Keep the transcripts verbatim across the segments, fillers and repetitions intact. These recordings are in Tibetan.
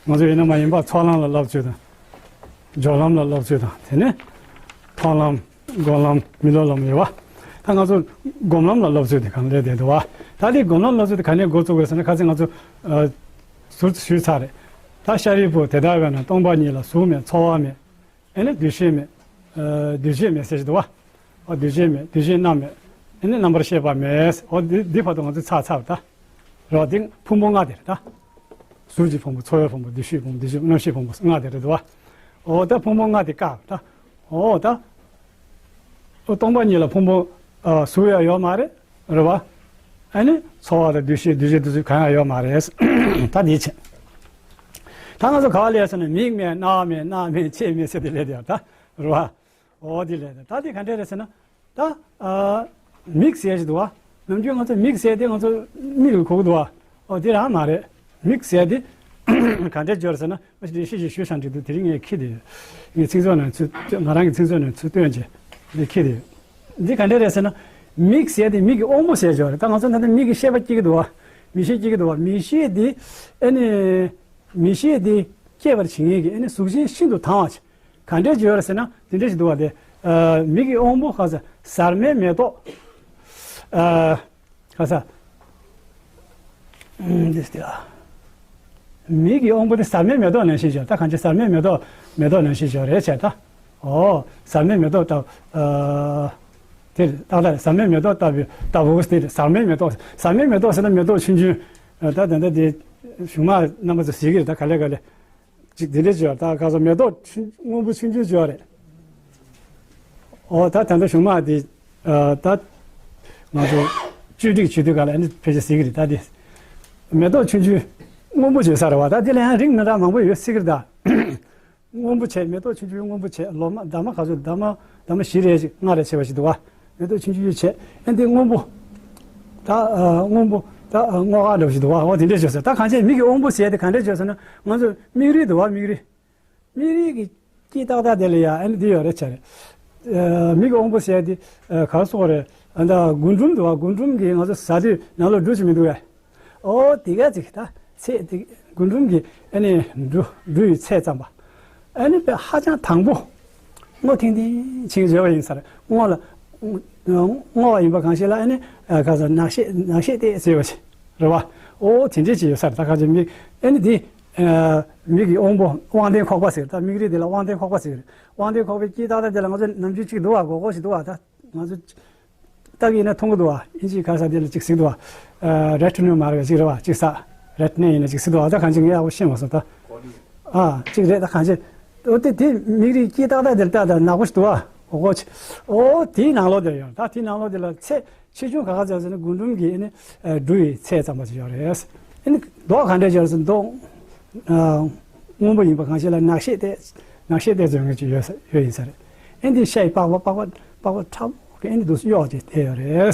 ང་ཚོ་ཡིན་ན་མ་ཡིན་པ་ཚོགས་ལམ་ལ་སློབ་ཚུལ་དང་། སྦྱོར་ལམ་ལ་སློབ་ཚུལ་དང་། དེ་ནས་མཐོང་ལམ། སྒོམ་ལམ། མི་སློབ་ལམ་ཡོད་པ། ད་ང་ཚོ་སྒོམ་ལམ་ལ་སློབ་ཚུལ་དེ་གང་ལས་བསྡད་འདུག་བ། ད་དེ་སྒོམ་ལམ་སློབ་ཚུལ་དེ་ག་ནས་འགོ་བཙུགས་དགོས་ཟེར་ན། ཁ་སང་ང་ཚོ་ཨ་ཟུར་དུ་ཞུས་ཚར་རེད། ད་ཤཱ་རིའི་བུ། དེ་ལྟ་བས་ན་སྟོང་པ་ཉིད་ལ་གཟུགས་མེད། ཚོར་བ་མེད། ཨེ་ནི་འདུ་ཤེས་མེད། ཨ་འདུ་བྱེད་མེད་ཟེར་གྱི་འདུག་བ། ཨོ་འདུ་བྱེད་མེད། འདུ་བྱེད་རྣམ་མེད། ཨེ་ནི་རྣམ་པར་ཤེས་པ་མེད། ཨོ་འདི་འདི་བར་དུ་ང་ཚོ་ཚར་ཚར་བ་ད། རེད་བ། འདི་ཕུང་པོ་ལྔ་དེ་རེད་ད། གཟུགས་ཀྱི་ཕུང་པོ། ཚོར་བའི་ཕུང་པོ། འདུ་ཤེས་ཕུང་པོ། འདུ་བྱེད། རྣམ་ཤེས་ཕུང་པོ་ལྔ་དེ་རེད་འདུག་བ། ཨོ་ད་ཕུང་པོ་ལྔ་དེ་བཀག་ད། ཨོ་ད། ཨོ་སྟོང་པ་ཉིད་ལ་ཕུང་པོ་ཨ་གཟུགས་ཡང་ཡོད་མ་རེད། རེད་བ། ཨ་ནི་ཚོར་བ་དང་འདུ་ཤེས། འདུ་བྱེད། འདུ་ཚོར་གང་ཡང་ཡོད་མ་རེད། ད་འདི་བྱས། ད་ང་ཚོ་ག་པར་སླེབས་སོང་ན། མིག་མེད། རྣ་བ་མེད། སྣ་མེད། ལྕེ་མེད་ཟེར་དེ་སླེབས་དེ་ཡོད་ད། རེད་བ། ཨོ་དེ་ལས་ད་དེ་ག་འདྲས་རེད་ཟེར་ན། ད་ཨ་མིག་ཟེར་གྱི་འདུག་བ། ནམ་རྒྱུན་ང་ཚོ་མིག་ཟེར་དེ་ང་ཚོ་མིག་ལ་གོ་གི་འདུག་བ། ཨོ་དེ་རང་མ་རེད། མིག་ཟེར་དེ་ག་འདྲས་སྦྱོར་ཟེར་ན། མ་གཞི་ཞིག་ཞུས་ཤག་འགྲིག་འདུག་དེ་རིང་ངས་ཁྱེར་དེ་ཡོད། ངས་ཚིག་མཛོད་ནང་ཚུར། ང་རང་གི་ཚིག་མཛོད་ནང་ཚུར་བཏོན་བྱས་འདི་ཁྱེར་དེ་ཡོད། འདི་ག་འདྲས་རེད་ཟེར་ན། མིག་ཟེར་དེ་མིག་གི་དབང་པོ་ཟེར་སྦྱོར་རེད། ད་ང་ཚོ་ད་ལྟ་མིག་གི་ཤེས་པ་སྐྱེ་གི་འདུག་བ། མིག་ཤེས་སྐྱེ་གི་འདུག་བ། མིག་ཤེས་དེ་ཨ་ནི་མིག་ཤེས་དེ་སྐྱེ་བར་བྱེད་མཁན་གྱི་ཨ་ནི་གཟུགས་ཅན་ཤིན་ཏུ་དྭངས་པ་ཅིག་ག་འདྲས་སྦྱོར་ཟེར་ན། དེ་འདྲས་ཞིག་འདུག་བ། དེ་ཨ་མིག་གི་དབང་པོ་ག་ས་ཟར་མའི་མེ་ཏོག་ཨ་ག་ས་ཨ་འདི་སྟེ། མིག་གི་དབང་པོ་དེ་ཟར་མའི་མེ་ཏོག་ནང་བཞིན་སྦྱོར། ད་གང་ཅི་ཟར་མའི་མེ་ཏོག་མེ་ཏོག་ནང་བཞིན་སྦྱོར་རེད་བྱས་ད། ཨོ་ཟར་མའི་མེ་ཏོག་ལྟ་བུ། ཨ་དེ་ཏག་ཏག་རེད། ཟར་མའི་མེ་ཏོག་ལྟ་བུ་ལྟ་བུ་དེ་རེད། ཟར་མའི་མེ་ཏོག་ཟར་མའི་མེ་ཏོག་ཟེར་ན་མེ་ཏོག་ཆུང་ཆུང་། ད་ད་ད་དེ་གཞུག་མ་རྣམ་པ་ཚོ་གཟིགས་ཀྱི་རེད། ད་ག་ལེ་ག་ལེ། ཅིག་དེ་འདྲས་བྱོས། ད་ག་ས་མེ་ཏོག་ཆུང་སྔོན་པོ་ཆུང་ཆུང་བྱོས་རེད། ཨོ་ད་ད་ལྟ་གཞུག་མ་དེ་ཨ་ད་ང་ཚོ་བཅོས་སྒྲིག་བྱེད་དུས་ག་ལ་ཨ་ནི་ཕལ་ཆེར་གཟིགས་ཀྱི་རེད། ད་དེ་མེ་ཏོག་ཆུང་ཆུང་སྔོན་པོ་བྱོས་ས་རེད་བ། ད་དེ་ལ་ཡང་རིགས་མི་འདྲ་མང་པོ་ཡོད་སྲིད་ཀྱི་རེད་ད། སྔོན་པོ་བྱས། མེ་ཏོག་ཆུང་ཆུང་སྔོན་པོ་བྱས། ལོ་མ་འདབ་མ་ག་ཚོད། འདབ་མ་འདབ་མ་བཞི་རེ་ཞིག་ལྔ་རེ་བྱས་པ་ཞིག་འདུག་བ། མེ་ཏོག་ཆུང་ཆུང་བྱས། ཨ་འདི་སྔོན་པོ། ད་ཨ་སྔོན་པོ། ད་ཨ་སྔོ་ཁ་འདྲ་བོ་ཞིག་འདུག་བ། འོ་དེ་འདྲས་བྱོས་ས། ད་གང་ཅི་མིག་གི་དབང་པོ་ཟེར་དེ་ག་འདྲས་བྱོས་ས་ན། ང་ཚོ་མིག་རིལ་འདུག་བ། མིག་རིལ། མིག་རིལ་གྱི་དཀྱིལ་ཏག་ཏག་དེ་ལ་ཡ་ཨ་ནི་འདི་ཡོད་རེད་བྱས་རེད། ཨ་མིག་གི་དབང་པོ་ཟེར་དེ་ཨ་ག་རེ་ཟེར་དགོས་རེད། ཨ་ད་རྒུན་འབྲུམ་འདུག་བ། རྒུན་འབྲུམ་གྱིས་ང་ཚོ་ཟ་དུས་ནང་ལོགས་འབྲུ་ཅིག་མི་འདུག་གས། ཨོ་དེ་ག་ཅིག་ད་ཚད་དེ་རྒུན་འབྲུམ་གྱི་ཨ་ནི་འབྲུ་འབྲུ་ཡི་ཚད་ཙམ་པ། ཨ་ནི་དཔེ་ཧ་ཅང་དྭངས་པོ། སྔོ་ཐིང་ཐིང་ཅིག་བྱས་པ་ཡིན་ས་རེད། སྔོ་ལ་སྔོ་བ་ཡིན་པ་གང་ཞིག་ལ་ཨ་ནི་ཨ་ག་ས་ནག་ཤེད་ནག་ཤེད་དེ་ཟེར་བ་ཞིག་རེད་བ། ཨོ་དེ་འདྲས་ཅིག་ཡོད་ས་རེད། ད་ག་ཅིག་མིག་ཨ་ནི་དེ་ཨ་མིག་གི་དབང་པོ་དབང་ལྡན་ཁོག་པ་ཟེར། ད་མིག་རིལ་དེ་ལ་དབང་ལྡན་ཁོག་པ་ཟེར། དབང་ལྡན་ཁོག་པའི་དཀྱིལ་ཏག་ཏག་དེ་ལ་ང་ཚོ་ནམ་རྒྱུན་གཅིག་འདུག་བ། སྒོར་སྒོར་ཞིག་འདུག་བ། ད་ང་ཚོ་ལྟ་གི་ཡིན་ན་མཐོང་གི་འདུག་བ། ཨིན་ཇིའི་ག་ས་དེ་ལ་ཅིག་ཟེར་གི་འདུག་བ། ཨ་རེ་ཊི་ན་མ་རེད་པ། ཅིག་རེད་བ། ཅིག་ས་རེ་ཊི་ན་ཡིན་ན་ཅིག་ཟེར་གི་འདུག་བ། ད་གང་ཅི་ངས་ཡག་པོ་ཤེས་མ་སོང་ད། ཨ་ཅིག་རེད། ད་གང་ཅི་འོ་དེ་དེ་མིག་རིལ་དཀྱིལ་ཏག་ཏག་དེ་ལ་ལྟ་ད་ནག་པོ་ཞིག་འདུག་བ། འོ་གོ་ཅི། འོ་དེའི་ནང་ལོགས་དེ་ཡོད། ད་དེའི་ནང་ལོགས་དེ་ལ་ཚད་ཆེ་ཆུང་ག་ག་ཚད་ཟེར་ན་རྒུན་འབྲུམ་གྱི་ཨ་ནི་ཨ་འབྲུ་ཡི་ཚད་ཙམ་པ་ཅིག་ཡོད་རེད། ཨ་ནི་མདོག་ག་འདྲས་ཡོད་རེད་ཟེར་ན་མདོག་ཨ་སྔོན་པོ་ཡིན་པ་གང་ཞིག་ལ་ནག་ཤེད་དེ་ནག་ཤེད་དེ་ཚོ་ཡོད་ངེས་ཅིག་ཡོད་ས་ཡོད་ཡིན་ས་རེད། ཨ་ནི་ཤའི་པགས་པ་པགས་པ་པགས་པ་ཁྲ་བོ་གི་ཨ་ནི་འདུག་གཡོགས་ཅིག་དེ་ཡོད་རེད།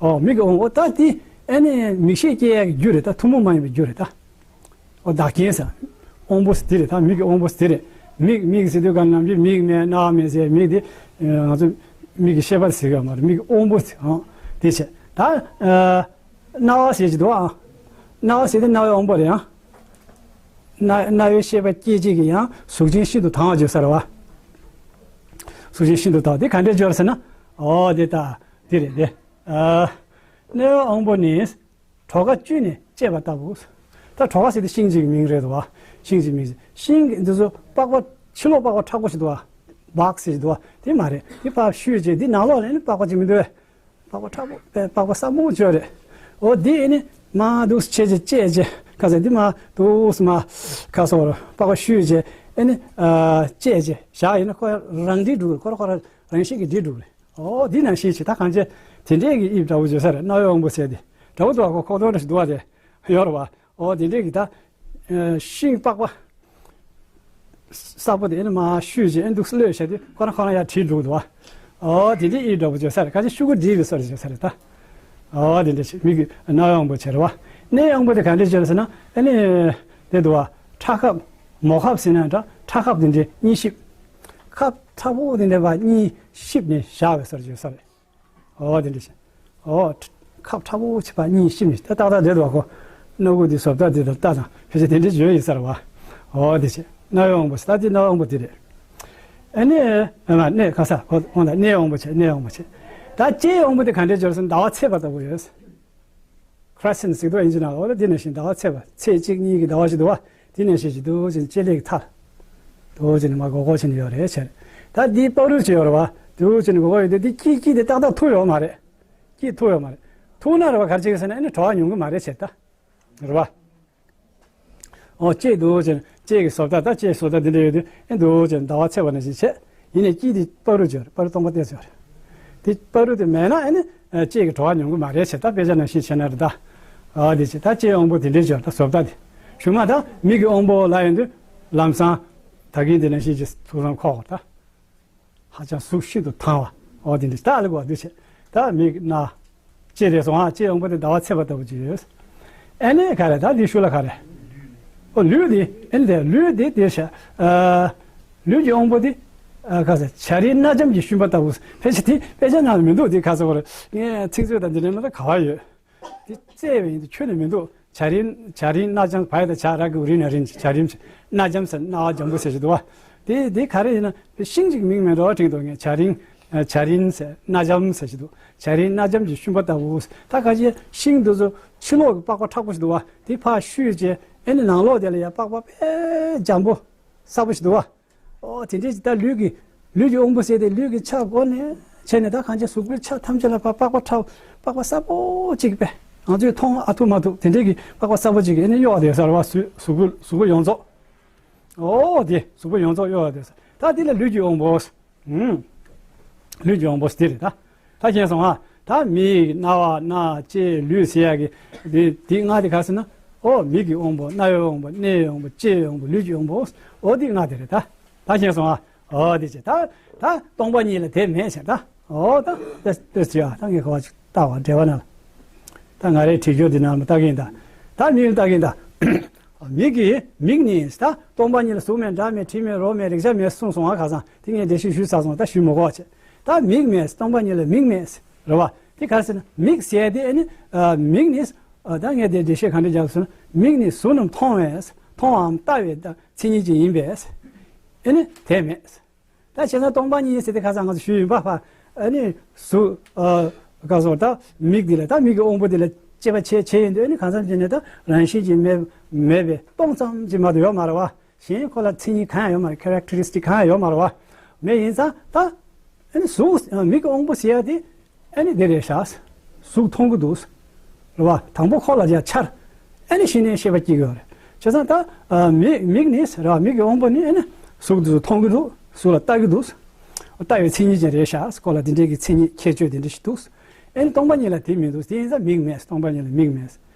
ཨོ་མིག་གི་དབང་པོ་ད་དེ་ཨ་ནི་མིག་ཤེས་སྐྱེ་ཡག་གི་རྒྱུ་རེད། ད་ཐུན་མོང་མ་ཡིན་པའི་རྒྱུ་རེད་ད། ཨོ་བདག་རྐྱེན་ཟེར། དབང་པོ་ཟེར་དེ་རེད། ད་མིག་གི་དབང་པོ་ཟེར་དེ་རེད། མིག་མིག་ཟེར་དུས་ག་ནམ་རྒྱུན་མིག་མེད་རྣ་བ་མེད་ཟེར། མིག་དེ་ང་ཚོ་མིག་གི་ཤེས་པ་ཟེར་གི་མ་རེད། མིག་གི་དབང་པོ་ཟེར། ཨང་དེ་བྱས་ད་ཨ་རྣ་བ་ཟེར་གྱི་འདུག་ཨ། རྣ་བ་ཟེར་དེ་རྣ་བའི་དབང་པོ་རེད། ཨང་རྣ་རྣ་བའི་ཤེས་པ་སྐྱེད་བྱེད་ཀྱི་ཡང་གཟུགས་ཅན་ཤིན་ཏུ་དྭངས་པ་བརྗོད་ས་རེད་བ། གཟུགས་ཅན་ཤིན་ཏུ་དྭངས། དེ་ག་འདྲས་སྦྱོར་ཟེར་ན། ཨོ་དེ་ད་དེ་རེད་དེ། ཨ་རྣ་བའི་དབང་པོ་ནི། གྲོ་ག་བཅུད་ནི་བཅད་པ་ལྟ་བུ། ད་གྲོ་ག་ཟེར་དེ་ཤིང་གཅིག་གི་མིང་རེད་དོ། ཤིང་གཅིག་གི་མིང་ཟེར། ཤིང་གི་འདི་ཚོ་པགས་པ་ཕྱི་ལོགས་པགས་པ་མཁྲེགས་པོ་ཞིག་འདུག་བ། བག་ཟེར་ཞིག་འདུག་བ། དེ་མ་རེད། དེ་ཕར་བཤུས་རྗེས་འདི་ནང་ལོགས་ལ་ནི་པགས་པ་གཅིག་མི་འདུག་བས། པགས་པ་མཁྲེགས་པོ་པགས་པ་སྲབ་མོ་ཅིག་རེད། འོ་འདི་ཨེ་ནི་མར་འདུག་སེ་བྱས་རྗེས་བཅད་རྗེས་ཁ་ཟེར་འདི་མར་འདུག་སེ་མར་ཁ་སོ་པགས་པ་བཤུས་རྗེས་ཨེ་ནི་ཨ་བཅད་རྗེས་བཞག་ཡིན་ན་ཁོ་རང་འདྲིས་འགྲོ་གི་རེད། ཁོ་རང་ཁོ་རང་རང་བཞིན་གྱིས་འདྲིས་འགྲོ་གི་རེད། ཨོ་འདི་ནང་བཞིན་བྱེད། ད་གང་བྱེད། དེ་འདྲས་ཀྱི་དབྱིབས་འདྲ་བོ་བརྗོད་ས་རེད། རྣ་བའི་དབང་པོ་ཟེར་དེ་འདྲ་བོ་འདུག་བ། ཁོ་ཁོག་སྟོང་འདྲ་ཞིག་འདུག་བ། དེ་ཡོད་རེད་བ། ཨོ་དེ་འདྲས་ཀྱི་ད་ཨ་ཤིང་པགས་པ་སྲབ་པོ་དེ་ནི་མར་བཤུས་བྱས་ཨེ་འདུག་སེ་གློད་བྱས་དུས་ཁོ་རང་ཁོ་རང་ཡར་བྲིས་འགྲོ་གི་འདུག་བ། ཨོ་དེ་འདྲས་དབྱིབས་འདྲ་བོ་བརྗོད་ས་རེད། གང་བྱེད་ཤུ་གུ་བྲིས་པའི་བཟོ་འདྲ་བརྗོད་ས་རེད་ད། ཨོ་དེ་འདྲས་བྱེད། མིག་གི་རྣ་བའི་དབང་པོ་བྱས་རེད་བ། སྣའི་དབང་པོ་དེ་གང་འདྲས་བྱས་རེད་ཟེར་ན་ཨེ་ནི་དེ་འདུག་བ། ཁྲག་ཁབ་མོ་ཁབ་ཟེར་ན་འདྲ། ཁྲག་ཁབ་དེ་འདྲས་གཉིས་གཤིབ། ཁབ་མཁྲེགས་པོ་དེ་འདྲ་བ་གཉིས་གཤིབ་ནས་བཞག་པའི་བཟོ་འདྲ་བརྗོད་ས་རེད། ཨོ་དེ་འདྲ་བྱས། ཨོ་ཁབ་མཁྲེགས་པོ་ཆེ་བ་གཉིས་གཤིབ་ནས་ད་ཏག་ཏག་བསྡད་འདུག་གོ། སྣ་ཁུག་དེ་བཟོ་ལྟ་དེ་དང་ལྟ་དང་ཕལ་ཆེར་དེ་འདྲ་བརྗོད་ཡིན་ས་རེད་བ། འོ་དེ་བྱས། རྣ་བའི་དབང་པོ་ཟེར། ད་དེ་རྣ་བའི་དབང་པོ་དེ་རེད། ཨ་ནི་ཨ་མ་སྣ་ཁ་ས་ཁོ་འོང་ད་སྣའི་དབང་པོ་བྱས། སྣའི་དབང་པོ་བྱས། ད་ལྕེའི་དབང་པོ་དེ་ག་འདྲས་སྦྱོར་སོང་། ཟླ་བ་ཚེས་པ་ལྟ་བུ་ཡོད། ཁྲེ་སེན་ཟེར་འདུག་ཨིན་ཇི་ནང་ལ། འོ་ད་དེ་ནང་བཞིན་ཟླ་བ་ཚེས་པ། ཚེས་གཅིག་གཉིས་ཀྱི་ཟླ་བ་ཞིག་འདུག་བ། དེ་ནང་བཞིན་ཞིག་འདུག་ཅིང་ལྕེ་ལེགས་ཐལ། འདུག་ཅིང་མ་གོ་གོ་ཕྱིན་ཡོད་རེད་བྱས། ད་འདི་བར་དུ་ཅི་ཡོད་རེད་བ། འདུག་ཅིང་གོ་གོ་ཡོད་དུས་དེ་སྐྱིད་སྐྱིད་དེ་ཏག་ཏག་ཐུག་ཡོད་མ་རེད། སྐྱིད་ཐུག་ཡོད་མ་རེད། ཐུག་ན་རེད་བ། ག་རེ་བྱེད་ཀྱི་ཟེར་ན་ཨ་ནི་བྲོ་བ་མྱོང་གི་མ་རེད་བྱས་ད། རེད་བ། ཨོ་ལྕེ་འདུག་ཅེ་ན་ལྕེ་གི་བཟོ་ལྟ་ད་ལྕེ་བཟོ་ལྟ་འདི་འདྲ་ཡོད་དུས་ཨེ་འདུག་ཅེ་ན་ཟླ་བ་ཚེས་པ་ནང་བཞིན་བྱས། ཡིན་ནའི་སྐྱིད་དེ་བར་དུ་ཅོར་བར་སྟོང་པ་སྟེར་ཅོར། དེ་བར་དུ་དེ་མེད་ན་ཨེ་ནི་ལྕེ་གི་བྲོ་བ་མྱོང་གི་མ་རེད་བྱས། ད་དཔེ་ཆ་ནང་བཞིན་བྱས་ན་རེད་ད། ཨ་དེ་བྱས་ད་ལྕེ་དབང་པོ་དེ་འདྲའི་ཅོར་ད་བཟོ་ལྟ་དེ། གཞུག་མ་ད་མིག་གི་དབང་པོ་ལ་ཡོང་དུས་ལམ་སང་ད་གིན་དེ་ནང་བཞིན་གྱི་ཐུགས་བསམ་འཁོར་ད། ཧ་ཅང་གཟུགས་ཤིན་ཏུ་ཐང་བ། འོ་དེ་འདྲ་ད་ལ་གོ་དུས་ཆེ། ད་མིག་རྣ། ལྕེ་རེད་སོང་ཨ། ལྕེ་དབང་པོ་དེ་ཟླ་བ་ཚེས་པ་ལྟ་བུ་ཅིག་ཡོད། ཨེ་ནས་ག་རེ་ད་འདི་ཤུ་ལ་ག་རེ། ཨོ་ལུས་དེ་ཨེ་ནས་དེ་ལུས་དེ་དེ་ཤ། ཨ། ལུས་ཀྱི་དབང་པོ་དེ། ཨ་ག་ཟེ་བྱ་རིལ་སྣ་འཇམ་གྱི་ཤུན་པ་ལྟ་བུ། ཕལ་ཆེར་དེ་དཔེ་ཆ་ནང་ལ་མི་འདུག་དེ་ག་ཟེ་བར་ངས་ཚིག་མཛོད་དང་འདི་འདྲ་མ་ད་ག་བ་ཡོད། དེ་བཙལ་བས་ཡིན་དུ་ཁྱོན་ནས་མི་འདུག་བྱ་རིལ་བྱ་རིལ་སྣ་འཇམ་བ་ཡི་ད་བྱ་ར་གི་རིལ་ན་རིལ་བྱ་རིལ་སྣ་འཇམ་ཟེར་སྣ་བ་འཇམ་པོ་ཟེར་གྱི་འདུག་བ། དེ་དེ་ག་རེ་ཡིན་ན་ཤིང་གཅིག་མིང་མེད་འགྲོ་བ་དྲན་འདུག་ངས་བྱ་རིལ་བྱ་རིལ་ཟེར་སྣ་འཇམ་ཟེར་གྱི་འདུག་བྱ་རིལ་སྣ་འཇམ་གྱི་ཤུན་པ་ལྟ་བུ། ད་ཁ་ཅིག་ཤིང་འདི་ཚོ་ཕྱི་ལོགས་ཀྱི་པགས་པ་མཁྲེགས་པོ་ཞིག་འདུག་བ། དེ་ཕར་བཤུས་རྗེས་ཨེ་ནི་ནང་ལོགས་དེ་ལ་ཡ་པགས་པ་དཔེ་འཇམ་པོ་གསལ་པོ་ཞིག་འདུག་བ། ཨོ་དེ་འདྲའི་ད་ལུས་ཀྱི་ལུས་ཀྱི་དབང་པོ་ཟེར་དེ་ལུས་ཀྱི་ཆ་སྒོ་ནས་བྱས་ནས་ད་གང་ཅི་གཟུགས་པོའི་ཆ་ཐམས་ཅད་ལ་ཕར་པགས་པ་མཁྲེགས་པགས་པ་གསལ་པོ་གཅིག་པས་ང་ཚོས་མཐོང་ཨ་ཐུབ་མ་ཐུབ་དེ་འདྲའི་གི་པགས་པ་གསལ་པོ་གཅིག་གིས་ཨེ་ནི་གཡོ་བ་དེ་ཟེར་བ། གཟུགས་གཟུགས་པོ་གཟུགས་པོ་ཡོངས་རྫོགས། ཨོ་དེ་གཟུགས་པོ་ཡོངས་རྫོགས་གཡོ་བ་དེ་ཟེར། ད་དེ་ལ་ལུས་ཀྱི་དབང་པོ། ཨུམ། ལུས་ཀྱི་དབང་པོ་ཟེར་དེ་རེད་ད། ད་མཁྱེན་སོང་ཨ། ད་མིག་རྣ་བ་སྣ་ལྕེ་ལུས་ཟེར་ཡག་གི་དེ་དེ་ལྔ་དེ་ག་ཟེར་ན། ཨོ་མིག་གི་དབང་པོ་རྣ་བའི་དབང་པོ་སྣའི་དབང་པོ་ལྕེའི་དབང་པོ་ལུས་ཀྱི་དབང་པོ། ཨོ་དེ་ལྔ་དེ་རེད་ད། ད་མཁྱེན་སོང་ཨ། ཨོ་དེ་བྱས་ད་ད་སྟོང་པ་ཉིད་ལ་དེ་མེད་ཟེར་ད། ཨོ་ད་ལྟོས་ལྟོས་ཟེར་ཨ། ད་ངས་ག་བ་ཅིག་ལྟ་བ་འགྲེལ་བ་ན་ལ། ད་ང་རའི་བྲིས་རྒྱུ་འདི་ནང་ལ་ལྟ་གིན་ད། ད་མིག་ལ་ལྟ་གིན་ད། མིག་གིས་མིག་ནི་ད་སྟོང་པ་ཉིད་ལ་གཟུགས་མེད་སྒྲ་མེད་དྲི་མེད་རོ་མེད་རེག་བྱ་མེད་གསུངས་སོང་ཨ། ཁ་སང་དེ་ངས་འགྲེལ་བཤད་ཞུས་ཚར་སོང་། ད་ཞུས་མི་དགོས་བྱས། ད་མིག་མེད་སྟོང་པ་ཉིད་ལ་མིག་མེད་རེད་བ། དེ་ག་རེ་ཟེར་ན་མིག་ཟེར་དེ་ཨ་ནི་མིག་ནི་ད་ངས་དེ་འགྲེལ་བཤད་ག་འདྲ་རྒྱབ་ཟེར་ན་མིག་ནི་གཟུགས་རྣམས་མཐོང་བས་མཐོང་བའམ་ལྟ་བའི་མཚན་ཉིད་ཅན་ཡིན་པས་ཨ་ནི་དེ་མེད། ད་བྱས་ན་སྟོང་པ་ཉིད་ཟེར་དེ་ཁ་སང་ང་ཚོ་ཞུས་ཡིན་པ་ཕ། ཨ་ནི་གཟུགས་ཨ་ག་སོགས་ད་མིག་འདི་ལ་ད་མིག་གི་དབང་པོ་འདི་ལ་དཔྱད་པ་བྱས་བྱས་ཡིན་དུས་ཨ་ནི་གང་འཚམ་བྱས་ནས་ད་རང་བཞིན་གྱིས་མེད་མེད་པའི་སྟོང་ཙམ་གྱིས་མ་གཏོགས་ཡོད་མ་རེད་བ། གཞན་ཁོ་ལ་མཚན་ཉིད་གང་ཡང་ཡོད་མ་རེད། ཁེ་རེག་ཊ་རི་སི་ཊིག་གང་ཡང་ཡོད་མ་རེད་བ། མེད་ཡིན་ཙང་ད་ཨ་ནི་གཟུགས་མིག་གི་དབང་པོ་ཟེར་ཡ་དེ། ཨ་ནི་འདི་རེད་ཤག་གཟུགས་མཐོང་གི་འདུག་རེད་བ། དང་པོ་ཁོ་ལ་ཡ་འཆར། ཨ་ནི་གཞི་ནས་ཤེས་པ་སྐྱེ་གི་ཡོད་རེད། བྱས་ཙང་ད་ཨ་མིག་མིག་ནི་རེད་བ། མིག་གི་དབང་པོ་ནི་ཨ་ནི་གཟུགས་འདི་ཚོ་མཐོང་གི་འདུག་གཟུགས་ལ་ལྟ་གི་འདུག་ལྟ་བའི་མཚན་ཉིད་ཅན་རེད་ཤག་ཁོ་ལ་འདི་འདྲའི་གི་མཚན་ཉིད་ཁྱད་ཆོས་དེ་འདྲ་ཞིག་འདུག་ཨ་ནི་སྟོང་པ་ཉིད་ལ་དེ་མི་འདུག་དེ་ཡིན་ཙང་མིག་མེད། སྟོང་པ་ཉིད་ལ་མིག་མེད།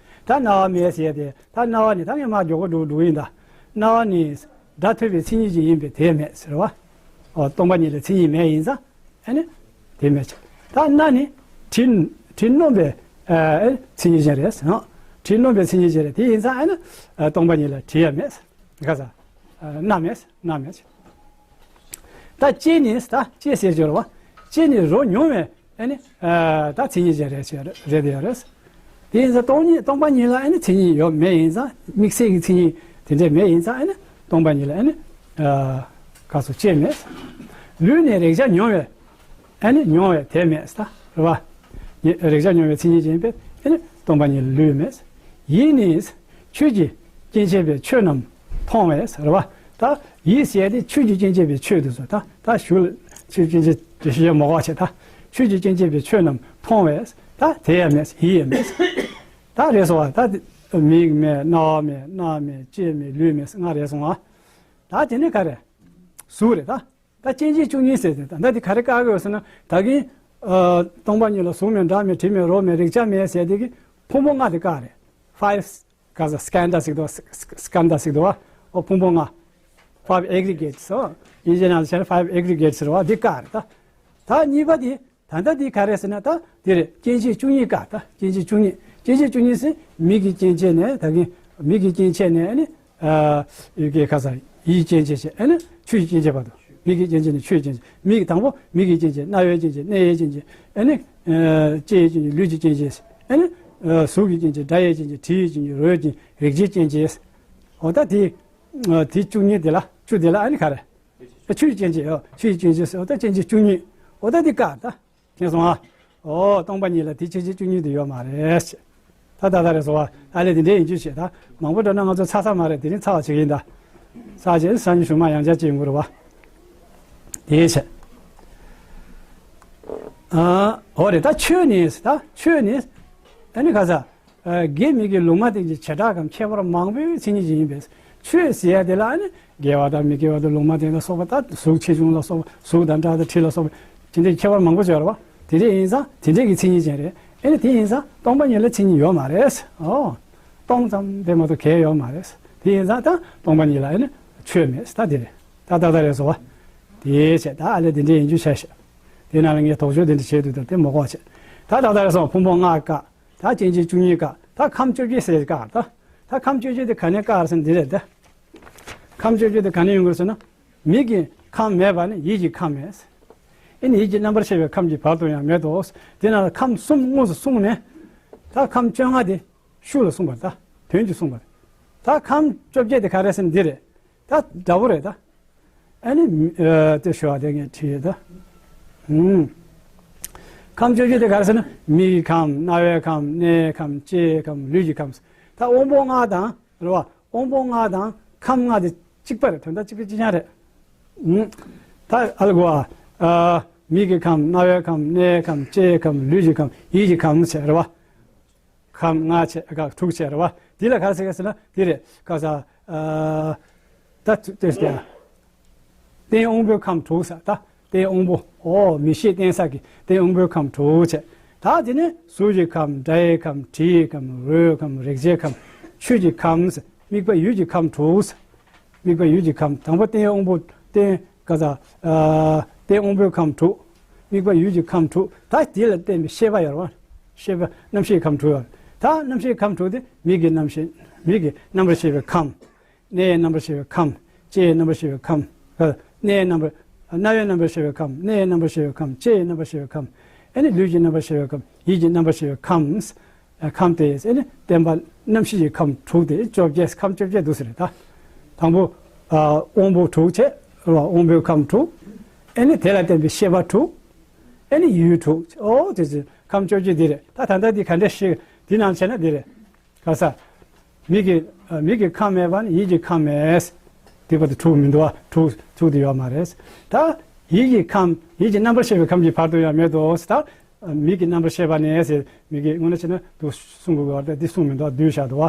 ད་རྣ་བ་མེད་ཟེར་ཡ་དེ། ད་རྣ་བ་ནི་ད་ངས་མར་མགྱོགས་པོ་འགྲོ་འགྲོ་གི་ཡིན་ད། རྣ་བ་ནི་སྒྲ་ཐོས་པའི་མཚན་ཉིད་ཅན་ཡིན་པས་དེ་མེད་ཟེར་བ། ཨོ་སྟོང་པ་ཉིད་ལ་མཚན་ཉིད་མེད་ཡིན་ཙང་ཨ་ནི་དེ་མེད་ཅིང་། ད་སྣ་ནི་དྲི་དྲི་སྣོམ་པའི་ཨ་མཚན་ཉིད་ཅན་རེད་ཟེར་ན། དྲི་སྣོམ་པའི་མཚན་ཉིད་ཅན་རེད། དེ་ཡིན་ཙང་ཨ་ནི་ཨ་སྟོང་པ་ཉིད་ལ་དྲི་ཡང་མེད། ག་ས་ཨ་སྣ་མེད། སྣ་མེད། ད་ལྕེ་ནི་ད་ལྕེ་ཟེར་གྱི་རེད་བ། ལྕེ་ནི་རོ་མྱོང་བའི་ཨ་ནི་ཨ་ད་མཚན་ཉིད་ཅན་རེད་ཟེར་རེད་དེ་ཡོད་རེད། དེ་ཡིན་ཙང་སྟོང་ཉིད་སྟོང་པ་ཉིད་ལ་ཨ་ནི་མཚན་ཉིད་ཡོད་མེད་ཡིན་ཙང་དམིགས་བསལ་གྱི་མཚན་ཉིད་དེ་འདྲ་མེད་ཡིན་ཙང་ཨ་ནི་སྟོང་པ་ཉིད་ལ་ཨ་ནི་ཨ་ག་སོ་ལྕེ་མེད། ལུས་ནི་རེག་བྱ་མྱོང་བའི་ཨ་ནི་མྱོང་བའི་དེ་མེད་ད་རེད་བ། ཉེ་རེག་བྱ་མྱོང་བའི་མཚན་ཉིད་ཅན་པས་ཨ་ནི་སྟོང་པ་ཉིད་ལ་ལུས་མེད། ཡིད་ནི་ཆོས་ཀྱི་སྐྱེ་མཆེད་པའི་ཆོས་རྣམས་མཐོང་བས་རེད་བ། ད་ཡིད་ཟེར་དེ་ཆོས་ཀྱི་སྐྱེ་མཆེད་པའི་ཆོས་དེ་ཚོ་ད་ད་ཞུ་ཆོས་སྐྱེ་མཆེད་དེ་ཞུ་ཡ་མ་གོ་བ་བྱས་ད་ཆོས་ཀྱི་སྐྱེ་མཆེད་པའི་ཆོས་རྣམས་མཐོང་བས་ད་དེ་ཡང་མེད། ཡིད་ཡང་མེད། ད་རེད་སོང་བ། ད་མིག་མེད། རྣ་བ་མེད། སྣ་མེད། ལྕེ་མེད། ལུས་མེད། ལྔ་རེད་སོང་བ། ད་དེ་ནི་ག་རེ། གཟུགས་རེད་ད། ད་སྐྱེ་མཆེད་བཅུ་གཉིས་ཟེར་ཏེ་ད་ལྟ་དེ་ག་རེ་བཀག་གི་ཡོད་ཟེར་ན་ད་གིན་ཨ་སྟོང་པ་ཉིད་ལ་གཟུགས་མེད། སྒྲ་མེད། དྲི་མེད། རོ་མེད། རེག་བྱ་མེད་ཟེར་དེ་གི་ཕུང་པོ་ལྔ་དེ་བཀག་རེད། ཕའིབ་ག་ས་སྐན་དྷ་ཟེར་དོ། སྐན་དྷ་ཟེར་དོ་བ། ཨོ་ཕུང་པོ་ལྔ། ཕའིབ་ཨེག་རི་གེ་ཊི་སི། ཨོ་དབྱིན་ཇི་ནང་ལ་བྱས་ན་ཕའིབ་ཨེག་རི་གེ་ཊི་སི་ཟེར་བ་འདི་བཀག་རེད་ད། ད་གཉིས་པ་དེ། ད་ལྟ་འདི་ག་རེ་ཟེར་ན་ད་འདི་རེད། སྐྱེ་མཆེད་བཅུ་གཉིས་བཀག་ད་སྐྱེ་མཆེད་བཅུ་གཉིས། སྐྱེ་མཆེད་བཅུ་གཉིས་ཟེར་མིག་གི་སྐྱེ་མཆེད་ནས་ད་གིན་མིག་གི་སྐྱེ་མཆེད་ནས་ཨ་ནི། ཨ་ཡི་གེ་ཁ་ས་ཡིད་སྐྱེ་མཆེད་བྱས་ཨ་ནི་ཆོས་ཀྱི་སྐྱེ་མཆེད་བར་དུ། མིག་གི་སྐྱེ་མཆེད་ནས་ཆོས་སྐྱེ་མཆེད། མིག་དང་པོ་མིག་གི་སྐྱེ་མཆེད། རྣ་བའི་སྐྱེ་མཆེད། སྣའི་སྐྱེ་མཆེད། ཨ་ནི་ཨ་ལྕེའི་སྐྱེ་མཆེད། ལུས་ཀྱི་སྐྱེ་མཆེད། ཨ་ནི་ཨ་གཟུགས་ཀྱི་སྐྱེ་མཆེད། སྒྲ་ཡི་སྐྱེ་མཆེད། དྲི་ཡི་སྐྱེ་མཆེད། རོ་ཡི་སྐྱེ་མཆེད། རེག་བྱའི་སྐྱེ་མཆེད། འོ་ད་དེ་ ཨ། དེ་བཅུ་གཉིས་དེ་ལ་བཅུ་དེ་ལ་ཨ་ནི་ག་རེ། ཆོས་ཀྱི་སྐྱེ་མཆེད། ཨོ། ཆོས་ཀྱི་སྐྱེ་མཆེད་ཟེར། འོ་ད་སྐྱེ་མཆེད་བཅུ་གཉིས། འོ་ད་དེ་བཀག་ད། མཁྱེན་སོང་ཨ། ཨོ། སྟོང་པ་ཉིད་ལ་དེ་སྐྱེ་མཆེད་བཅུ་གཉིས་དེ་ཡོད་མ་རེད་ཟེར། ད་ད་ད་རེད་སོང་བ། ད་ལས་དེ་འདྲའི་ཡིན་རྒྱུ་བྱེད་ད། མང་པོ་འགྲོ་ན་ང་ཚོ་ཚ་ཚ་མ་རེད། དེ་རིང་ཚ་བ་བྱེད་ཀྱི་ཡིན་ད། ཚ་བྱེད་སང་ཉིན་གཞུག་མ་ཡང་བསྐྱར་བྱེད་ཡོང་གི་རེད་བ། དེའི་ཕྱིར། ཨ། འོ་རེད། ད་ཆོས་ནི། ད་ཆོས་ནི། ཨ་ནི་ག་ས། ཨ། དགེ་མི་དགེ་ལུང་མ་བསྟན་གྱི་བྱེ་བྲག་གམ་ཁྱད་པར་མང་པོའི་མཚན་ཉིད་ཅིག་ཡིན་པས། ཆོས་ཟེར་ཡ་དེ་ལ་ཨ་ནི་དགེ་བ་དང་མི་དགེ་བ་དང་ལུང་མ་བསྟན་ལ་སོགས་པ། ད་གཟུགས་ཆེ་ཆུང་ལ་སོགས་པ། གཟུགས་དང་སྒྲ་དང་དྲི་ལ་སོགས་པ། དེ་འདྲའི་ཁྱད་པར་མང་པོ་ཅིག་ཡོད་རེད་བ། དེ་འདྲ་ཡིན་ཙང་དེ་འདྲའི་གི་མཚན་ཉིད་ཅན་རེད། ཨ་ནི་དེ་ཡིན་ཙང་སྟོང་པ་ཉིད་ལ་མཚན་ཉིད་ཡོད་མ་རེད། ཨོ། སྟོང་ཙམ་དེ་མ་གཏོགས་གང་ཡོད་མ་རེད། དེ་ཡིན་ཙང་ད་སྟོང་པ་ཉིད་ལ་ཨ་ནི་ཆོས་མེད། ད་དེ་རེད། ད་ད་ད་རེད་སོང་བ། དེའི་ཕྱིར། ད་ཨ་ལས་དེ་འདྲའི་ཡིན་རྒྱུ་བྱས་ཤིག། དེ་ནང་ལ་ངས་དོགས་གཅོད་དེ་འདྲ་བྱས་འདུག། ད་དེ་མ་གོ་བྱས། ད་ད་ད་རེད་སོང་བ། ཕུང་པོ་ལྔ་བཀག། ད་སྐྱེ་མཆེད་བཅུ་གཉིས་བཀག། ད་ཁམས་བཅོ་བརྒྱད་ཟེར་བཀག། ད་ད་ཁམས་བཅོ་བརྒྱད་དེ་ག་ནས་བཀག་ཟེར་ན་འདི་རེད་ད། ཁམས་བཅོ་བརྒྱད་དེ་ག་ནས་ཡོང་གི་ཟེར་ན། མིག་གི་ཁམས་མེད་པ་ནི་ཡིད་ཀྱི་ཁམས་མེད། ཨེ་ནི་ཡིད་ཀྱི་རྣམ་པར་ཤེས་པའི་ཁམས་ཀྱི་བར་དུ་ཡང་མེད་དོ། དེ་ན་ཁམས་གསུམ་དངོས་སུ་གསུངས་ནས། ད་ཁམས་བཅོ་ལྔ་དེ་ཤུགས་ལ་གསུངས་པ་རེད་ད། དོན་གྱིས་གསུངས་པ་རེད། ད་ཁམས་བཅོ་བརྒྱད་དེ་ག་རེ་ཟེར་ན་འདི་རེད། ད་འདྲ་པོ་རེད་ད། ཨ་ནི། ཨ། དེ་ཞུ་བ་དེ་ངས་བྲིས་ཡོད་ད། ཨུམ། ཁམས་བཅོ་བརྒྱད་དེ་ག་རེ་ཟེར་ན། མིག་གི་ཁམས། རྣ་བའི་ཁམས། སྣའི་ཁམས། ལྕེའི་ཁམས། ལུས་ཀྱི་ཁམས། ད་དབང་པོ་ལྔ་དང་། རེད་བ། དབང་པོ་ལྔ་དང་ཁམས་ལྔ་དེ་གཅིག་པ་རེད། དོན་དག་གཅིག་པ་གཅིག་རྐྱང་རེད། ཨུམ། ད་ཨ་ལ་གོ་ཨ། ཨ། མིག་གི་ཁམས། རྣ་བའི་ཁམས། སྣའི་ཁམས། ལྕེའི་ཁམས། ལུས་ཀྱི་ཁམས། ཡིད་ཀྱི་ཁམས་ཟེར་རེད་བ། ཁམས་ལྔ་བྱས། ཁམས་དྲུག་བྱས་རེད་བ། འདི་ལ་ག་རེ་ཟེར་ག་ཟེར་ན། འདི་རེད། ག་ས། ཨ། ད་དེ་ཟེར། རྟེན་དབང་པོའི་ཁམས་དྲུག་ཟེར། ད་རྟེན་དབང་པོ། ཨོ། མིག་ཤེས་རྟེན་གསལ་གྱི་རྟེན་དབང་པོའི་ཁམས་དྲུག་བྱས། ད་དེ་ནས་གཟུགས་ཀྱི་ཁམས། སྒྲ་ཡི་ཁམས། དྲི་ཡི་ཁམས། རོའི་ཁམས། རེག་བྱའི་ཁམས། ཆོས་ཀྱི་ཁམས་ཟེར། དམིགས་པ་ཡུལ་གྱི་ཁམས་དྲུག་ཟེར། དམིགས་པ་ཡུལ་གྱི་ཁམས། དང་པོ་རྟེན་དབང་པོ། རྟེན། ག་ས། ཨ། རྟེན་དབང་པོའི་ཁམས་དྲུག། དམིགས་པ་ཡུལ་གྱི་ཁམས་དྲུག། ད་དེ་ལ་བརྟེན་པའི་ཤེས་པ་ཡོད་རེད་བ། ཤེས་པ་རྣམ་ཤེས་ཁམས་དྲུག་ཡོད་རེད། ད་རྣམ་ཤེས་ཁམས་དྲུག་དེ་མིག་གི་རྣམ་ཤེས། མིག་གི་རྣམ་པར་ཤེས་པའི་ཁམས། སྣའི་རྣམ་པར་ཤེས་པའི་ཁམས། ལྕེའི་རྣམ་པར་ཤེས་པའི་ཁམས། ཨ། སྣའི་རྣམ་པར། རྣ་བའི་རྣམ་པར་ཤེས་པའི་ཁམས། སྣའི་རྣམ་པར་ཤེས་པའི་ཁམས། ལྕེའི་རྣམ་པར་ཤེས་པའི་ཁམས། ཨ་ནི་ལུས་ཀྱི་རྣམ་པར་ཤེས་པའི་ཁམས། ཡིད་ཀྱི་རྣམ་པར་ཤེས་པའི་ཁམས། ཨ། ཁམས་དེ་ཨ་ནི་བརྟེན་པ་རྣམ་ཤེས་ཀྱི་ཁམས་དྲུག་དེ་བཅོ་བརྒྱད། ཁམས་བཅོ་བརྒྱད་འདུག་ཟེར་རེད་ད། དང་པོ། ཨ། དབང་པོ་དྲུག་བྱས། རེད་བ། དབང་པོའི་ཁམས་དྲུག། ཨ་ནི་དེ་ལ་བརྟེན་པའི་ཤེས་པ་དྲུག། ཨ་ནི་ཡུལ་དྲུག། ཨོ་དེ་ཚོ་ཁམས་བཅོ་བརྒྱད་འདི་རེད། ད་ད་ལྟ་འདི་ག་འདྲ་ཞིག་འདི་ནང་བྱས་ན་འདི་རེད། ག་ས། མིག་གི། ཨ། མིག་གི་ཁམས་མེད་པ་ནི་ཡིད་ཀྱི་ཁམས་མེད། དེ་བར་དུ་དྲུག་མི་འདུག་བ། དྲུག་དྲུག་དེ་ཡོད་མ་རེད། ད་ཡིད་ཀྱི་ཁམས། ཡིད་ཀྱི་རྣམ་པར་ཤེས་པའི་ཁམས་ཀྱི་བར་དུ་ཡང་མེད་དོ་ཟེར། ད་མིག་གི་རྣམ་པར་ཤེས་པ་ནས་ཟེར། མིག་གི་དངོས་གནས་བྱས་ན་འདུག་གསུང་དགོས་པ་རེད། འདི་གསུང་མི་འདུག་བ། བསྡུས་བཞག་འདུག་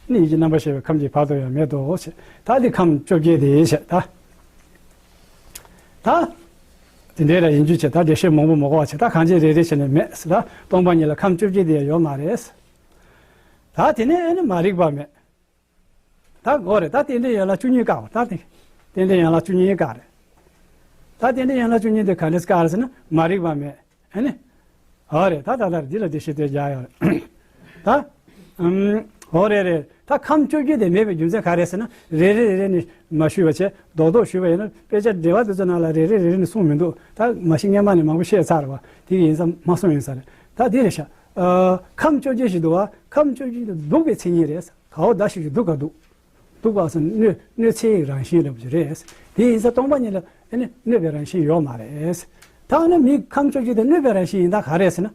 བ། ནི་ཡིད་ཀྱི་རྣམ་པར་ཤེས་པའི་ཁམས་ཀྱི་བར་དུ་ཡང་མེད་དོ་ཟེར། ད་འདི་ཁམས་བཅོ་བརྒྱད་དེ་ཟེར་ད། ད་དེ་འདྲའི་ར་ཡིན་རྒྱུ་བྱས། ད་འགྲེལ་བཤད་མང་པོ་མ་དགོས་པ་བྱས། ད་གང་ཅི་རེ་རེ་བྱས་ནས་མེད་ཟེར། ད་སྟོང་པ་ཉིད་ལ་ཁམས་བཅོ་བརྒྱད་དེ་ཡང་ཡོད་མ་རེད། ད་དེ་ནས་ཨ་ནི་མ་རིག་པ་མེད། ད་འགོ་རེད། ད་རྟེན་འབྲེལ་ཡན་ལག་བཅུ་གཉིས་བཀག་པ། ད་དེ་རྟེན་འབྲེལ་ཡན་ལག་བཅུ་གཉིས་བཀག་རེད། ད་རྟེན་འབྲེལ་ཡན་ལག་བཅུ་གཉིས་དེ་ག་འདྲས་བཀག་རེད་ཟེར་ན། མ་རིག་པ་མེད། ཨ་ནི། འོ་རེད། ད་ད་ལྟར་འདི་ལ་འགྲེལ་བཤད་དེ་རྒྱག་ཡོད་རེད། ད། ཨུམ། འོ་རེད་རེད། ད་ཁམས་བཅོ་བརྒྱད་དེ་མེད་པའི་རྒྱུ་མཚན་ག་རེ་ཟེར་ན། རེ་རེ་རེ་རེ་ནས་མ་ཞུས་པ་བྱས། རྡོག་རྡོག་ཞུས་པ་ཡིན་ན། དཔེ་ཆ་འགྲེལ་པ་དེ་ཚོ་ནང་ལ་རེ་རེ་རེ་རེ་ནས་གསུངས་མི་འདུག། ད་མ་གཞི་སྔས་མ་ནས་མང་པོ་བཤད་ཚར་བ་དེ་གི་ཡིན་ཙང་མ་གསུངས་ཡིན་ས་རེད། ད་འདི་རེད་ཤག། ཨ། ཁམས་བཅོ་བརྒྱད་ཞིག་འདུག་བ། ཁམས་བཅོ་བརྒྱད་དེ་སྡུག་པའི་མཚན་ཉིད་རེད། ག་བ་ད་ཞིག་གི་སྡུག་ག་སྡུག། སྡུག་པ་ཟེར་ན་གནོད། གནོད་འཚེའི་རང་བཞིན་འདྲ་པོ་ཅིག་རེད། དེ་ཡིན་ཙང་སྟོང་པ་ཉིད་ལ་ཨ་ནི་གནོད་པའི་རང་བཞིན་ཡོད་མ་རེད། ད་ཨ་ནི་མི་ཁམས་བཅོ་བརྒྱད་དེ་གནོད་པའི་རང་བཞིན་ཡིན་ད་ག་རེད་ཟེར་ན།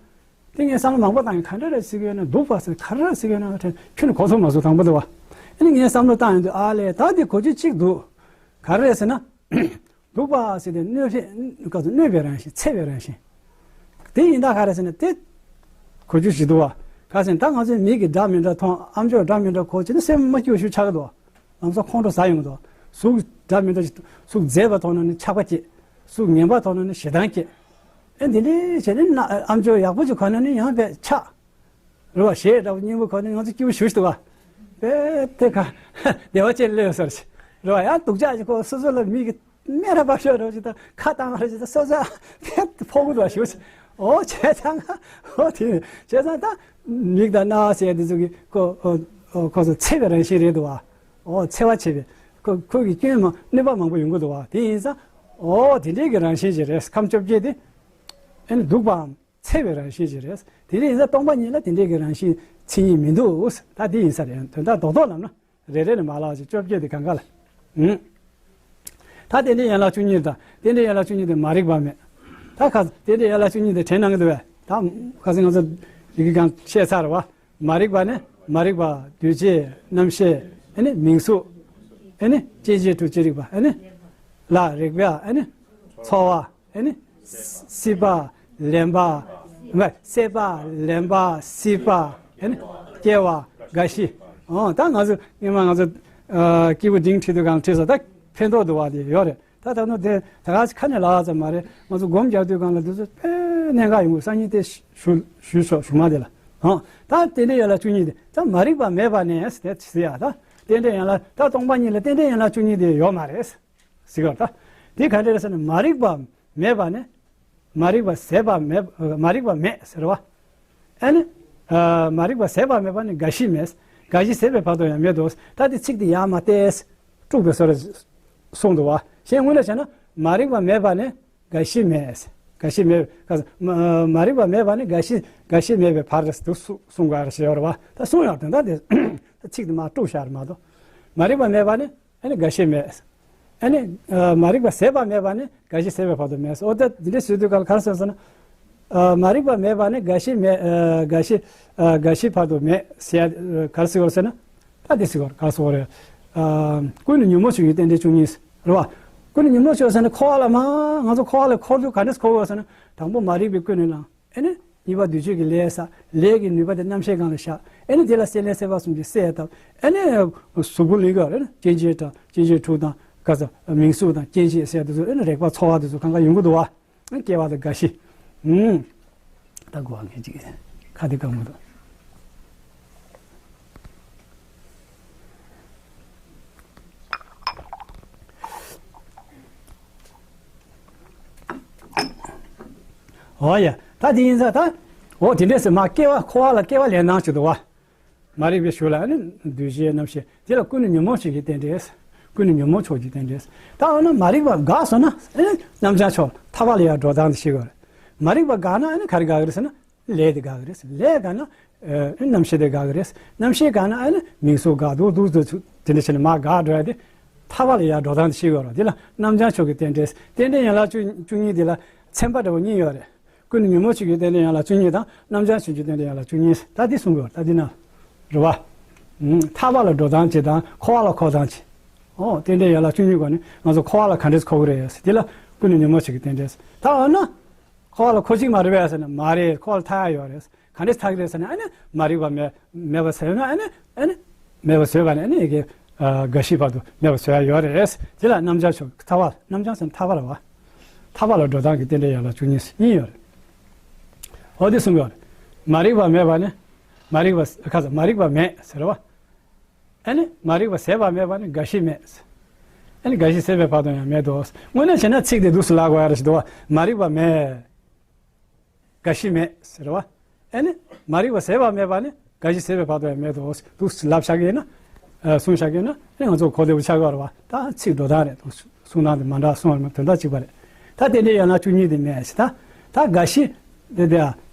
དེ་ངས་བསམ་བློ་མང་པོ་བཏང་ཡིན། ག་འདྲ་རེད་ཟེར་གྱི་ཡོད་ན། སྡུག་པ་ཟེར་ག་རེ་རེད་ཟེར་གྱི་ཡོད་ན། ཁྱོན་ནས་གོ་ཚོད་མ་སོང་། དང་པོ་དེ་བ། ཨ་ནི་ངས་བསམ་བློ་བཏང་ཡོང་དུས། ཨ་ལས། ད་དེ་གོ་རྒྱུ་གཅིག་འདུག། ག་རེ་རེད་ཟེར་ན། སྡུག་པ་ཟེར་དེ་གནོད་བྱེད། ག་ཚོད། གནོད་པའི་རང་བཞིན། འཚེ་བའི་རང་བཞིན། དེ་ཡིན་ད་ག་རེ་ཟེར་ན། དེ་གོ་རྒྱུ་ཞིག་འདུག་བ། ག་ཟེར་ན་ད་ང་ཚོའི་མིག་གིས་འདྲ་མི་འདྲ་མཐོང་། ཨ་མཆོག་འདྲ་མི་འདྲ་གོ་བྱས་ན་སེམས་མ་སྐྱིད་པ་ཞིག་ཆགས་ཀྱི་འདུག། ལམ་སང་ཁོང་ཁྲོ་ཟ་ཡོང་གི་འདུག། གཟུགས་འདྲ་མི་འདྲ་ཞིག། གཟུགས་མཛེས་པ་མཐོང་ན་ནི་ཆགས་པ་སྐྱེ། གཟུགས་ངན་པ་མཐོང་ན་ནི་ཞེ་སྡང་སྐྱེ། ཨེ་འདི་འདྲ་བྱས་ནས་ན། ཨ་མཆོག་ཡག་པོ་ཅིག་གོན་ན་ནི་ཡང་དཔེ་ཆགས། རེད་བ། གཞས་འདྲ་པོ་སྙན་པོ་གོན་ནས་ང་ཚོ་སྐྱིད་པོ་ཞེ་པོ་ཞིག་འདུག་བ། དཔེ་དེ་ག་བདེ་བ་ཅན་སླེབས་ས་རེད། རེད་བ། ཡང་སྡུག་ཅག་ཅིག་ཁོ་སོ་སོ་ལ་མིག་གིས་སྨད་ར་བབས་ཤོག་འདྲ་པོ་ཅིག་དང་། ཁ་བཏང་ར་ཅིག་དང་། སོ་སོ་དཔེ་ཕོག་གི་འདུག་བ། ཞེ་པོ་ཅིག། ཨོ་བྱས་ཙང་། ཨོ་དེ་བྱས་ཙང་ད་མིག་དང་རྣ་བ་ཟེར་དེ་ཚོ་གི་ཁོ། ཨོ། ཁོ་ཚོ་འཚེ་བའི་རང་བཞིན་རེད་འདུག་བ། ཨོ་འཚེ་བ་བྱེད་པའི། ཁོ། ཁོ་གི་སྐྱོན་མང་། གནོད་པ་མང་པོ་ཡོང་གི་འདུག་བ། དེ་ཡིན་ཙང་། ཨོ་དེ་འདྲའི་གི་རང་བཞིན་ཅིག་རེད། ཁམས་བཅོ་བརྒྱད་དེ་ཨ་ནི་སྡུག་པའམ་འཚེ་བའི་རང་བཞིན་ཅིག་རེད། དེ་འདྲ་ཡིན་ཙང་སྟོང་པ་ཉིད་ལ་དེ་འདྲའི་གི་རང་བཞིན་མཚན་ཉིད་མི་འདུག། ད་དེ་ཡིན་ས་རེད། དོན་དག་རྡོག་རྡོག་ལབ་ན་རེ་རེ་ནས་མ་ལབ་ཅིག། བཅོ་བརྒྱད་དེ་གང་ག་ལ། ཨུམ། ད་རྟེན་འབྲེལ་ཡན་ལག་བཅུ་གཉིས་དང་རྟེན་འབྲེལ་ཡན་ལག་བཅུ་གཉིས་དེ་མ་རིག་པ་མེད། ད་ཁ་རྟེན་འབྲེལ་ཡན་ལག་བཅུ་གཉིས་དེ་དྲན་གནང་གི་འདུག་བས། ད་ཁ་སང་ང་ཚོ་ཡི་གེ་གང་བཤད་ཚར་བ། མ་རིག་པ་ནི་མ་རིག་པ། འདུས་བྱས། རྣམ་ཤེས། ཨེ་ནི་མིང་གཟུགས། ཨེ་ནི་སྐྱེ་མཆེད་དྲུག་ཅི་རིགས་པ། ཨེ་ནི་ལ་རེག་པ། ཨེ་ནི་ཚོར་བ། ཨེ་ནི་སྲེད་པ། ལེན་པ། མ། སྲེད་པ། ལེན་པ། སྲེད་པ། ཨེ་ནི་སྐྱེ་བ། རྒ་ཤི། ཨོ་ད་ང་ཚོ་སྔོན་མ་ང་ཚོ་ཨ་སྐྱེས་བུ་འབྲིང་ཁྲིད་དུས་གང་ཁྲིད་སོ་ད་ཕན་ཐོགས་འདུག་བ་དེ་ཡོད་རེད། ད་ད་ནོ་དེ་ད་ག་ཁ་ནས་ལབ་ཙམ་མ་རེད། ང་ཚོ་སྒོམ་རྒྱག་དུས་གང་ལ་དུས་ཚོད་དཔེ་གནད་འགག་ཡོང་གི། སང་ཉིན་དེ་ཞུ་ཞུ་ཤོག་ཞུ་མ་དེ་ལ། ཨོ་ད་རྟེན་འབྲེལ་ཡན་ལག་བཅུ་གཉིས་དེ་ད་མ་རིག་པ་མེད་པ་ནས་དེ་ཟེར་ཡ། ད་རྟེན་འབྲེལ་ཡན་ལག་ད་སྟོང་པ་ཉིད་ལ་རྟེན་འབྲེལ་ཡན་ལག་བཅུ་གཉིས་དེ་ཡོད་མ་རེད། ཟེར་གི་རེད། ད་དེ་ག་འདྲ་རེད་ཟེར་ན། མ་རིག་པ་མེད་པ་ནི། མ་རིག་པ་ཟད་པ་མེད། མ་རིག་པ་མེད་ཟེར་བ། ཨ་ནི་ཨ་མ་རིག་པ་ཟད་པ་མེད་པ་ནི་རྒ་ཤི་མེད། རྒ་ཤི་ཟད་པའི་བར་དུ་ཡང་མེད་དོ། ད་དེ་ཚིག་དེ་ཡར་མར་བལྟས། དཀྲུགས་པའི་བཟོ་འདྲ་གསུངས་འདུག་བ། གཞན་དངོས་གནས་བྱས་ན་མ་རིག་པ་མེད་པ་ནི་རྒ་ཤི་མེད། རྒ་ཤི་མེད། མ་མ་རིག་པ་མེད་པ་ནི་རྒ་ཤི་རྒ་ཤི་མེད་པའི་བར་དུ་གསུངས་དགོས་རེད་ཞེས་པ། ད་གསུངས་ཡོད་དོན་དག་དེ་ཚིག་དེ་མར་དཀྲུགས་བཞག་རེད་མ་གཏོགས། མ་རིག་པ་མེད་པ་ནི། ཨ་ནི་རྒ་ཤི་མེད། ཨ་ནི་ཨ་མ་རིག་པ་ཟད་པ་མེད་པ་ནི་རྒ་ཤི་ཟད་པའི་བར་དུ་མེད། འོ་ད་འདི་འདྲ་ཟེར་དུས་ག་ལ་ག་རེ་ཟེར་ཟེར་ན། ཨ་མ་རིག་པ་མེད་པ་ནི་རྒ་ཤི་མེད། ཨ་རྒ་ཤི་ཨ་རྒ་ཤི་བར་དུ་མེད་ཟེར་ཡ། ཨ་ག་རེ་ཟེར་དགོས་ཟེར་ན། ད་འདི་ཟེར་དགོས་ག་རེ་ཟེར་དགོས་རེད། ཨ་ཀུན་ནས་ཉོན་མོངས་ཆོས་ཀྱི་རྟེན་འབྲེལ་བཅུ་གཉིས་རེད་བ། ཀུན་ནས་ཉོན་མོངས་ཆོས་ཟེར་ན་འཁོར་བ་ལ་མ་ང་ཚོ་འཁོར་བ་ལ་འཁོར་དུས་ག་འདྲས་འཁོར་དགོས་ཟེར་ན། དང་པོ་མ་རིག་པའི་ཀུན་ནས་བསླངས། ཨེ་ནི། གཉིས་པ་འདུས་བྱས་ཀྱི་ལས་བསགས། ལས་ཀྱི་ནུས་པ་དེ་རྣམ་ཤེས་སྒང་ལ་བཞག། ཨེ་ནི་དེ་ལ་སྲེད་ལེན་སྲེད་པ་གསུམ་གྱིས་བསྲེས་བཏབ། ཨེ་ནི་གཟུགས་པོ་ལུས་ཀྱི་ཨེ་ནི་སྐྱེ་མཆེད་དང་སྐྱེ་མཆེད་དྲུག་དང་ག་ས་མིང་གཟུགས་དང་སྐྱེ་མཆེད་ཟེར་དེ་ཚོ། ཨེ་ནི་རེག་པ་ཚོར་བ་དེ་ཚོ་གང་ག་ཡོང་གི་འདུག་བ། སྐྱེ་བ་དང་རྒ་ཤི། ཨུམ། ད་གོ་བ་ངས་ཅིག་ཁ་དེ་གང་མི་འདུག་ཨོ་ཡ། ད་དེ་ཡིན་ཙང་ད། འོ་དེ་འདྲས་སེ་མ་སྐྱེ་བ་འཁོར་བ་ལ་སྐྱེ་བ་ལེན་སྟངས་ཤིག་འདུག་བ། མ་རིག་པའི་གཞུག་ལ་ཨ་ནི་འདུས་བྱས་རྣམ་ཤེས་དེ་ལ་ཀུན་ནས་ཉོན་མོངས་ཆོས་ཀྱི་རྟེན་འབྲེལ། ཀུན་ནས་ཉོན་མོངས་ཆོས་ཀྱི་རྟེན་འབྲེལ། ད་འོ་ན་མ་རིག་པ་འགགས་སོང་ན་ཨ་ནི་རྣམ་བྱང་ཕྱོགས་ཐར་པ་ལ་ཡར་འགྲོ་སྟངས་དེ་ཤེས་དགོས་རེད། མ་རིག་པ་འགགས་ན་ཨ་ནི་ག་རེ་འགག་གི་རེད་ཟེར་ན། ལས་དེ་འགག་གི་རེད། ལས་འགག་ན་ཨ་རྣམ་ཤེས་དེ་འགག་གི་རེད། རྣམ་ཤེས་འགག་ན་ཨ་ནི་མིང་གཟུགས་འགག་འདུག་འདུག་འདུག་དེ་འདྲ་བྱས་ནས་མར་འགག་འགྲོ་ཡ་དེ་ཐར་པ་ལ་ཡར་འགྲོ་སྟངས་དེ་ཤེས་དགོས་རེད། དེ་ལ་རྣམ་བྱང་ཕྱོགས་ཀྱི་རྟེན་འབྲེལ། རྟེན་འབྲེལ་ཡན་ལག་བཅུ་བཅུ་གཉིས་དེ་ལ་ཚན་པ་འདྲ་བོ་གཉིས་ཡོད་རེད། ཀུན་ནས་ཉོན་མོངས་ཆོས་ཀྱི་རྟེན་འབྲེལ་ཡན་ལག་བཅུ་གཉིས་དང་རྣམ་བྱང་ཆོས་ཀྱི་རྟེན་འབྲེལ་ཡན་ལག་བཅུ་གཉིས། ད་འདི་གསུང་དགོས་རེད། ད་འདི་ན་རེད་བ། ཐར་པ་ལ་འགྲོ་སྟངས་ཅིག་དང་འཁོར་བ་ལ་འཁོར་སྟངས་ཅིག། ཨོ་རྟེན་འབྲེལ་ཡན་ལག་བཅུ་གཉིས་སྒོ་ནས་ང་ཚོ་འཁོར་བ་ལ་ག་འདྲས་འཁོར་གི་རེད་ཟེར། འདི་ལ་ཀུན་ནས་ཉོན་མོངས་ཆོས་ཀྱི་རྟེན་འབྲེལ་ཟེར། ད་འོ་ན་འཁོར་བ་ལ་འཁོར་གཅིག་མ་རེད་པས་ཟེར་ན་མ་རེད། འཁོར་བ་ལ་ཐར་ཡ་ཡོད་རེད། ག་འདྲས་ཐར་གི་རེད་ཟེར་ན་ཨ་ནི་མ་རིག་པ་མེད་མེད་པ་བཟོས་ན་ཨ་ནི་ཨ་ནི་མེད་པ་བཟོས་པ་ནི་ཨ་ནི་ཡི་གེ་ཨ་རྒ་ཤི་བར་དུ་མེད་པ་བཟོ་ཡ་ཡོད་རེད། དེ་ལ་རྣམ་བྱང་ཕྱོགས་ཐར་པ། རྣམ་བྱང་ཟེར་ན་ཐར་པ་རེད་བ། ཐར་པ་ལ་འགྲོ་སྟངས་ཀྱི་རྟེན་འབྲེལ་ཡན་ལག་བཅུ་གཉིས་གཉིས་ཡོད་རེད། འོ་དེ་གསུངས་ཡོད་རེད། མ་རིག་པ་མེད་པ་ནི། མ་རིག་པ་ཁ་ས་མ་རིག་པ་མེད་ཟེར་བ། ཨ་ནི་མ་རིག་པ་ཟད་པ་མེད་པ་ནི་རྒ་ཤི་མེད། ཨ་ནི་རྒ་ཤི་ཟད་པའི་བར་དུ་ཡང་མེད་དོ། དངོས་གནས་བྱས་ན་ཚིག་དེ་འདུག་སེ་ལབ་དགོས་ཡ་རེད་ཞེས་འདུག་བ། མ་རིག་པ་མེད། རྒ་ཤི་མེད་ཟེར་བ། ཨ་ནི་མ་རིག་པ་ཟད་པ་མེད་པ་ནི་རྒ་ཤི་ཟད་པའི་བར་དུ་ཡང་མེད་དོ། འདུག་སེ་ལབ་བཞག་གི་ཡིན་ན། ཨ་གསུངས་བཞག་གི་ཡིན་ན་ཨ་ནི་ང་ཚོ་གོ་བདེ་པོ་ཆགས་ཀྱི་ཡོད་རེད་བ། ད་ཚིག་འགྲོ་སྟངས་རེད། གསུང་སྟངས་དེ་མ་འདྲ་གསུངས་པ་དོན་དག་གཅིག་པ་རེད། ད་དེ་འདྲའི་ཡང་ན་བཅུ་གཉིས་དེ་མེད་ཟེར། ད་ད་རྒ་ཤི་དེ་དེ་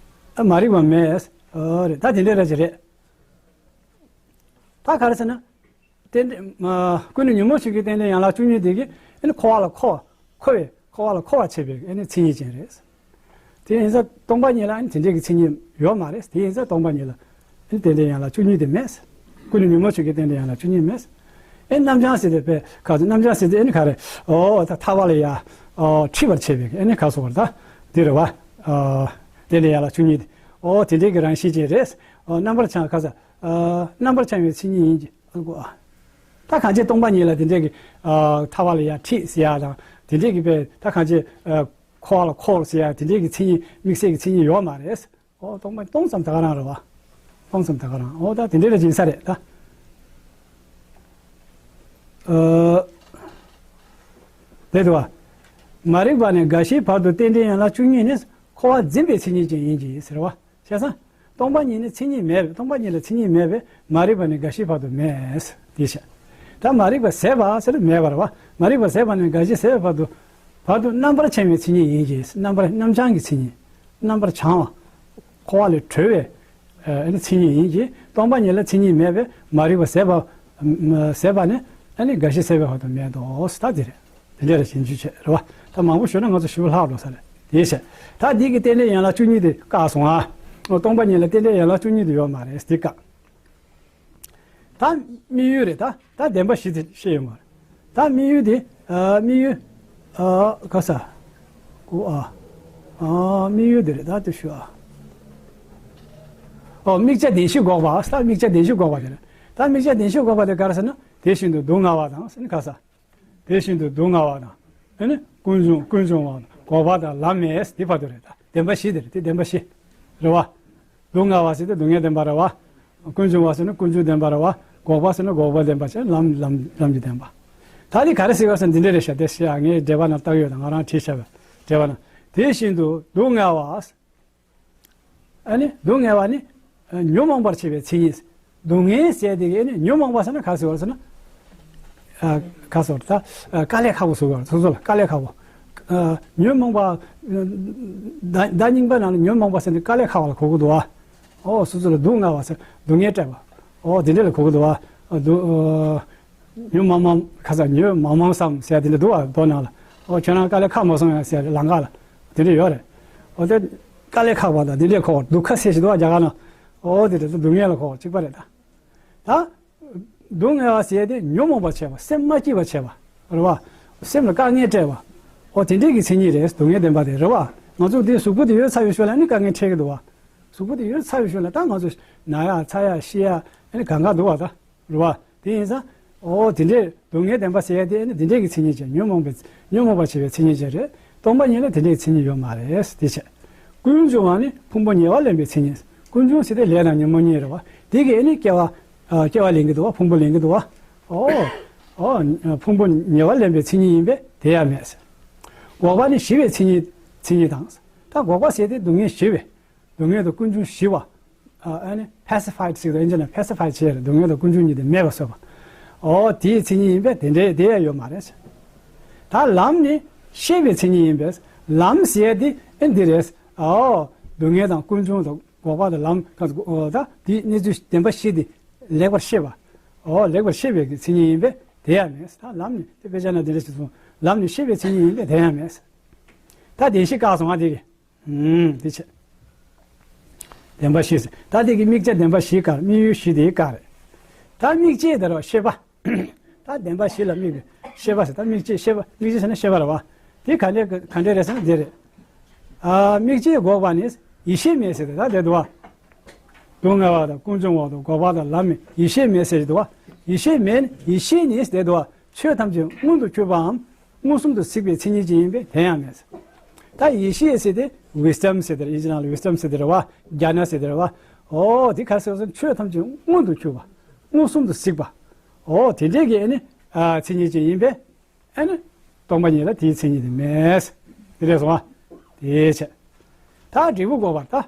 ཨ་མ་རིག་པ་མེད། ཨོ་རེད། ད་དེ་འདྲའི་ར་ཅིག་རེད། ད་ག་རེ་ཟེར་ན། རྟེན་འབྲེལ་མ་ཀུན་ནས་ཉོན་མོངས་ཆོས་ཀྱི་རྟེན་འབྲེལ་ཡན་ལག་བཅུ་གཉིས་དེ་གིས་ཨ་ནི་འཁོར་བ་ལ་འཁོར་འཁོར་བའི་འཁོར་བ་ལ་འཁོར་བར་བྱེད་པའི་ཨ་ནི་མཚན་ཉིད་ཅན་རེད། དེ་ཡིན་ཙང་སྟོང་པ་ཉིད་ལ་ཨ་ནི་དེ་འདྲའི་གི་མཚན་ཉིད་ཡོད་མ་རེད། དེ་ཡིན་ཙང་སྟོང་པ་ཉིད་ལ་ཨ་ནི་རྟེན་འབྲེལ་ཡན་ལག་བཅུ་གཉིས་དེ་མེད། ཀུན་ནས་ཉོན་མོངས་ཆོས་ཀྱི་རྟེན་འབྲེལ་ཡན་ལག་བཅུ་གཉིས་མེད། ཨེ་རྣམ་བྱང་ཟེར་དེ་དཔེ་ག་ཚོད་རྣམ་བྱང་ཟེར་དེ་ཨ་ནི་ག་རེ། ཨོ་ད་ཐར་པ་ལ་ཡ་ཨོ་ཁྲིད་པར་བྱེད་པའི་ཨ་ནི་ག་ཚོད་པར་ད་འདི་རེད་བ། ཨོ་རྟེན་འབྲེལ་ཡན་ལག་བཅུ་གཉིས་དེ་ཨོ་དེ་འདྲའི་གི་རང་བཞིན་ཅན་རེད། ཨོ་རྣམ་པར་བྱང་ག་ས། ཨ་རྣམ་པར་བྱང་བའི་མཚན་ཉིད་ཡིན་གྱི། ཨ་གོ་ཨ། ད་གང་ཅི་སྟོང་པ་ཉིད་ལ་དེ་འདྲས་ཀྱི་ཨ་ཐར་པ་ལ་ཡང་ཁྲིད་ཟེར་ཡ་དང་དེ་འདྲས་ཀྱི་དཔེ་ད་གང་ཅི་ཨ་འཁོར་བ་ལ་འཁོར་ཟེར་ཡ་དེ་འདྲས་ཀྱི་མཚན་ཉིད་དམིགས་བསལ་གྱི་མཚན་ཉིད་ཡོད་མ་རེད། ཨོ་སྟོང་པ་སྟོང་ཙམ་ད་ག་རང་རེད་བ། སྟོང་ཙམ་ད་ག་རང་། ཨོ་ད་དེ་འདྲས་ལ་སྦྱིན་ས་རེད་ད། ཨ་རེད་དོ། མ་རིག་པ་ནས་རྒ་ཤིའི་བར་དུ་རྟེན་འབྲེལ་ཡན་ལག་བཅུ་གཉིས་ནི་འཁོར་བ་འཛིན་པའི་མཚན་ཉིད་ཅན་ཡིན་གྱི་ཟེར་བ། བྱས་ཙང་། སྟོང་པ་ཉིད་ནི་མཚན་ཉིད་མེད་པས། སྟོང་པ་ཉིད་ལ་མཚན་ཉིད་མེད་པས་མ་རིག་པ་ནི་རྒ་ཤིའི་བར་དུ་མེད། དེ་བཤད། ད་མ་རིག་པ་ཟད་པ་ཟེར་མེད་པར་བ། མ་རིག་པ་ཟད་པ་ནི་རྒ་ཤི་ཟད་པའི་བར་དུ། བར་དུ་རྣམ་པར་བྱང་བའི་མཚན་ཉིད་ཡིན་གྱི། རྣམ་པར་རྣམ་བྱང་གི་མཚན་ཉིད། རྣམ་པར་བྱང་བ། འཁོར་བ་ལས་གྲོལ་བའི་ཨ་ནི་མཚན་ཉིད་ཡིན་གྱི། སྟོང་པ་ཉིད་ལ་མཚན་ཉིད་མེད་པས་མ་རིག་པ་ཟད་པ། ཟད་པ་ནི་ ཨ་ནི་རྒ་ཤི་ཟད་པའི་བར་དུ་མེད་དོ། ད་དེ་རེད། དེ་འདྲ་རེད། ཞིབ་འཇུག་བྱས་རེད་བ། ད་མང་པོ་ཞུས་ན་ང་ཚོ་ཞུ་ལྷག་འགྲོ་ས་རེད། དེའི་ཕྱིར། ད་འདི་གི་རྟེན་འབྲེལ་ཡན་ལག་བཅུ་གཉིས་དེ་བཀག་སོང་ཨ། སྟོང་པ་ཉིད་ལ་རྟེན་འབྲེལ་ཡན་ལག་བཅུ་གཉིས་དེ་ཡོད་མ་རེད། དེ་བཀག་ད་དམིགས་ཡུལ་རེད། ད་ད་བདེན་པ་བཞི་དེ་བཤད་ཡོད་མ་རེད། ད་དམིགས་ཡུལ་དེ་ཨ་དམིགས་ཡུལ་ཨ་ག་ས་ཀུ་ཨ་ཨ་དམིགས་ཡུལ་དེ་རེད། ད་དེ་ཞུ་ཨ། ཨོ་དམིགས་བྱ་བདེན་བཞི་འགོག་པ། ད་དམིགས་བྱ་བདེན་བཞི་འགོག་པ་དེ་རེད། ད་དམིགས་བྱ་བདེན་བཞི་འགོག་པ་དེ་ག་རེ་ཟེར་ན། དེ་བཞིན་དུ་སྡུག་བསྔལ་བ་དང་ཟེར་ན་ག་ས། དེ་བཞིན་དུ་སྡུག་བསྔལ་བ་དང་། ཨ་ནི་ཀུན་འབྱུང་ཀུན་འབྱུང་བ་དང་འགོག་པ་དང་ལམ་མེད་དེ་བར་དུ་རེད། ད་བདེན་པ་བཞི་དེ་རེད། དེ་བདེན་པ་བཞི་རེད་བ། སྡུག་བསྔལ་བ་ཟེར་དེ་སྡུག་བསྔལ་བདེན་པ་རེད་བ། ཀུན་འབྱུང་བ་ཟེར་ན་ཀུན་འབྱུང་བདེན་པ་རེད་བ། འགོག་པ་ཟེར་ན་འགོག་པ་བདེན་པ་བྱས་ལམ་ལམ་ལམ་གྱི་བདེན་པ། ད་ནི་ག་རེ་ཟེར་བ་ཟེར་འདི་འདྲ་རེད་ཤག་དེ་ཤེས་ཨ། ངས་འགྲེལ་པ་ནང་བཏགས་ཡོད། ད་ང་རང་བྲིས་བཞག་པའི་འགྲེལ་པ་ནང་། དེ་བཞིན་དུ་སྡུག་བསྔལ་བ། ཨ་ནི་སྡུག་བསྔལ་བ་ནི་ཉོན་མོངས་པར་བྱེད་པའི་མཚན་ཉིད། སྡུག་བསྔལ་ཟེར་དེ་གི་ཨ་ནི་ཉོན་མོངས་པ་ཟེར་ན་ག་ཟེར་བ་ཟེར་ན། ཨ་ག་ཟེར་བ་ད་ཨ་དཀའ་ལས་ཁག་པོ་བཟོ་དགོས། སོ་སོ་ལ་དཀའ་ལས་ཁག་པོ། ཨ་ཉོན་མོངས་པ་བརྡ་བརྡ་རྙིང་པ་ནང་ལ་ཉོན་མོངས་པ་ཟེར་ནས་དཀའ་ལས་ཁག་པ་ལ་གོ་གི་འདུག་བ། ཨོ་སོ་སོ་ལ་སྡུག་བསྔལ་བ་ཟེར་སྡུག་བསྔལ་སྤྲད་པ། ཨོ་དེ་འདྲ་ལ་གོ་གི་འདུག་བ། ཨ་སྡུག་ཨ། ཉོན་མ་མང་ཁ་ས་ཉོན་མ་མང་བསམ་ཟེར་དེ་འདྲ་འདུག་བ། མདོ་ནང་ལ། ཨོ་ཁྱོད་རང་དཀའ་ལས་ཁག་མ་སོང་ཡང་ཟེར་ལམ་ཁ་ལ་དེ་འདྲ་ཡོད་རེད། ཨོ་དེ་དཀའ་ལས་ཁག་པ་དང་དེ་འདྲས་གོ་བ། སྡུག་ཁ་ཟེར་ཞིག་འདུག་བ་རྒྱ་གར་ནང་། ཨོ་དེ་འདྲ་སྡུག་བསྔལ་ལ་གོ་བ་གཅིག་པ་རེད་ད། ད་སྡུག་བསྔལ་བ་ཟེར་དེ་ཉོན་མོངས་པ་བྱས་པ། སེམས་མ་སྐྱིད་པ་བྱས་པ་རེད་བ། སེམས་ལ་དཀའ་ངལ་སྤྲད་པ། ཨོ་དེ་འདྲས་ཀྱི་མཚན་ཉིད་རེད། སྡུག་བསྔལ་བདེན་པ་དེ་རེད་བ། ང་ཚོ་དེ་གཟུགས་པོ་དེ་ཡོད་ཚར་བའི་ཤུལ་ལ་ནི་དཀའ་ངལ་འཕྲད་ཀྱི་འདུག་བ། གཟུགས་པོ་དེ་ཡོད་ཚར་བའི་ཤུལ་ལ་ད་ང་ཚོ་ན་ཡ་ཚ་ཡ་ཤི་ཡ་ཨ་ནི་གང་ག་འདུག་བ་ད། རེད་བ། དེ་ཡིན་ཙང་། ཨོ་དེ་འདྲས་སྡུག་བསྔལ་བདེན་པ་ཟེར་ཡ་དེ་ཨ་ནི་དེ་འདྲས་ཀྱི་མཚན་ཉིད་ཅན། ཉོན་མོངས་པའི་ཉོན་མོངས་པ་བྱེད་པའི་མཚན་ཉིད་ཅན་རེད། སྟོང་པ་ཉིད་ལ་དེ་འདྲས་ཀྱི་མཚན་ཉིད་ཡོད་མ་རེད། དེ་བྱས། ཀུན་འབྱུང་བ་ནི་ཕུང་པོ་ཉེ་བར་ལེན་པའི་མཚན་ཉིད། ཀུན་འབྱུང་ཟེར་དེ་ལས་དང་ཉོན་མོངས་གཉིས་རེད་བ། དེ་གིས་ཨ་ནི་སྐྱེ་བ་ཨ་སྐྱེ་བ་ལེན་གྱི་འདུག་བ། ཕུང་པོ་ལེན་གྱི་འདུག་བ། ཨོ་ཨོ་ཕུང་པོ་ཉེ་བར་ལེན་པའི་མཚན་ཉིད་ཡིན་པས་དེ་ཡང་མེད། འགོག་པ་ནི་ཞི་བའི་མཚན་ཉིད་མཚན་ཉིད་དང་། ད་འགོག་པ་ཟེར་དེ་སྡུག་བསྔལ་ཞི་བའི། སྡུག་བསྔལ་དང་ཀུན་འབྱུང་ཞི་བ། ཨ་ནི་pacified ཟེར་དུས་ཨིན་ཇི་ནང་pacified བྱས་རེད། སྡུག་བསྔལ་དང་ཀུན་འབྱུང་གཉིས་དེ་མེད་པར་བཟོས་པ། ཨོ་དེའི་མཚན་ཉིད་ཡིན་པས་དེ་འདྲའི་དེ་ཡང་ཡོད་མ་རེད། ད་ལམ་ནི་ཤེས་པའི་མཚན་ཉིད་ཡིན་པས། ལམ་ཟེར་དེ་ཨེ་འདི་རེད། ཨོ་སྡུག་བསྔལ་དང་ཀུན་འབྱུང་དང་འགོག་པ་དང་ལམ་ག་ད་དེའི་གནས་ཚུལ་བདེན་པ་བཞི་དེ་ལེགས་པར་ཤེས་པ། ཨོ་ལེགས་པར་ཤེས་པའི་མཚན་ཉིད་ཡིན་པས་དེ་ཡང་མེད། ད་ལམ་ནི་དེ་དཔེ་ཆ་ན་དེ་འདྲ་ཞིག་གསུངས། ལམ་ནི་ཤེས་པའི་མཚན་ཉིད་ཡིན་པས་དེ་ཡང་མེད། ད་བདེན་བཞི་བཀག་སོང་ང་དེ་གི་ཨུམ། དེ་བྱས། བདེན་པ་བཞི་ཟེར། ད་དེ་གི་དམིགས་བྱ་བདེན་པ་བཞི་བཀག་དམིགས་ཡུལ་བཞི་དེ་བཀག་རེད། ད་དམིགས་བྱེད་དེ་རོ་ཤེས་པ། ད་བདེན་པ་བཞི་ལ་དམིགས་པའི་ཤེས་པ་ཟེར། ད་དམིགས་བྱེད་ཤེས་པ། དམིགས་བྱེད་ཟེར་ན་ཤེས་པ་རེད་བ། དེ་ག་འདྲས་ག་འདྲས་རེད་ཟེར་ན་དེ་རེད། ཨ་དམིགས་བྱེད་འགོག་པ་ནི་ཡིད་ཤེས་མེད་ཟེར་ཏེ་ད་དེ་འདུག་བ། སྡུག་བསྔལ་བ་དང་ཀུན་འབྱུང་བ་དང་འགོག་པ་དང་ལམ་མེད། ཡིད་ཤེས་མེད་ཟེར་གྱི་འདུག་བ། ཡིད་ཤེས་མེད་ནི་ཡིད་ཤེས་ནི་དེ་འདུག་བ། ཆོས་ཐམས་ཅད་མངོན་དུ་གྱུར་པའམ་མངོན་སུམ་དུ་གཟིགས་པའི་མཚན་ཉིད་ཅན་ཡིན་པས་དེ་ཡང་མེད། ད་ཡིད་ཤེས་ཟེར་ཏེ་wisdom ཟེར་ཏེ་ཨིན་ཇི་ནང་ལ་wisdom ཟེར་ཏེ་རེད་བ། རྒྱ་ན་ཟེར་ཏེ་རེད་བ། ཨོ་དེ་ག་རེ་ཟེར་སོང་། ཆོས་ཐམས་ཅད་མངོན་དུ་གྱུར་པ། མངོན་སུམ་དུ་གཟིགས་པ། ཨོ་དེ་འདྲས་ཀྱི་ཨ་ནི་ཨ་མཚན་ཉིད་ཅན་ཡིན་པས་ཨ་ནི་སྟོང་པ་ཉིད་ལ་དེའི་མཚན་ཉིད་དེ་མེད། དེ་འདྲས་སོང་བ། དེ་བྱས། ད་འབྲས་བུ་འགོག་པ་ད།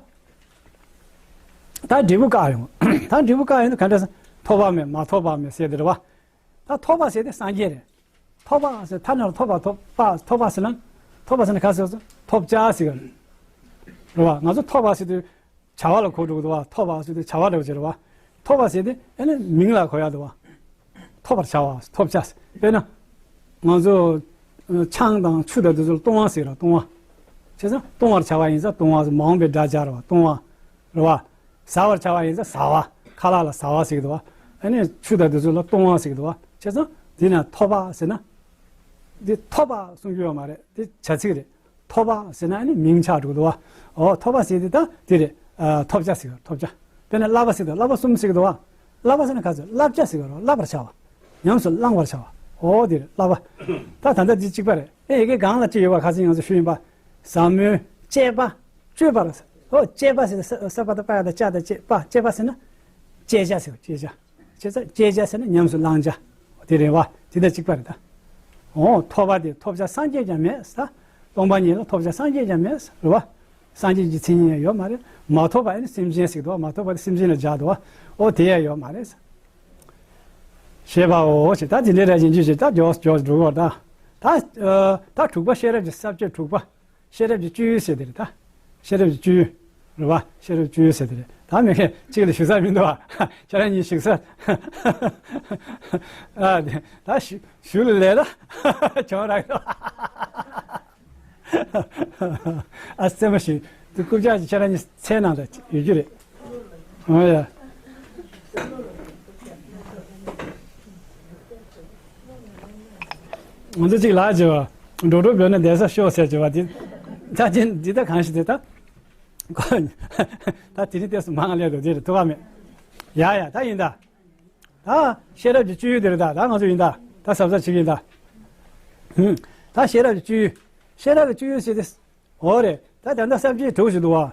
ད་འབྲས་བུ་བཀག་ཡོང་། ད་འབྲས་བུ་བཀག་ཡོང་དུས་ག་འདྲ་ཟེར། ཐོབ་པ་མེད་མ་ཐོབ་པ་མེད་ཟེར་དེ་རེད་བ། ད་ཐོབ་པ་ཟེར་དེ་སངས་རྒྱས་རེད། ཐོབ་པ་ཟེར་ཐ་ན་ལ་ཐོབ་པ་ཐོབ་པ་ཐོབ་པ་ཟེར་ན། ཐོབ་པ་ཟེར་ན་ག་ཟེར་སོང་། ཐོབ་བྱ་ཟེར་གི་རེད་བ། ང་ཚོ་ཐོབ་པ་ཟེར་དུས་བྱ་བ་ལ་གོ་འགྲོ་གི་འདུག་བ། ཐོབ་པ་ཟེར་དུས་བྱ་བ་འདྲ་བོ་ཅིག་རེད་བ། ཐོབ་པ་ཟེར་དེ་ཨ་ནི་མིང་ལ་གོ་ཡ་འདུག་བ། ཐོབ་པར་བྱ་བ་ཐོབ་བྱ་ཟེར། དཔེར་ན། ང་ཚོ་ཆང་དང་ཆུ་དང་དེ་ཚོ་ལ་བཏུང་བ་ཟེར་གི་རེད་བ། བཏུང་བ། བྱས་ཙང་བཏུང་བར་བྱ་བ་ཡིན་ཙང་བཏུང་བ་ཟེར། མ་འོངས་པའི་སྒྲ་སྦྱར་བ་བཏུང་བ། རེད་བ། ཟ་བར་བྱ་བ་ཡིན་ཙང་ཟ་བ། ཁ་ལག་ལ་ཟ་བ་ཟེར་གི་འདུག་བ། ཨ་ནི་ཆུ་དང་དེ་ཚོ་ལ་བཏུང་བ་ཟེར་གི་འདུག་བ། བྱས་ཙང་དེ་ན་ཐོབ་པ་ཟེར་ན། འདི་ཐོབ་པ་གསུང་རྒྱུ་ཡོད་མ་རེད། འདི་བྱ་ཚིག་རེད། ཐོབ་པ་ཟེར་ན་ཨ་ནི་མིང་ཆགས་འགྲོ་གི་འདུག་བ། ཨོ་ཐོབ་པ་ཟེར་དེ་ད་དེ་རེད། ཨ་ཐོབ་བྱ་ཟེར་གི་རེད། ཐོབ་བྱ། དཔེར་ན་བསླབ་པ་ཟེར་དུས་བསླབ་པ་གསུམ་ཟེར་གི་འདུག་བ། བསླབ་པ་ཟེར་ན་ག་ཚོད་བསླབ་བྱ་ཟེར་གི་རེད། བསླབ་པར་བྱ་བ། ཉམས་སུ་བླང་བར་བྱ་བ། ཨོ་དེ་རེད་བསླབ་པ། ད་ད་ལྟ་འདི་གཅིག་པ་རེད། ཨེ་ཡི་གེ་སྒང་ལ་ཅི་ཡོད་པ་ཁ་སང་ང་ཚོ་ཞུས་ཡིན་པ། ཟབ་མོའི་བཅས་པ། སྤྱོད་པ་རེད། ཨོ་བཅས་པ་ཟེར་ས་ས་པ་ད་པ་ཡ་ད་ཅ་ད་བཅས་པ། བཅས་པ་ཟེར་ན། བཅས་བྱ་ཟེར་བ་བཅས་བྱ། བྱས་ཙང་བཅས་བྱ་ཟེར་ན་ཉམས་སུ་བླང་བྱ། དེ་རེད་བ། དེ་དང་གཅིག་པ་རེད་ད། འོ་ཐོབ་པ་དེ་ཐོབ་བྱ་སངས་རྒྱས་ཀྱང་མེད་ས། སྟོང་པ་ཉིད་ལ་ཐོབ་བྱ་སངས་རྒྱས་ཀྱང་མེད་ས་རེད་བ། སངས་རྒྱས་ཀྱི་མཚན་ཉིད་ཡང་ཡོད་མ་རེད། མ་ཐོབ་པ་ཨ་ནི་སེམས་ཅན་ཟེར་གི་འདུག་བ། མ་ཐོབ་པ་དེ་སེམས་ཅན་ལ་སྦྱར་འདུག་བ། འོ་དེ་ཡང་ཡོད་མ་རེད། ཤེས་པའོ་ཞེས་ད་དེ་འདྲའི་ར་ཡིན་རྒྱུ་ཞིག་ད་མགྱོགས་མགྱོགས་འགྲོ་གི་བ་ད། ད་ཨ་ད་དྲུག་པ་ཤེས་རབ་ཀྱི་ས་བཅད་དྲུག་པ། ཤེས་རབ་ཀྱི་བཅུད་ཟེར་དེ་རེད་ད། ཤེས་རབ་ཀྱི་བཅུད། རེད་བ། ཤེས་རབ་བཅུ་ཡོད་ཟེར་དེ་རེད། ད་མི་ཁེ་གཅིག་ལ་ཞུ་ས་མི་འདུག་བ། ཁྱེད་རང་གཉིས་ཞུ་ས། ཨ་ད་ཞུ་ཞུ་ལ་ལས་ད་བྱུང་རག་ད། ཨ་རྩེད་མོ་ཞིག་དུ་རྐུབ་ཀྱག་ཅིག་ཁྱེད་རང་གཉིས་ཚལ་ནང་ལ་ཡོད་རྒྱུ་རེད། ཨོ་ཡ། ང་ཚོ་གཅིག་ལགས་བྱེད་པ། འགྲོ་གྲོགས་བོད་ནས་བསྡད་ས་ཤོག་ཟེར་བྱེད་པ་དེ། ད་ཅན་འདི་ད་གང་ཞིག་དེ་ད། ད་དེ་རིང་ཏོག་ཙམ་མང་ང་སླེབས་འདུག་དེ་རེད་ཐུག་ག་མེད། ཡ་ཡ་ད་ཡིན་ད། ད་ཤེས་རབ་ཀྱི་སྤྱོད་ཡུལ་དེ་རེད་ད། ད་ང་ཚོ་ཡིན་ད། ད་གཟབ་གཟབ་བྱེད་ཀྱི་ཡིན་ད། ཧུམ། ད་ཤེས་རབ་ཀྱི་སྤྱོད་ཡུལ། ཤེས་རབ་ཀྱི་སྤྱོད་ཡུལ་ཟེར་ཏེ། འོ་རེད། ད་ད་ལྟ་ས་བཅད་དྲུག་ཞིག་འདུག་བ།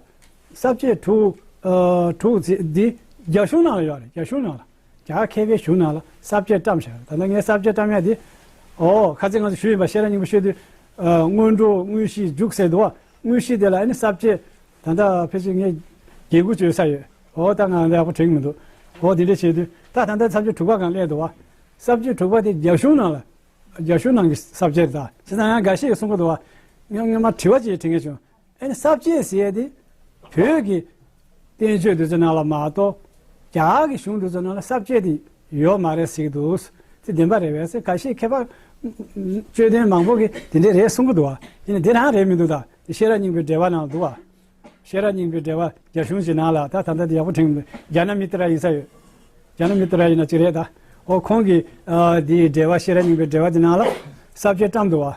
ས་བཅད་དྲུག་ཨ་དྲུག་ཟེར་འདི་རྒྱ་གཞུང་ནང་ལ་ཡོད་རེད། རྒྱ་གཞུང་ནང་ལ། རྒྱ་གར་མཁས་པའི་གཞུང་ནང་ལ་ས་བཅད་བཀྲམ་བཞག་ད་ལྟ་ངས་ས་བཅད་བཀྲམ་ཡ་འདི། འོ་ཁ་ཚིག་ང་ཚོ་ཞུས་ཡིན་པ། ཤེས་རབ་སྙིང་པོ་ཤོད་དུས། ཨ་སྔོན་འགྲོ་དངོས་གཞི་མཇུག་ཟེར་འདུག་བ། དངོས་གཞི་དེ་ལ་ཨ་ནི་ས་བཅད། ད་ལྟ་ཕལ་ཆེར་ངས་བརྒྱད་དགུ་བཅོས་ས་ཡོད། འོ་ད་ང་ཡག་པོ་དྲན་གྱི་མི་འདུག་འོ་དེ་འདྲ་བྱས་དུས་ད་ད་ལྟ་ས་བཅད་དྲུག་པ་སྒང་སླེབས་འདུག་བ། ས་བཅད་དྲུག་པ་དེ་རྒྱ་གཞུང་ནང་ལ། རྒྱ་གཞུང་ནང་གི་ས་བཅད་རེད་ད། བྱས་ཙང་ཡང་འགའ་ཤས་ཀྱིས་གསུང་གི་འདུག་བ། སྔོན་སྔོན་མ་དྲི་བ་ཅིག་དྲི་མཁན་བྱུང་། ཨ་ནི་ས་བཅད་ཟེར་ཡས་དེ་བོད་ཀྱི་བསྟན་བཅོས་འདི་ཚོ་ནང་ལ་མ་གཏོགས་རྒྱ་གར་གྱི་གཞུང་འདི་ཚོ་ནང་ལ་ས་བཅད་དེ་ཡོད་མ་རེད་ཟེར་གྱི་འདུག་དེ་བདེན་པ་རེད་པས་ཟེར། འགའ་ཤས་མཁས་པ་དཔྱོད་ལྡན་མང་པོ་གིས་དེ་འདྲས་རེད་གསུང་གི་འདུག་བ། ཡིན་ནའི་དེ་རང་རེད་མི་འདུག་ད་དེ་ཤེས་རབ་སྙིང་པོའི་འགྲེལ་པ་ནང་ལ་འདུག་བ། ཤེས་རབ་སྙིང་པོའི་འགྲེལ་པ་རྒྱ་གཞུང་གི་ནང་ལ། ད་ད་ལྟ་དེ་ཡག་པོ་དྲན་གྱི་མི་འདུག་རྒྱ་ན་མི་ཏྲ་ཡིན་ས་ཡོད། རྒྱ་ན་མི་ཏྲ་ཡིན་ན་ཅིག་རེད་ད། ཨོ་ཁོང་གིས་ཨ་དེའི་འགྲེལ་པ། ཤེས་རབ་སྙིང་པོའི་འགྲེལ་པ་དེ་ནང་ལ་ས་བཅད་བཀྲམ་འདུག་བ།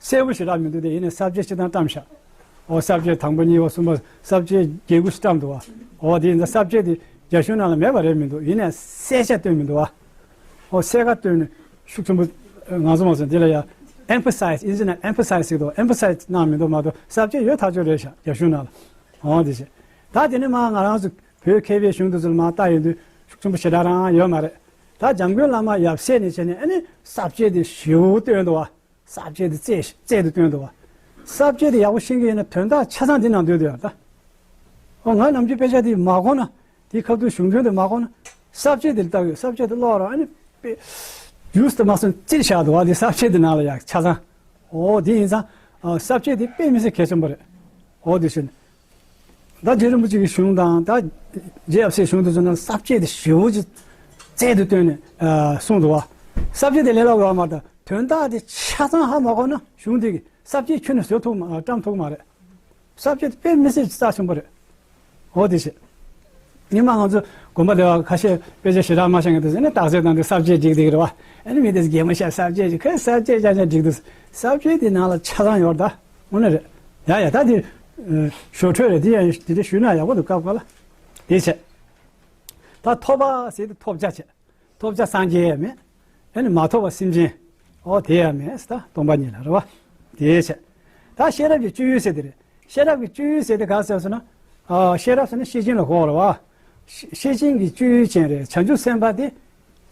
གསལ་པོ་ཞེ་དྲག་མི་འདུག་དེ་ཡིན་ནའི་ས་བཅད་སྤྱིར་བཏང་བཀྲམ་ཤག་ཨོ་ས་བཅད་དང་པོ་གཉིས་པ་གསུམ་པ་ས་བཅད་བརྒྱད་དགུ་ཞིག་བཀྲམ་འདུག་བ། ཨོ་དེ་ཡིན་ཙང་ས་བཅད་དེ་རྒྱ་གཞུང་ནང་ལ་མེད་པ་རེད་མི་འདུག་ཡིན་ནའི་གསལ་ཆ་སྟོན་མི་འདུག་བ། ཨོ་གསལ་ཁ་སྟོན་ནས་ཤུགས་ཆེན་པོ། ང་ཚོ་མ་སོང་དེ་ལ་ཡ་emphasize། ཨིན་ཇི་ནང་emphasize་ཟེར་འདུག emphasize གནང་མི་འདུག་མ་གཏོགས་ས་བཅད་ཡོད་ཐག་ཆོད་རེད་ཤག་རྒྱ་གཞུང་ནང་ལ། ཨོ་དེ་བྱས། ད་དེ་ནས་མ་ང་རང་ཚོ་བོད་མཁས་པའི་གཞུང་དེ་ཚོ་ལ་མ་བལྟ་ཡོང་དུས་ཤུགས་ཆེན་པོ་ཞེ་དྲག་རང་ཡོད་མ་རེད། ད་འཇམ་མགོན་བླ་མ་ཡབ་སྲས་ནས་བྱས་ནས་ཨ་ནི་ས་བཅད་དེ་ཞེ་པོ་བཏོན་འདུག་བ། ས་བཅད་དེ་རྩལ་རྩལ་དུ་བཏོན་འདུག་བ། ས་བཅད་དེ་ཡག་པོ་ཤེས་ཀྱི་ཡིན་ན་དོན་དག་ཆ་ཚང་འདི་ནང་འདུས་འདུག་ཡ་ད། ཨོ་ང་ནམ་རྒྱུན་དཔེ་ཆ་དེ་མ་གོ་ན། དེའི་ཁ་ཐུག་གཞུང་དོན་དེ་མ་གོ་ན། ས་བཅད་དེ་ལྟ་གི་ཡོད། ས་བཅད་དེ་ཀློག་རོགས་ཨ་ནི་དཔེ་ཡུས་དེ་མ་སོང་བཙིར་བཞག་འདུག་བ། དེ་ས་བཅད་དེ་ནང་ལ་ཡག་ཆ་ཚང་། ཨོ་དེ་ཡིན་ཙང་། ཨ་ས་བཅད་དེ་དཔེ་མི་སྲིད་གལ་ཆེན་པོ་རེད། ཨོ་དེ་བཞིན། ད་རྗེ་རིན་པོ་ཆེ་གི་གཞུང་དང་ད་རྗེ་ཡབ་སྲས་གཞུང་དེ་ཚོ་ནང་ས་བཅད་དེ་ཞེ་པོ་ཅིག་རྩལ་དུ་བཏོན་ནས་ཨ་གསུངས་འདུག་བ། ས་བཅད་དེ་ལས་སླ་པོ་ཡོད་མ་རེད། ད་དོན་དག་དེ་ཆ་ཚང་ཧ་མ་གོ་ན་གཞུང་དེ་གི་ས་བཅད་ཁྱོན་ནས་བཟོ་ཐུབ་མ་བཀྲམ་ཐུབ་མ་རེད། ས་བཅད་དེ་དཔེ་མི་སྲིད་རྩ་ཆེན་པོ་རེད། འོ་དེ་བྱས། ཉི་མ་ང་ཚོ་དགོན་པ་སྡེ་བ་ཁ་ཤས་དཔེ་ཆ་ཞེ་དྲག་མ་ཤེས་མཁན་དེ་ཚོ་ནི་རྟགས་གསལ་བཏང་དུས་ས་བཅད་འགྲིག་འགྲིག་རེད་བ། ཨ་ནི་མི་དེ་ཚོ་གད་མོ་བཤད། ས་བཅད་ཅིག་ཁོས་ས་བཅད་ཅག་ཅག་འགྲིག་འདུག་ས་བཅད་དེ་ནང་ལ་ཆ་ཚང་ཡོད་རེད་ད། དངོས་གནས་རེད། ཡ་ཡ་ད་དེ་ཞོར་འཕྲོས་རེད། དེ་ཡང་དེ་འདྲ་ཞུས་ན་ཡག་པོ་འདུག་སྐབས་འགའ་ལ། དེ་བྱས། ད་ཐོབ་པ་ཟེར་དུས་ཐོབ་བྱ་བྱས། ཐོབ་བྱ་སངས་རྒྱས་ཡང་མེད། ཨ་ནི་མ་ཐོབ་པ་སེམས་ཅན། ཨོ་དེ་ཡང་མེད་ཟེར། ད་སྟོང་པ་ཉིད་ལ་རེད་བ། དེ་བྱས། ད་ཤེས་རབ་ཀྱི་སྤྱོད་ཡུལ་ཟེར་དེ་རེད། ཤེས་རབ་ཀྱི་སྤྱོད་ཡུལ་ཟེར་དེ་ག་ཟེར་ཟེར་ན། ཨ་ཤེས་རབ་ཟེར་ན་ཤེར་ཕྱིན་ལ་གོ་བ་རེད་བ། ཤེ་ཤེར་ཕྱིན་གྱི་སྤྱོད་ཡུལ་ཅན་རེད། བྱང་ཆུབ་སེམས་དཔའ་དེ་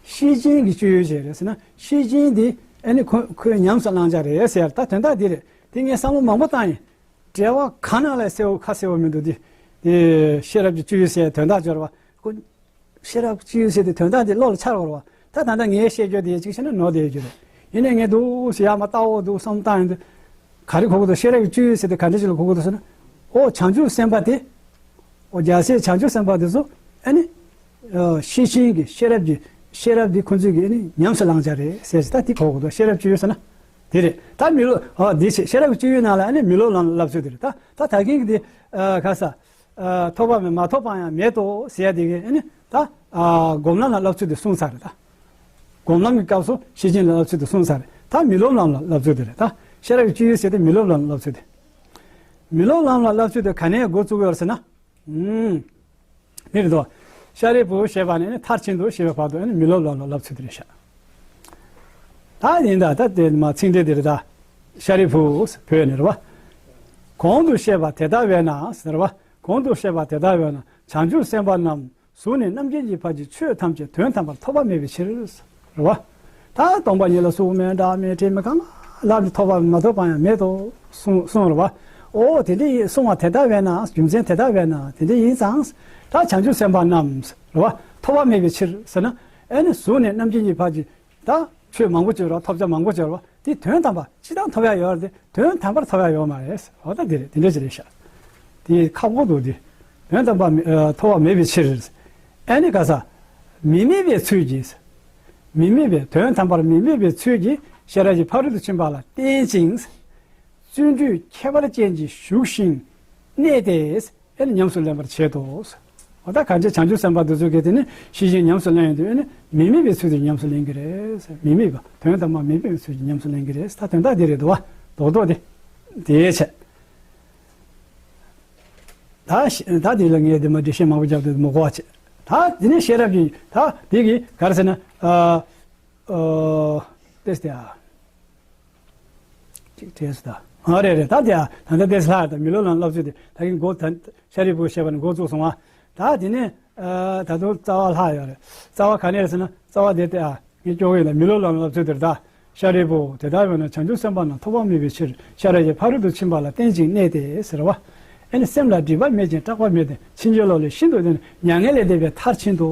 ཤེར་ཕྱིན་གྱི་སྤྱོད་ཡུལ་ཅན་རེད་ཟེར་ན། ཤེར་ཕྱིན་དེ་ཨ་ནི་ཁོ་ཁོས་ཉམས་སུ་བླང་བྱ་རེད་ཟེར། ད་དོན་དག་འདི་རེད། དེ་ངས་བསམ་བློ་མང་པོ་བཏང་ཡིན། འགྲེལ་པ་གང་ནང་ལ་གསལ་པོ་ཁ་གསལ་པོ་མི་འདུག་དེ། དེ་ཤེས་རབ་ཀྱི་སྤྱོད་ཡུལ་ཟེར་དོན་དག་སྦྱོར་བ་ཁོ། ཤེས་རབ་ཀྱི་སྤྱོད་ཡུལ་ཟེར་དེ་དོན་དག་དེ་བློ་ལ་འཆར་བ་རེད་བ། ད་ད་ལྟ་ངས་བཤད་རྒྱུ་དེ་གཅིག་བྱས་ན་ནོར་བསྡད་རྒྱུ་རེད། ཡིན་ནའི་ངས་འདུག་སེ་ཡར་མར་ལྟ་འོ་འདུག་བསམ་བཏང་ཡོང་དུས། ག་རེ་གོ་གི་འདུག་ཤེས་རབ་ཀྱི་སྤྱོད་ཡུལ་ཟེར་དེ་ག་འདྲ་ཞིག་ལ་གོ་གི་འདུག་ཟེར་ན། ཨོ་བྱང་ཆུབ་སེམས་དཔའ་དེ། ཨོ་རྒྱལ་སྲས་བྱང་ཆུབ་སེམས་དཔའ་དེ་ཚོ་ཨ་ནི། ཨ་ཤེར་ཕྱིན་གྱི་ཤེས་རབ་ཀྱི་ཤེས་རབ་འདི་ཁོ་ཚོས་ཀྱིས་ཨ་ནི་ཉམས་སུ་བླང་བྱ་རེད་ཟེར་ཟེར། ད་དེ་གོ་གི་འདུག་ཤེས་རབ་སྤྱོད་ཡུལ་ཟེར་ན། དེ་རེད། ད་མི་སློབ་ཨ་འདི་ཤེས་ཤེས་རབ་ཀྱི་སྤྱོད་ཡུལ་ནང་ལ་ཨ་ནི་མི་སློབ་ལམ་ལ་བསླབ་ཚུལ་དེ་རེད། ད་ད་ད་གིན་གྱི་དེ་ཨ་ག་ས། ཨ་ཐོབ་པ་མེད། མ་ཐོབ་པ་ཡང་མེད་དོ་ཟེར་ཡ་དེ་གིས་ཨ་ནི་ད་ཨ་སྒོམ་ལམ་ལ་བསླབ་ཚུལ་དེ་གསུངས་ཚར་རེད་ད། སྒོམ་ལམ་གྱི་སྐབས་སུ་ཤེར་ཕྱིན་ལ་བསླབ་ཚུལ་དེ་གསུངས་ཚར་རེད། ད་མི་སློབ་ལམ་ལ་བསླབ་ཚུལ་དེ་རེད། ད་ཤེས་རབ་ཀྱི་སྤྱོད་ཡུལ་ཟེར་དེ་མི་སློབ་ལམ་ལ་བསླབ་ཚུལ་དེ། མི་སློབ་ལམ་ལ་བསླབ་ཚུལ་དེ་ག་ནས་འགོ་བཙུགས་ཡོད་ཟེར་ན། ཨུམ། འདི་རེད་དོ། ཤཱ་རིའི་བུ་ཞེས་པ་ནས་ནི་མཐར་ཕྱིན་དུ་ཞེས་པའི་བར་དུ་ནི་མི་སློབ་ལམ་ལ་བསླབ་ཚུལ་དེ་རེད་ཤག་ད་ཡིན་ད་ད་དེ་མ་ཚིག་འགྲེལ་དེ་རེད་ད། ཤཱ་རིའི་བུ་བོད་ནས་རེད་བ། གོང་དུ་བཤད་པ་དེ་ལྟ་བས་ན་ཟེར་བ། གོང་དུ་བཤད་པ་དེ་ལྟ་བས་ན་བྱང་ཆུབ་སེམས་དཔའ་རྣམས་གཟུགས་ནས་རྣམ་མཁྱེན་གྱི་བར་གྱི་ཆོས་ཐམས་ཅད་དོན་དམ་པར་ཐོབ་པ་མེད་པའི་ཕྱིར། རེད་བ། ད་སྟོང་པ་ཉིད་ལ་གཟུགས་མེད་སྒྲ་མེད་དྲི་མེད་གང་ལ་ལབ་ནས་ཐོབ་པ་མ་ཐོབ་པ་ཡང་མེད་དོ་གསུངས་གསུངས་རེད་བ། ཨོ་དེ་འདྲ་ཡིན་གསུང་བ་དེ་ལྟ་བས་ན་རྒྱུ་མཚན་དེ་ལྟ་བས་ན་དེ་འདྲ་ཡིན་ཙང་། ད་བྱང་ཆུབ་སེམས་དཔའ་རྣམས་རེད་བ་ཐོབ་པ་མེད་པའི་ཕྱིར་ཟེར་ན། ཨ་ནི་གཟུགས་ནས་རྣམ་མཁྱེན་གྱི་བར་གྱི་ད་ཆོས་མང་པོ་ཅིག་རེད་བ། ཐོབ་བྱ་མང་པོ་ཅིག་རེད་བ། དེ་དོན་དམ་པ་སྤྱིར་བཏང་ཐོབ་ཡ་ཡོད་རེད་དེ་དོན་དམ་པར་ཐོབ་ཡ་ཡོད་མ་རེད། འོ་ད་འདི་རེད། དེ་འདྲ་ཅིག་རེད་ཤག་དེ་ཁག་པོ་འདུག་དེ། དོན་དམ་པར་མི་ཨ་ཐོབ་པ་མེད་པའི་ཕྱིར། ཨ་ནི་ག་ས། མི་དམིགས་པའི་ཚུལ་གྱིས། མི་དམིགས་པའི་དོན་དམ་པར་མི་དམིགས་པའི་ཚུལ་གྱིས་ཤེས་རབ་ཀྱི་ཕ་རོལ་ཏུ་ཕྱིན་པ་ལ་བརྟེན་ཅིང་། བརྩོན་འགྲུས་ཁྱད་པར་ཅན་གྱིས་ཞུགས་ཤིང་གནས་ཏེ། ཨེ་ནི་ཉམས་སུ་ལེན་པར་བྱེད་དོ། འོ་ད་གང་ཅི་བྱང་ཆུབ་སེམས་དཔའ་འདི་ཚོ་གིས་དེ་ནི་ཤེས་བཞིན་ཉམས་སུ་ལེན་ཡོང་དུས་ཨེ་ནི་མི་དམིགས་པའི་ཚུལ་དུ་ཉམས་སུ་ལེན་གྱི་རེད། མི་དམིགས་པ་དོན་དམ་པར་མི་དམིགས་པའི་ཚུལ་གྱིས་ཉམས་སུ་ལེན་གྱི་རེད། ད་དོན་དག་འདི་རེད་འདུག་བ། རྡོག་རྡོག་དེ། དེའི་ཕྱིར། ད་ཤ་ད་དེ་ལ་ངས་དེ་མ་འགྲེལ་བཤད་མང་པོ་རྒྱབ་དུས་མི་གོ་བ་བྱེད། ད་དེ་ནི་ཤེས་རབ་ཀྱི་ད་དེ་གི་ག་རེ་ཟེར་ན། ཨ་ཨ་ཏེས་ཏེ་ཨ། ཅིག་དྲན་སོང་ད། ཨ་རེད་རེད། ད་དེ་ཨ་ད་ལྟ་ཏེས་ལྷག་ད་མི་སློབ་ལམ་སློབ་ཚུལ་དེ་ད་གིན་འགོ་ད་ཤཱ་རིའི་བུ་བཤད་པ་ནི་འགོ་བཙུགས་སོང་བ། ད་དེ་ནི་ཨ་ད་དུང་རྩ་བ་ལྷག་ཡོད་རེད། རྩ་བ་ག་ནས་རེད་ཟེར་ན་རྩ་བ་དེ་ཏེ་ཨ། ངས་སྐྱོ་གི་ཡིན་ལ་མི་སློབ་ལམ་སློབ་ཚུལ་དེར་ད། ཤཱ་རིའི་བུ་དེ་ལྟར་འོངས་ན་བྱང་ཆུབ་སེམས་དཔའ་རྣམས་ཐོབ་པ་མེད་པའི་ཕྱིར་ཤེས་རབ་ཀྱི་ཕ་རོལ་ཏུ་ཕྱིན་པ་ལ་བརྟེན་ཅིང་གནས་ཏེ་ཟེར་བ། ཨེ་ནི་སེམས་ལ་སྒྲིབ་པ་མེད་ཅིང་སྐྲག་པ་མེད་དེ་ཕྱིན་ཅི་ལོག་ལས་ཤིན་ཏུ་འདས་ནས་མྱ་ངན་ལས་འདས་པའི་མཐར་ཕྱིན་ཏོ།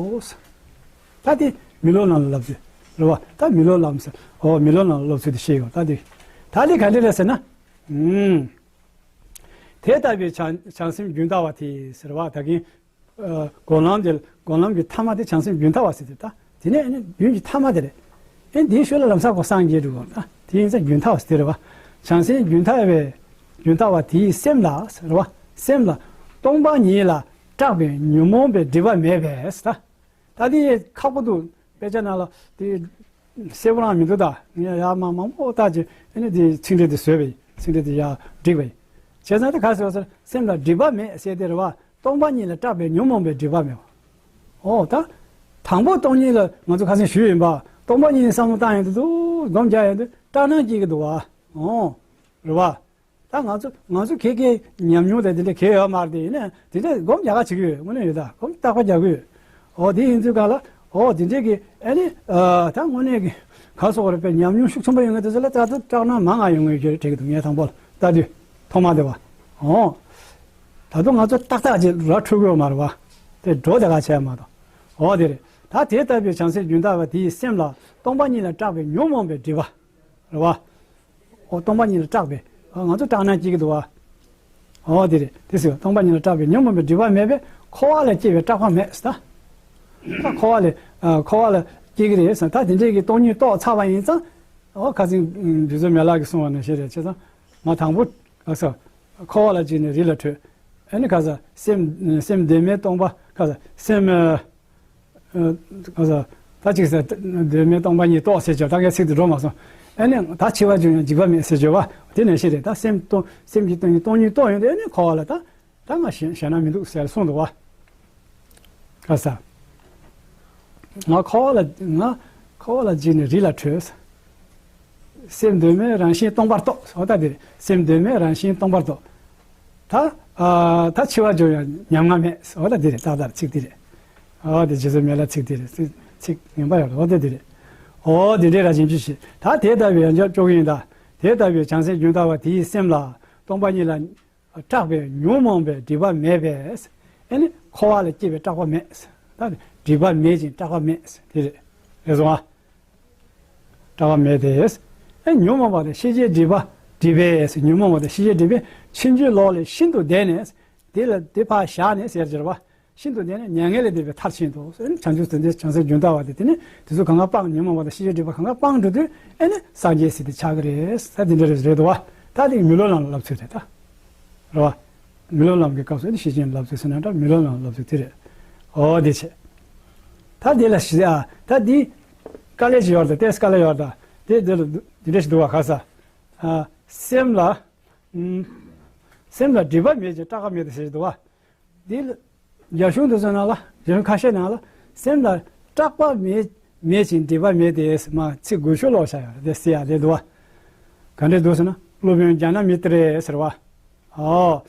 ད་དེ་མི་སློབ་ལམ་ལ་སློབ་ཚུལ་རེད་བ། ད་མི་སློབ་ལམ་ཟེར་འོ་མི་སློབ་ལམ་ལ་སློབ་ཚུལ་དེ་བཤད་ཡོད། ད་དེ་ད་དེ་ག་འདྲ་རེད་ཟེར་ན། ཨུམ། དེ་ལྟ་བུའི་བྱང་བྱང་སེམས་རྒྱུན་མཐའ་བ་དེ་ཟེར་བ་ད་གིན། སྒོམ་ལམ་དེ་སྒོམ་ལམ་གྱི་ཐ་མ་དེ་བྱང་སེམས་རྒྱུན་མཐའ་བ་ཟེར་ཏེ་ད་དེ་ནས་ཨ་ནི་རྒྱུན་གྱི་ཐ་མ་དེ་རེད། ཨེ་འདིའི་ཤུལ་ལ་ལམ་སང་གོ་སངས་རྒྱས་འགྲོ་དགོས་ད་དེ་ཡིན་ཙང་རྒྱུན་མཐའ་བ་ཟེར་ཏེ་རེད་བ། བྱང་སེམས་རྒྱུན་མཐའ་བའི་རྒྱུན་མཐའ་བ་དེའི་སེམས་ལ་ཟེར་བ། སེམས་ལ་སྟོང་པ་ཉིད་ལ་སྐྲག་པའི་ཉོན་མོངས་པའི་སྒྲིབ་པ་མེད་པས་ད། ད་དེ་ཁག་པོ་འདུག་དཔེ་ཆ་ནང་ལ་དེ། གསལ་པོ་རང་མི་འདུག་ད་ངས་ཡར་མར་མང་པོ་བལྟས་ཀྱི་ཨ་ནི་དེ་ཚིག་འགྲེལ་དེ་བཟོས་པ་ཡིན། ཚིག་འགྲེལ་དེ་ཡར་བསྒྲིགས་པ་ཡིན། བྱས་ཙང་དེ་ག་ཟེར་བ་ཟེར་སེམས་ལ་སྒྲིབ་པ་མེད་ཟེར་དེ་རེད་བ། སྟོང་པ་ཉིད་ལ་སྐྲག་པའི་ཉོན་མོངས་པའི་སྒྲིབ་པ་མེད་པ། ཨོ་ད། དང་པོ་སྟོང་ཉིད་ལ་ང་ཚོ་ཁ་སང་ཞུས་ཡིན་པ། སྟོང་པ་ཉིད་བསམ་བློ་བཏང་ཡོང་དུས་སྒོམ་རྒྱག་ཡོང་དུས་སྐྲག་སྣང་སྐྱེ་གི་འདུག་བ། ཨོ། རེད་བ། ད་ང་ཚོ་ང་ཚོ་ཁྱེད་ཀྱི་ཉམས་མྱོང་དང་དེ་འདྲ་གང་ཡང་ཡོད་མ་རེད། དེ་ཡིན་ན་དེ་འདྲ་སྒོམ་རྒྱག་ག་བྱེད་ཀྱི་ཡོད། དངོས་གནས་ཡོད་ད། སྒོམ་རྟག་པ་རྒྱག་གི་ཡོད། འོ་དེ་ཡིན་དུས་ག་ལ་འོ་དེ་འདྲས་ཀྱི་ཨ་ནི་ཨ་ད་དངོས་གནས་ཀྱི་ག་སོགས་རེད་པས། ཉམས་མྱོང་ཤུགས་ཆེན་པོ་ཡོད་མཁན་དེ་ཚོ་ལ་ཙག་ཙིག་སྐྲག་སྣང་མང་ང་ཡོང་གི་ཡོད་རེད་དྲན་གྱི་འདུག་ངས་དང་པོ་ལ་ལྟ་དུས་ཐོག་མ་དེ་བ། འོ་ད་དུང་ང་ཚོ་ཏག་ཏག་ཅིག་ར་འཕྲོད་ཀྱི་ཡོད་མ་རེད་བ། དེ་འགྲོ་དེ་ག་བྱས་མ་གཏོགས། འོ་དེ་རེད། ད་དེ་ལྟ་བུའི་བྱང་སེམས་རྒྱུན་མཐའ་བ་དེའི་སེམས་ལ་སྟོང་པ་ཉིད་ལ་སྐྲག་པའི་ཉོན་མོངས་པའི་སྒྲིབ་པ། རེད་བ། འོ་སྟོང་པ་ཉིད་ལ་སྐྲག་པའི་ང་ཚོ་སྐྲག་སྣང་སྐྱེ་གི་འདུག་བ། འོ་དེ་རེད། དེ་ཟེར་སྟོང་པ་ཉིད་ལ་སྐྲག་པའི་ཉོན་མོངས་པའི་སྒྲིབ་པ་མེད་པས་འཁོར་བ་ལ་སྐྱེ་བའི་སྐྲག་པ་མེད་ཟེར་ད། ད་འཁོར་བ་ལ་ཨ་འཁོར་བ་ལ་སྐྱེ་གི་རེད་ཟེར། ད་དེ་འདྲས་ཀྱི་སྟོང་ཉིད་རྟོགས་ཚར་བ་ཡིན་ཙང་། འོ་ཁ་སང་རྗེ་བཙུན་མི་ལ་གིས་གསུངས་པ་ནང་བཞིན་རེད། བྱས་ཙང་ང་དང་པོ་ཨ་ས་འཁོར་བ་ལ་སྐྱེས་ནས་རི་ལ་བྲོས། ཨ་ནི་ཁ་ས་སེམས་སེམས་གདོད་མའི་སྟོང་པ་ཁ་ས་སེམས། ཨ་ཨ་ད་ཅིག་ཟེར། གདོད་མའི་སྟོང་པ་ཉིད་རྟོགས་ཟེར་བྱས། ད་ངས་ཚིག་དེ་འགྲོ་མ་སོང་། ཨ་ནི་ད་འཆི་བ་བྱུང་ཡང་འཇིགས་པ་མེད་ཟེར་བྱས་པ་དེ་ནང་བཞིན་རེད། ད་སེམས་སྟོང་སེམས་ཀྱི་སྟོང་ཉིད་སྟོང་ཉིད་རྟོགས་ཡོང་དུས་ཨ་ནི་འཁོར་བ་ལ་ད་ད་ང་ཞེད་ཞེད་སྣང་མི་འདུག་ཟེར་གསུངས་འདུག་བ། ཁ་ས། ང་འཁོར་བ་ལ་ང་འཁོར་བ་ལ་འཇིགས་ནས་རི་ལ་བྲོས། སེམས་གདོད་མའི་རང་བཞིན་སྟོང་པར་རྟོགས། འོ་ད་དེ་རེད། སེམས་གདོད་མའི་རང་བཞིན་སྟོང་པར་རྟོགས། ད་ཨ་ད་འཆི་བ་འབྱུང་ཡང་ཉམ་ང་མེད། འོ་ད་དེ་རེད། ཏག་ཏག་ཚིག་དེ་རེད། འོ་དེ་རྗེ་བཙུན་མི་ལ་ཚིག་དེ་རེད། ཚིག་ཚིག་ངན་པ་ཡོད་རེད། འོ་དེ་དེ་རེད། འོ་དེ་འདྲས་ར་བྱིན་གྱིས་བརླབས། ད་དེ་ལྟ་བུའི་ཡང་འཇོག་ཆོག་གི་ཡིན་ད། དེ་ལྟ་བུའི་བྱང་སེམས་རྒྱུན་མཐའ་བ་དེའི་སེམས་ལ་སྟོང་པ་ཉིད་ལ་སྐྲག་པའི་ཉོན་མོངས་པའི་སྒྲིབ་པ་མེད་པས། ཨེ་ནི་འཁོར་བ་ལ་སྐྱེ་བའི་སྐྲག་པ་མེད། ད་སྒྲིབ་པ་མེད་ཅིང་སྐྲག་པ་མེད། དེ་རེད། རེད་སོང་ཨ། སྐྲག་པ་མེད་དེ། ཨེ་ཉོན་མོངས་པ་དང་ཤེས་བྱའི་སྒྲིབ་པ་སྒྲིབ་པས། ཉོན་མོངས་པ་དང་ཤེས་བྱའི་སྒྲིབ་པས་ཕྱིན་ཅི་ལོག་ལས་ཤིན་ཏུ་འདས་ནས། དེ་ལ་དེ་ཕར་བཞག་ནས་ཟེར་གྱི་རེད་བ། ཤིན་ཏུ་འདས་ནས་མྱ་ངན་ལས་འདས་པའི་མཐར་ཕྱིན་ཏོ། ཨེ་ནི་བྱང་ཆུབ་སེམས་དེ་བྱང་སེམས་རྒྱུན་མཐའ་བ་དེ་དེ་ནི་དེ་ཚོ་གང་ག་སྤངས། ཉོན་མོངས་པ་དང་ཤེས་བྱའི་སྒྲིབ་པ་གང་ག་སྤངས་འགྲོ་དུས་ཨེ་ནི་སངས་རྒྱས་ཟེར་དེ་ཆགས་ཀྱི་རེད། ད་དེ་འདྲ་རེད་རེད་འདུག་བ། ད་དེ་མི་སློབ་ལམ་ལ་བསླབ་ཚུལ་རེད་ད། རེད་བ། མི་སློབ་ལམ་གྱི་སྐབས་སུ་ཨེ་ནི་ཤེས་བྱའི་བསླབ་ཚུལ་ཟེར་ན་འདྲ། མི་སློབ་ལམ་ལ་བསླབ་ཚུལ་དེ་རེད། འོ་དེ་བྱས། ད་དེ་ལ་ཞི་ཨ་ད་དེ་དཀའ་ལས་ཅིག་ཡོད་རེད་ད། ཏེས་དཀའ་ལས་ཡོད་རེད་ད། དེ་དེ་ལ་དེ་འདྲ་ཞིག་འདུག་བ། ག་ས། ཨ་སེམས་ལ། ཨུམ། སེམས་ལ་སྒྲིབ་པ་མེད་ཅིང་སྐྲག་པ་མེད་དེ་ཟེར་གྱི་འདུག་བ། འདི་ལ་རྒྱ་གཞུང་དེ་ཚོ་ནང་ལ། རྒྱ་གཞུང་ཁ་ཤས་ནང་ལ་སེམས་ལ་སྐྲག་པ་མེད་མེད་ཅིང་སྒྲིབ་པ་མེད་དེ་མ་ཚིག་དགུ་ཤོག་ཀློག་བྱ་ཡོད་རེད། དེ་སི་ཡ་དེ་འདུག་བ། ག་འདྲས་འདུག་ཟེར་ན། སློབ་དཔོན་ཛྙཱ་ན་མི་ཏྲས་ཟེར་བ། ཨོ།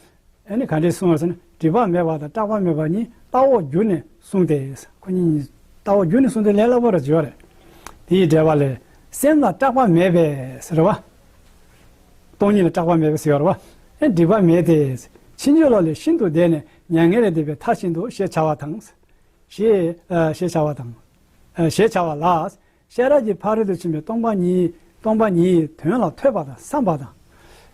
ཨེ་ནི་ག་འདྲས་གསུངས་པ་ཟེར་ན། སྒྲིབ་པ་མེད་པ་དང་སྐྲག་པ་མེད་པ་གཉིས་ལྟ་འོག་རྒྱུ་ནས་གསུངས་ཏེ། ཁོ་གཉིས་ལྟ་འོག་རྒྱུ་ནས་གསུངས་ཏེ་ལས་སླ་པོ་རེད་བརྗོད་རེད། དེའི་འགྲེལ་པ་ལས། སེམས་ལ་སྐྲག་པ་མེད་པས་ཟེར་བ། སྟོང་ཉིད་ལ་སྐྲག་པ་མེད་པས་ཟེར་བ། ཨེ་སྒྲིབ་པ་མེད་དེ། ཕྱིན་ཅི་ལོག་ལས་ཤིན་ཏུ་འདས་ནས་མྱ་ངན་ལས་འདས་པའི་མཐར་ཕྱིན་ཏོ་ཞེས་བྱ་བ་དང་། ཞེས་ཨ་ཞེས་བྱ་བ་དང་། ཨ་ཞེས་བྱ་བ་ལ། ཤེས་རབ་ཀྱི་ཕ་རོལ་ཏུ་ཕྱིན་པའི་སྟོང་པ་ཉིད་སྟོང་པ་ཉིད་དོན་ལ་ཐོས་པ་དང་བསམ་པ་དང་།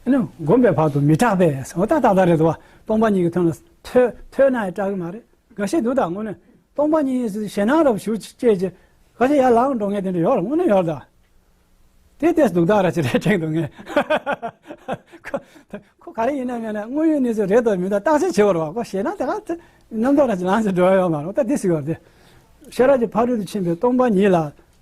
ཨ་ནི་བསྒོམས་པའི་བར་དུ་མི་སྐྲག་པས། འོ་ད་ཏག་ཏག་རེད་འདུག་བ། སྟོང་པ་ཉིད་ཀྱི་དོན་ལ་ཐོས་ཐོས་ན་ཡང་སྐྲག་གི་མ་རེད། འགའ་ཤས་འདུག་ད་དངོས་གནས་སྟོང་པ་ཉིད་ཞེད་སྣང་རབ་ཞུགས་བྱས་ཀྱི་འགའ་ཤས་ཡར་ལངས་འགྲོ་མཁན་དེ་འདྲ་ཡོད་རེད། དངོས་གནས་ཡོད་རེད་ད། དེ་ལྟས་སྡུག་དག་ར་ཅིག་རེད་དྲན་འདུག་ངས། ཁོ་ཁོ་ག་རེ་ཡིན་ན་མིན་ན་དངོས་ཡོད་གནས་ཚུལ་རེད་དང་མིན་དང་བརྟག་དཔྱད་བྱེད་པ་རེད་བ། ཁོ་ཞེད་སྣང་དེ་ག་ཚོད་རྣམ་རྟོག་ར་ཅིག་ལངས་ཅིག་འགྲོ་ཡ་ཡོད་མ་རེད། ད་འདི་ཟེར་བ་རེད། ཤེས་རབ་ཀྱི་ཕ་རོལ་ཏུ་ཕྱིན་པའི་སྟོང་པ་ཉིད་ལ་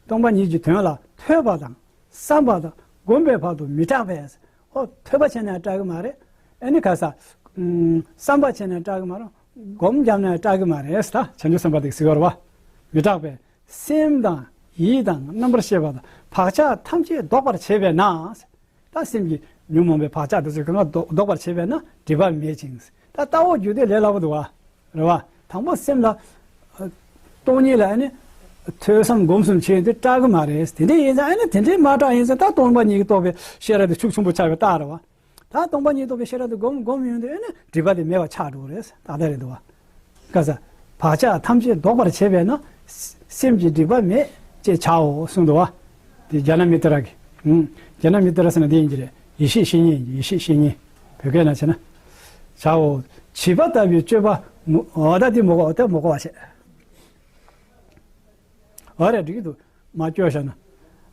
སྟོང་པ་ཉིད་ཀྱི་དོན་ལ་ཐོས་པ་དང་བསམ་པ་དང་སྒོམ་པའི་བར་དུ་མི་སྐྲག་པས། ཨོ་ཐོས་པ་བྱས་ནས་སྐྲག་གི་མ་རེད། ཨ་ནི་ག་ས། ཨུམ། བསམ་པ་བྱས་ནས་སྐྲག་གི་མ་རེད། སྒོམ་བརྒྱབ་ནས་སྐྲག་གི་མ་རེད་ད། བྱང་ཆུབ་སེམས་དཔའ་དེ་ཟེར་བ་རེད་བ། མི་སྐྲག་པས། སེམས་དང་ཡིད་དང་རྣམ་པར་ཤེས་པ་དང་བག་ཆགས་ཐམས་ཅད་ལྡོག་པར་བྱེད་པས་ན། ད་སེམས་ཀྱི་ཉོན་མོངས་པའི་བག་ཆགས་དེ་ཚོ་གང་ག་ལྡོག་ལྡོག་པར་བྱེད་པས་ན་སྒྲིབ་པ་མེད་ཅིང་། ད་ལྟ་བ་རྒྱུ་དེ་ལས་སླ་པོ་འདུག་བ། རེད་བ། དང་པོ་སེམས་ལ་ཨ། སྟོང་ཉིད་ལ་ཨ་ནི་ཐོས་བསམ་སྒོམ་གསུམ་བྱས་ཏེ་སྐྲག་གི་མ་རེད། དེ་འདྲ་ཡིན་ཙང་ཨ་ནི་དེ་འདྲའི་མ་སྐྲག་ཡིན་ཙང་ད་སྟོང་པ་ཉིད་ཀྱིས་རྟོགས་པའི་ཤེས་རབ་དེ་ཤུགས་ཆེན་པོ་ཆགས་པའི་རྟགས་རེད་བ། ད་སྟོང་པ་ཉིད་རྟོགས་པའི་ཤེས་རབ་དེ་སྒོམ་སྒོམ་ཡོང་དུས་ཨ་ནི་སྒྲིབ་པ་དེ་མེད་པ་ཆགས་འགྲོ་གི་རེད། ཏག་ཏག་རེད་འདུག་བ། ག་ས། བག་ཆགས་ཐམས་ཅད་ལྡོག་པར་བྱེད་པས་ན། སེམས་ཀྱི་སྒྲིབ་པ་མེད་ཅེས་བྱའོ་གསུངས་འདུག་བ། དེ་ཛྙཱ་ན་མི་ཏྲ་གི། ཨུམ། ཛྙཱ་ན་མི་ཏྲ་ཟེར་ན་དེ་ཡིན་གྱི་རེད། ཡེ་ཤེས་བཤེས་གཉེན་ཡིན་གྱི། ཡེ་ཤེས་བཤེས་གཉེན། བོད་སྐད་ནང་བྱས་ན། བྱའོ། བྱིས་པ་ལྟ་བུའི་སྤྱོད་པ་མུ། འོ་ད་དེ་མི་གོ། འོ་ད་མི་གོ་བ་བྱས། འོ་རེད། འགྲིག་གི་འདུག་མ་སྐྱོ་བཞག་ན།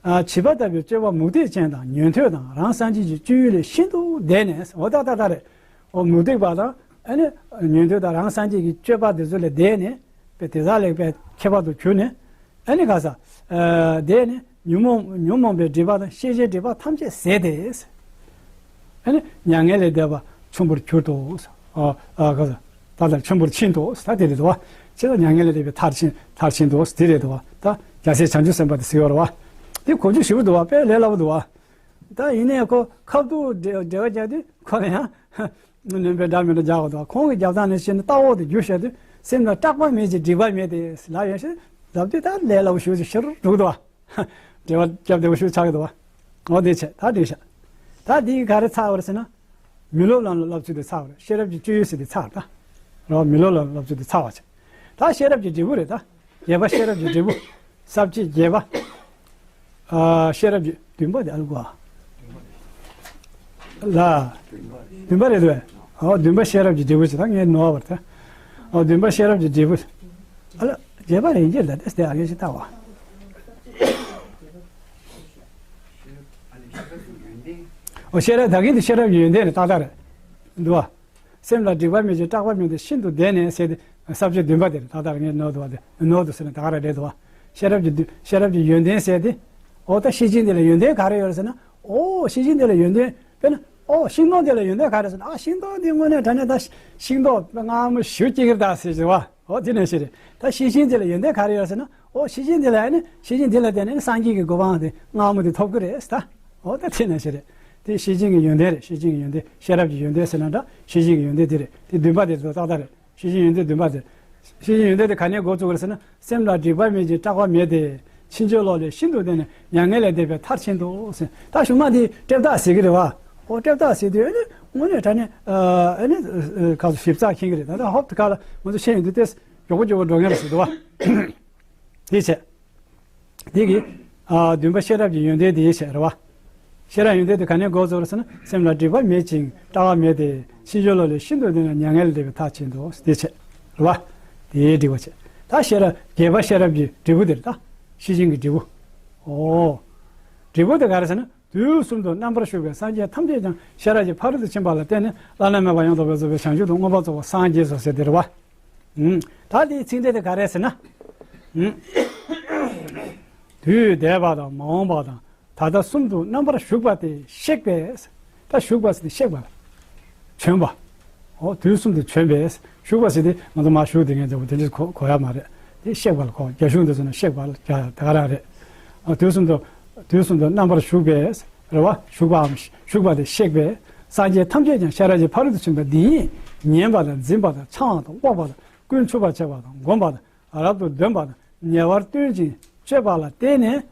ཨ། བྱིས་པ་ལྟ་བུའི་སྤྱོད་པ་མུ་སྟེགས་ཅན་དང་ཉན་ཐོས་དང་རང་སངས་རྒྱས་ཀྱི་སྤྱོད་ཡུལ་ལས་ཤིན་ཏུ་འདས་ནས། འོ་ད་ད་ད་རེད། འོ་མུ་སྟེགས་པ་དང་ཨ་ནི་ཉན་ཐོས་དང་རང་སངས་རྒྱས་ཀྱི་སྤྱོད་པ་དེ་ཚོ་ལས་འདས་ནས། དཔེ་དེ་དག་ལས་དཔེ་ཁྱད་པར་དུ་གྱུར་ནས། ཨ་ནི་ག་ས། ཨ། འདས་ནས་ཉོན་མོངས་ཉོན་མོངས་པའི་སྒྲིབ་པ་དང་ཤེས་བྱའི་སྒྲིབ་པ་ཐམས་ཅད་ཟད་དེ། ཨ་ནི་མྱ་ངན་ལས་འདས་པ་ཆེན་པོར་གྱུར་ཏོ། ཨ། ཨ། ག་ས། ད་ལྟར་ཆེན་པོར་ཕྱིན་ཏོ། ད་དེ་རེད་དོ། ཅི་ལ་མྱ་ངན་ལས་འདས་པའི་མཐར་ཕྱིན། མཐར་ཕྱིན་ཏོ། དེ་རེད་དོ། ད་རྒྱལ་སྲས་བྱང་ཆུབ་སེམས་དཔའ་དེ་ཟེར་བ་རེད་བ། དེ་གོ་རྒྱུ་ཞིབ་པོ་འདུག་བ། དཔེ་ལས་སླ་པོ་འདུག་བ། ད་ཡིན་ནའི་ཁོ་ཁ་ཐུག་འགྲེལ་འགྲེལ་བ་རྒྱག་དུས་ཁོ་ལ་ཡང་ནོན་པའི་འདྲ་མི་འདྲ་རྒྱག་གི་འདུག་བ། ཁོང་གི་རྒྱབ་ཐང་ནས་བཤད་ན་ལྟ་བ་དེ་རྒྱུ་བཤད་དུས་སེམས་ལ་སྐྲག་པ་མེད་ཅིང་སྒྲིབ་པ་མེད་དེ་ལབ་ཡོད་ཤག་ལབ་དུས་ད་ལས་སླ་པོ་ཞེ་པོ་ཅིག་ཤར་འགྲོ་གི་འདུག་བ། འགྲེལ་བ་རྒྱབ་བདེ་པོ་ཞིག་ཆགས་ཀྱི་འདུག་བ། འོ་དེ་བྱས། ད་འགྲིག་ཤག་ད་འདི་ག་རེ་ཚར་བ་རེད་ཟེར་ན། མི་སློབ་ལམ་ལ་བསླབ་ཚུལ་དེ་ཚར་བ་རེད། ཤེས་རབ་ཀྱི་སྤྱོད་ཡུལ་ཟེར་དེ་ཚར་བ་རེད་ད། རེད་བ། མི་སློབ་ལམ་ལ་བསླབ་ཚུལ་དེ་ཚར་བ་བྱས། ད་ཤེས་རབ་ཀྱི་འབྲས་བུ་རེད་ད། བརྒྱད་པ་ཤེས་རབ་ཀྱི་འབྲས་བུ། ས་བཅད་བརྒྱད་པ། ཨ། ཤེས་རབ་ཀྱི་བདུན་པ་དེ་ཨ་ལ་གོ་ཨ། ལ། བདུན་པ་རེད་དོ། ཨོ་བདུན་པ་ཤེས་རབ་ཀྱི་འབྲས་བུ་ཞེས་ད་ངས་ནོར་བ་རེད་ད། ཨོ་བདུན་པ་ཤེས་རབ་ཀྱི་འབྲས་བུ། ཨ་ལ་བརྒྱད་པ་རེད་འགྱེལ་ད་དེ་སྟེ་ཨ་གེ་ཞིག་ལྟ་བ། ཨོ་ཤེས་རབ་ད་གིན་དེ་ཤེས་རབ་ཀྱི་ཡོན་ཏན་རེད་ཏག་ཏག་རེད། འདུག་བ། སེམས་ལ་སྒྲིབ་པ་མེད་ཅིང་སྐྲག་པ་མེད་དེ་ཤིན་ཏུ་འདས་ནས་ཟེར་ཏེ་ས་བཅད་བདུན་པ་དེ་རེད། ད་ལྟར་ངས་ནོར་འདུག་བ་དེ་ནོར་འདུག་ཟེར་ན་ད་ག་རང་རེད་འདུག་བ། ཤེས་རབ་ཀྱི་བདུན། ཤེས་རབ་ཀྱི་ཡོན་ཏན་ཟེར་ཏེ། ཨོ་ད་ཤེར་ཕྱིན་དེ་ལ་ཡོན་ཏན་ག་རེ་ཡོད་རེད་ཟེར་ན། ཨོ་ཤེར་ཕྱིན་དེ་ལ་ཡོན་ཏན་དཔེར་ན་ཨོ་ཤིང་སྡོང་དེ་ལ་ཡོན་ཏན་ག་རེ་ཟེར་ན། ཨ་ཤིང་སྡོང་དེ་དངོས་གནས་དྲང་གནས་ད་ཤིང་སྡོང་དཔེ་མངར་མོ་ཞེ་པོ་སྐྱེ་གི་རེད་ད་ཟེར་གྱི་བ། ཨོ་དེ་ནང་བཞིན་རེད། ད་ཤེར་ཕྱིན་དེ་ལ་ཡོན་ཏན་ག་རེ་ཡོད་ཟེར་ན། ཨོ་ཤེར་ཕྱིན་དེ་ལ་ཨ་ནི་ཤེར་ཕྱིན་དེ་ལ་བརྟེན་ནས་སངས་རྒྱས་ཀྱི་གོ་འཕང་དེ་མངར་མོ་དེ་ཐོབ་ཀྱི་རེད་ད། ཨོ་ད་དེ་ནང་བཞིན་རེད། དེ་ཤེར་ཕྱིན་གྱི་ཡོན་ཏན་རེད། ཤེར་ཕྱིན་གྱི་ཡོན་ཏན། ཤེས་རབ་ཀྱི་ཡོན་ཏན་ཟེར་ན་འདྲ། ཤེར་ཕྱིན་གྱི་ཡོན་ཏན་དེ་རེད། དེ་བདུན་པ་དེ་ཚོ་ཏག་ཏག་རེད། ཤེར་ཕྱིན་ཡོན་ཏན་བདུན་པ་དེ། ཤེར་ཕྱིན་ཡོན་ཏན་དེ་ག་ནས་འགོ་བཙུགས་པ་རེད་ཟེར་ན། སེམས་ལ་སྒྲིབ་པ་མེད་ཅིང་སྐྲག་པ་མེད་དེ། ཕྱིན་ཅི་ལོག་ལས་ཤིན་ཏུ་འདས་ནས་མྱ་ངན་ལས་འདས་པའི་མཐར་ཕྱིན་ཏོ་ཟེར། ད་གཞུག་མ་དེ་ཏེ་བཏགས་ཟེར་གྱི་རེད་བ། ཨོ་ཏེ་བཏགས་ཟེར་དུས་ཨ་ནི་དངོས་གནས་དྲང་གནས་ཨ་ནི་ཁ་སོ་ཞིབ་ཚགས་མཁྱེན་གྱི་རེད། ད་ལྟ་ཧོབ་ཏེ་ཁ་ལ་ང་ཚོ་ཤེས་ཡོང་དུས་ཏེ་མགྱོགས་པོ་མགྱོགས་པོ་འགྲོ་མཁན་རེད་ཟེར་འདུག་བ། དེ་བྱས། དེ་གི། ཨ། བདུན་པ་ཤེས་རབ་ཀྱི་ཡོན་ཏན་དེ་བྱས་རེད་བ། ཤེས་རབ་ཡོན་ཏན་དེ་ག་ནས་འགོ་བཙུགས་རེད་ཟེར་ན། སེམས་ལ་སྒྲིབ་པ་མེད་ཅིང་སྐྲག་པ་མེད་དེ། ཕྱིན་ཅི་ལོག་ལས་ཤིན་ཏུ་འདས་ནས་མྱ་ངན་ལས་འདས་པའི་མཐར་ཕྱིན་ཏོ། དེ་བྱས་རེད་བ། དེ་འགྲིག་པ་བྱས། ད་ཤེས་རབ་བརྒྱད་པ་ཤེས་རབ་ཀྱི་འབྲས་བུ་དེ་རེད་ད། ཤེར་ཕྱིན་གྱི་འབྲས་བུ། ཨོ། འབྲས་བུ་དེ་ག་རེ་ཟེར་ན། དུས་གསུམ་དུ་རྣམ་པར་བཞུགས་པའི་སངས་རྒྱས་ཐམས་ཅད་ཀྱང་ཤེས་རབ་ཀྱི་ཕ་རོལ་ཏུ་ཕྱིན་པ་ལ་བརྟེན་ནས་བླ་ན་མེད་པ་ཡང་དག་པར་རྫོགས་པའི་བྱང་ཆུབ་ཏུ་མངོན་པར་རྫོགས་པར་སངས་རྒྱས་སོ་ཟེར་དེ་རེད་བ། ཨུམ། ད་དེའི་ཚིག་འགྲེལ་དེ་ག་རེ་ཟེར་ན། ཨུམ། དུས་འདས་པ་དང་མ་འོངས་པ་དང་ད་ལྟ་གསུམ་དུ་རྣམ་པར་བཞུགས་པ་སྟེ་གཤེགས་པས། ད་བཞུགས་པ་ཟེར་དེ་གཤེགས་པ་ལ། བྱོན་པ། འོ་དུས་གསུམ་དུ་བྱོན་པས། བཞུགས་པ་ཟེར་དེ་ང་ཚོ་མར་བཞུགས་དེ་ངས་འདྲ་པོ་དེ་འདྲ་གོ་གོ་ཡ་མ་རེད། དེ་གཤེགས་པ་ལ་གོ། རྒྱ་གཞུང་དེ་ཚོ་ནས་གཤེགས་པ་ལ་རྒྱ་དེ་ག་རང་རེད། ཨ། དུས་གསུམ་དུ་དུས་གསུམ་དུ་རྣམ་པར་བཞུགས་པས། རེད་བ། བཞུགས་པའམ་བཞུགས་པ་དེ་གཤེགས་པས། སངས་རྒྱས་ཐམས་ཅད་ཀྱང་ཤེས་རབ་ཀྱི་ཕ་རོལ་ཏུ་ཕྱིན་པ་འདི་ཉིད་ཉན་པ་དང་འཛིན་པ་དང་འཆང་བ་དང་དབོག་པ་དང་ཀུན་ཆུབ་པར་བྱེད་པ་དང་སྒོམ་པ་དང་རབ་ཏུ་འདོན་པ་དང་ཉེ་བར་སྟོན་ཅིང་སྤྱོད་པ་ལ་བརྟེན་ནས།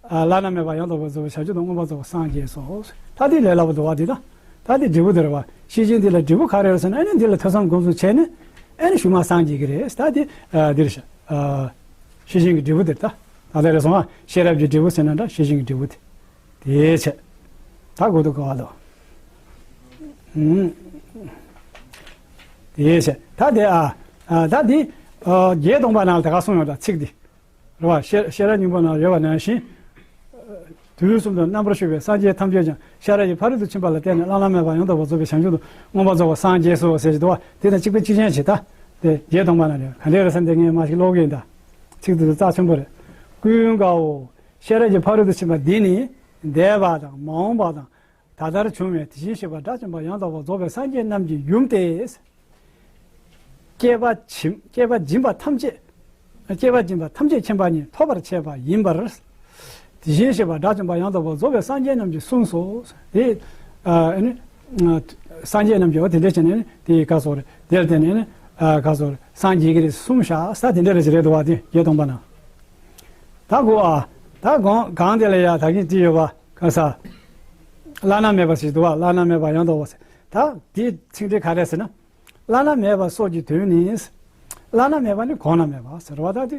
ཨ། བླ་ན་མེད་པ་ཡང་དག་པར་རྫོགས་པའི་བྱང་ཆུབ་ཏུ་མངོན་པར་རྫོགས་པར་སངས་རྒྱས་སོ། ད་དེ་ལས་སླ་པོ་འདུག་བ་དེ་དང་། ད་དེ་འབྲས་བུ་དེ་རེད་བ། ཤེར་ཕྱིན་དེ་ལ་འབྲས་བུ་ག་རེ་རེད་ཟེར་ན། ཨ་ནི་འདི་ལ་ཐོས་བསམ་སྒོམ་གསུམ་བྱས་ནས་ཨ་ནི་གཞུག་མ་སངས་རྒྱས་ཀྱི་རེད། ད་དེ། ཨ། འདི་རེད་ཤག་ཨ། ཤེར་ཕྱིན་གྱི་འབྲས་བུ་དེ་རེད་ད། ད་ལྟ་རེད་སོང་ཨ། ཤེས་རབ་ཀྱི་འབྲས་བུ་ཟེར་ན་འདྲ། ཤེར་ཕྱིན་གྱི་འབྲས་བུ་དེ། དེ་བྱས། ད་གོ་འདུག་ག་བ་དོ། ཨུམ། དེ་བྱས་ད་དེ་ཨ་ཨ་ད་འདི་ཨ་བརྒྱད་སྟོང་པ་ནང་ལ་དེ་ག་གསུངས་ཡོད་ད་ཚིག་འདི། རེད་བ། ཤེས་ཤེས་རབ་སྙིང་པོ་ནང་ཡོད་པ་ནང་བཞིན། དུས་གསུམ་དུ་རྣམ་པར་བཞུགས་པའི་སངས་རྒྱས་ཐམས་ཅད་ཀྱང་ཤེས་རབ་ཀྱི་ཕ་རོལ་ཏུ་ཕྱིན་པ་ལ་བརྟེན་ནས་བླ་ན་མེད་པ་ཡང་དག་པར་རྫོགས་པའི་བྱང་ཆུབ་ཏུ་མངོན་པར་རྫོགས་པར་སངས་རྒྱས་སོ་ཟེར་གྱི་འདུག་བ། དེ་དང་གཅིག་པའི་གཅིག་རྐྱང་བྱེད་ད། དེ་བརྒྱད་སྟོང་པ་ན་རེད། ག་འདྲས་རེད་ཟེར་ན་དེ་ངས་མ་ཞིག་ཀློག་གི་ཡིན་ད། ཚིག་དེ་ཚོ་རྩ་ཆེན་པོ་རེད། ཀུན་དགའ་བོ། ཤེས་རབ་ཀྱི་ཕ་རོལ་ཏུ་ཕྱིན་པ་འདི་ནི་འདས་པ་དང་མ་འོངས་པ་དང་། ད་ལྟར་བྱུང་བའི་དེ་བཞིན་གཤེགས་པ་དགྲ་བཅོམ་པ་ཡང་དག་པར་རྫོགས་པའི་སངས་རྒྱས་རྣམས་ཀྱི་ཡུམ་སྟེ། སྐྱེས་པ་འབྱིན་སྐྱེས་པ་འབྱིན་པ་ཐམས་ཅད། སྐྱེས་པ་འབྱིན་པ་ཐམས་ཅད་མཁྱེན་པ་ཉིད་ཐོབ་པར་བྱེད་པ་ཡིན་པར། དེ་བཞིན་གཤེགས་པ་དགྲ་བཅོམ་པ་ཡང་དག་པར་རྫོགས་པའི་སངས་རྒྱས་རྣམས་ཀྱིས་གསུངས་སོ། དེ་ཨ་ནི་སངས་རྒྱས་རྣམས་ཀྱིས་འོ་དེ་འདྲ་བྱས་ནས་ནི་དེའི་བཀའ་སོགས་རེད། དེར་བརྟེན་ནས་ནི་ཨ་བཀའ་སོགས་རེད། སངས་རྒྱས་ཀྱི་རེད་གསུངས་བཞག་ས་དེ་འདྲ་རེད་ཅེས་རེད་འདུག་བ། དེ་བརྒྱད་སྟོང་པ་ན། ད་གོ་ཨ་ད་གང་གང་དེ་ལ་ཡ་ད་གིན་བྲིས་ཡོད་པ་ག་ས། བླ་ན་མེད་པ་ཞིག་འདུག་བ། བླ་ན་མེད་པ་ཡང་དག་པ་ཟེར། ད་དེའི་ཚིག་འགྲེལ་ག་རེ་ཟེར་ན། བླ་ན་མེད་པ་སོགས་ཀྱི་དོན་ནི། བླ་ན་མེད་པ་ནི་གོང་ན་མེད་པ་ཟེར་བ་ད་དེ།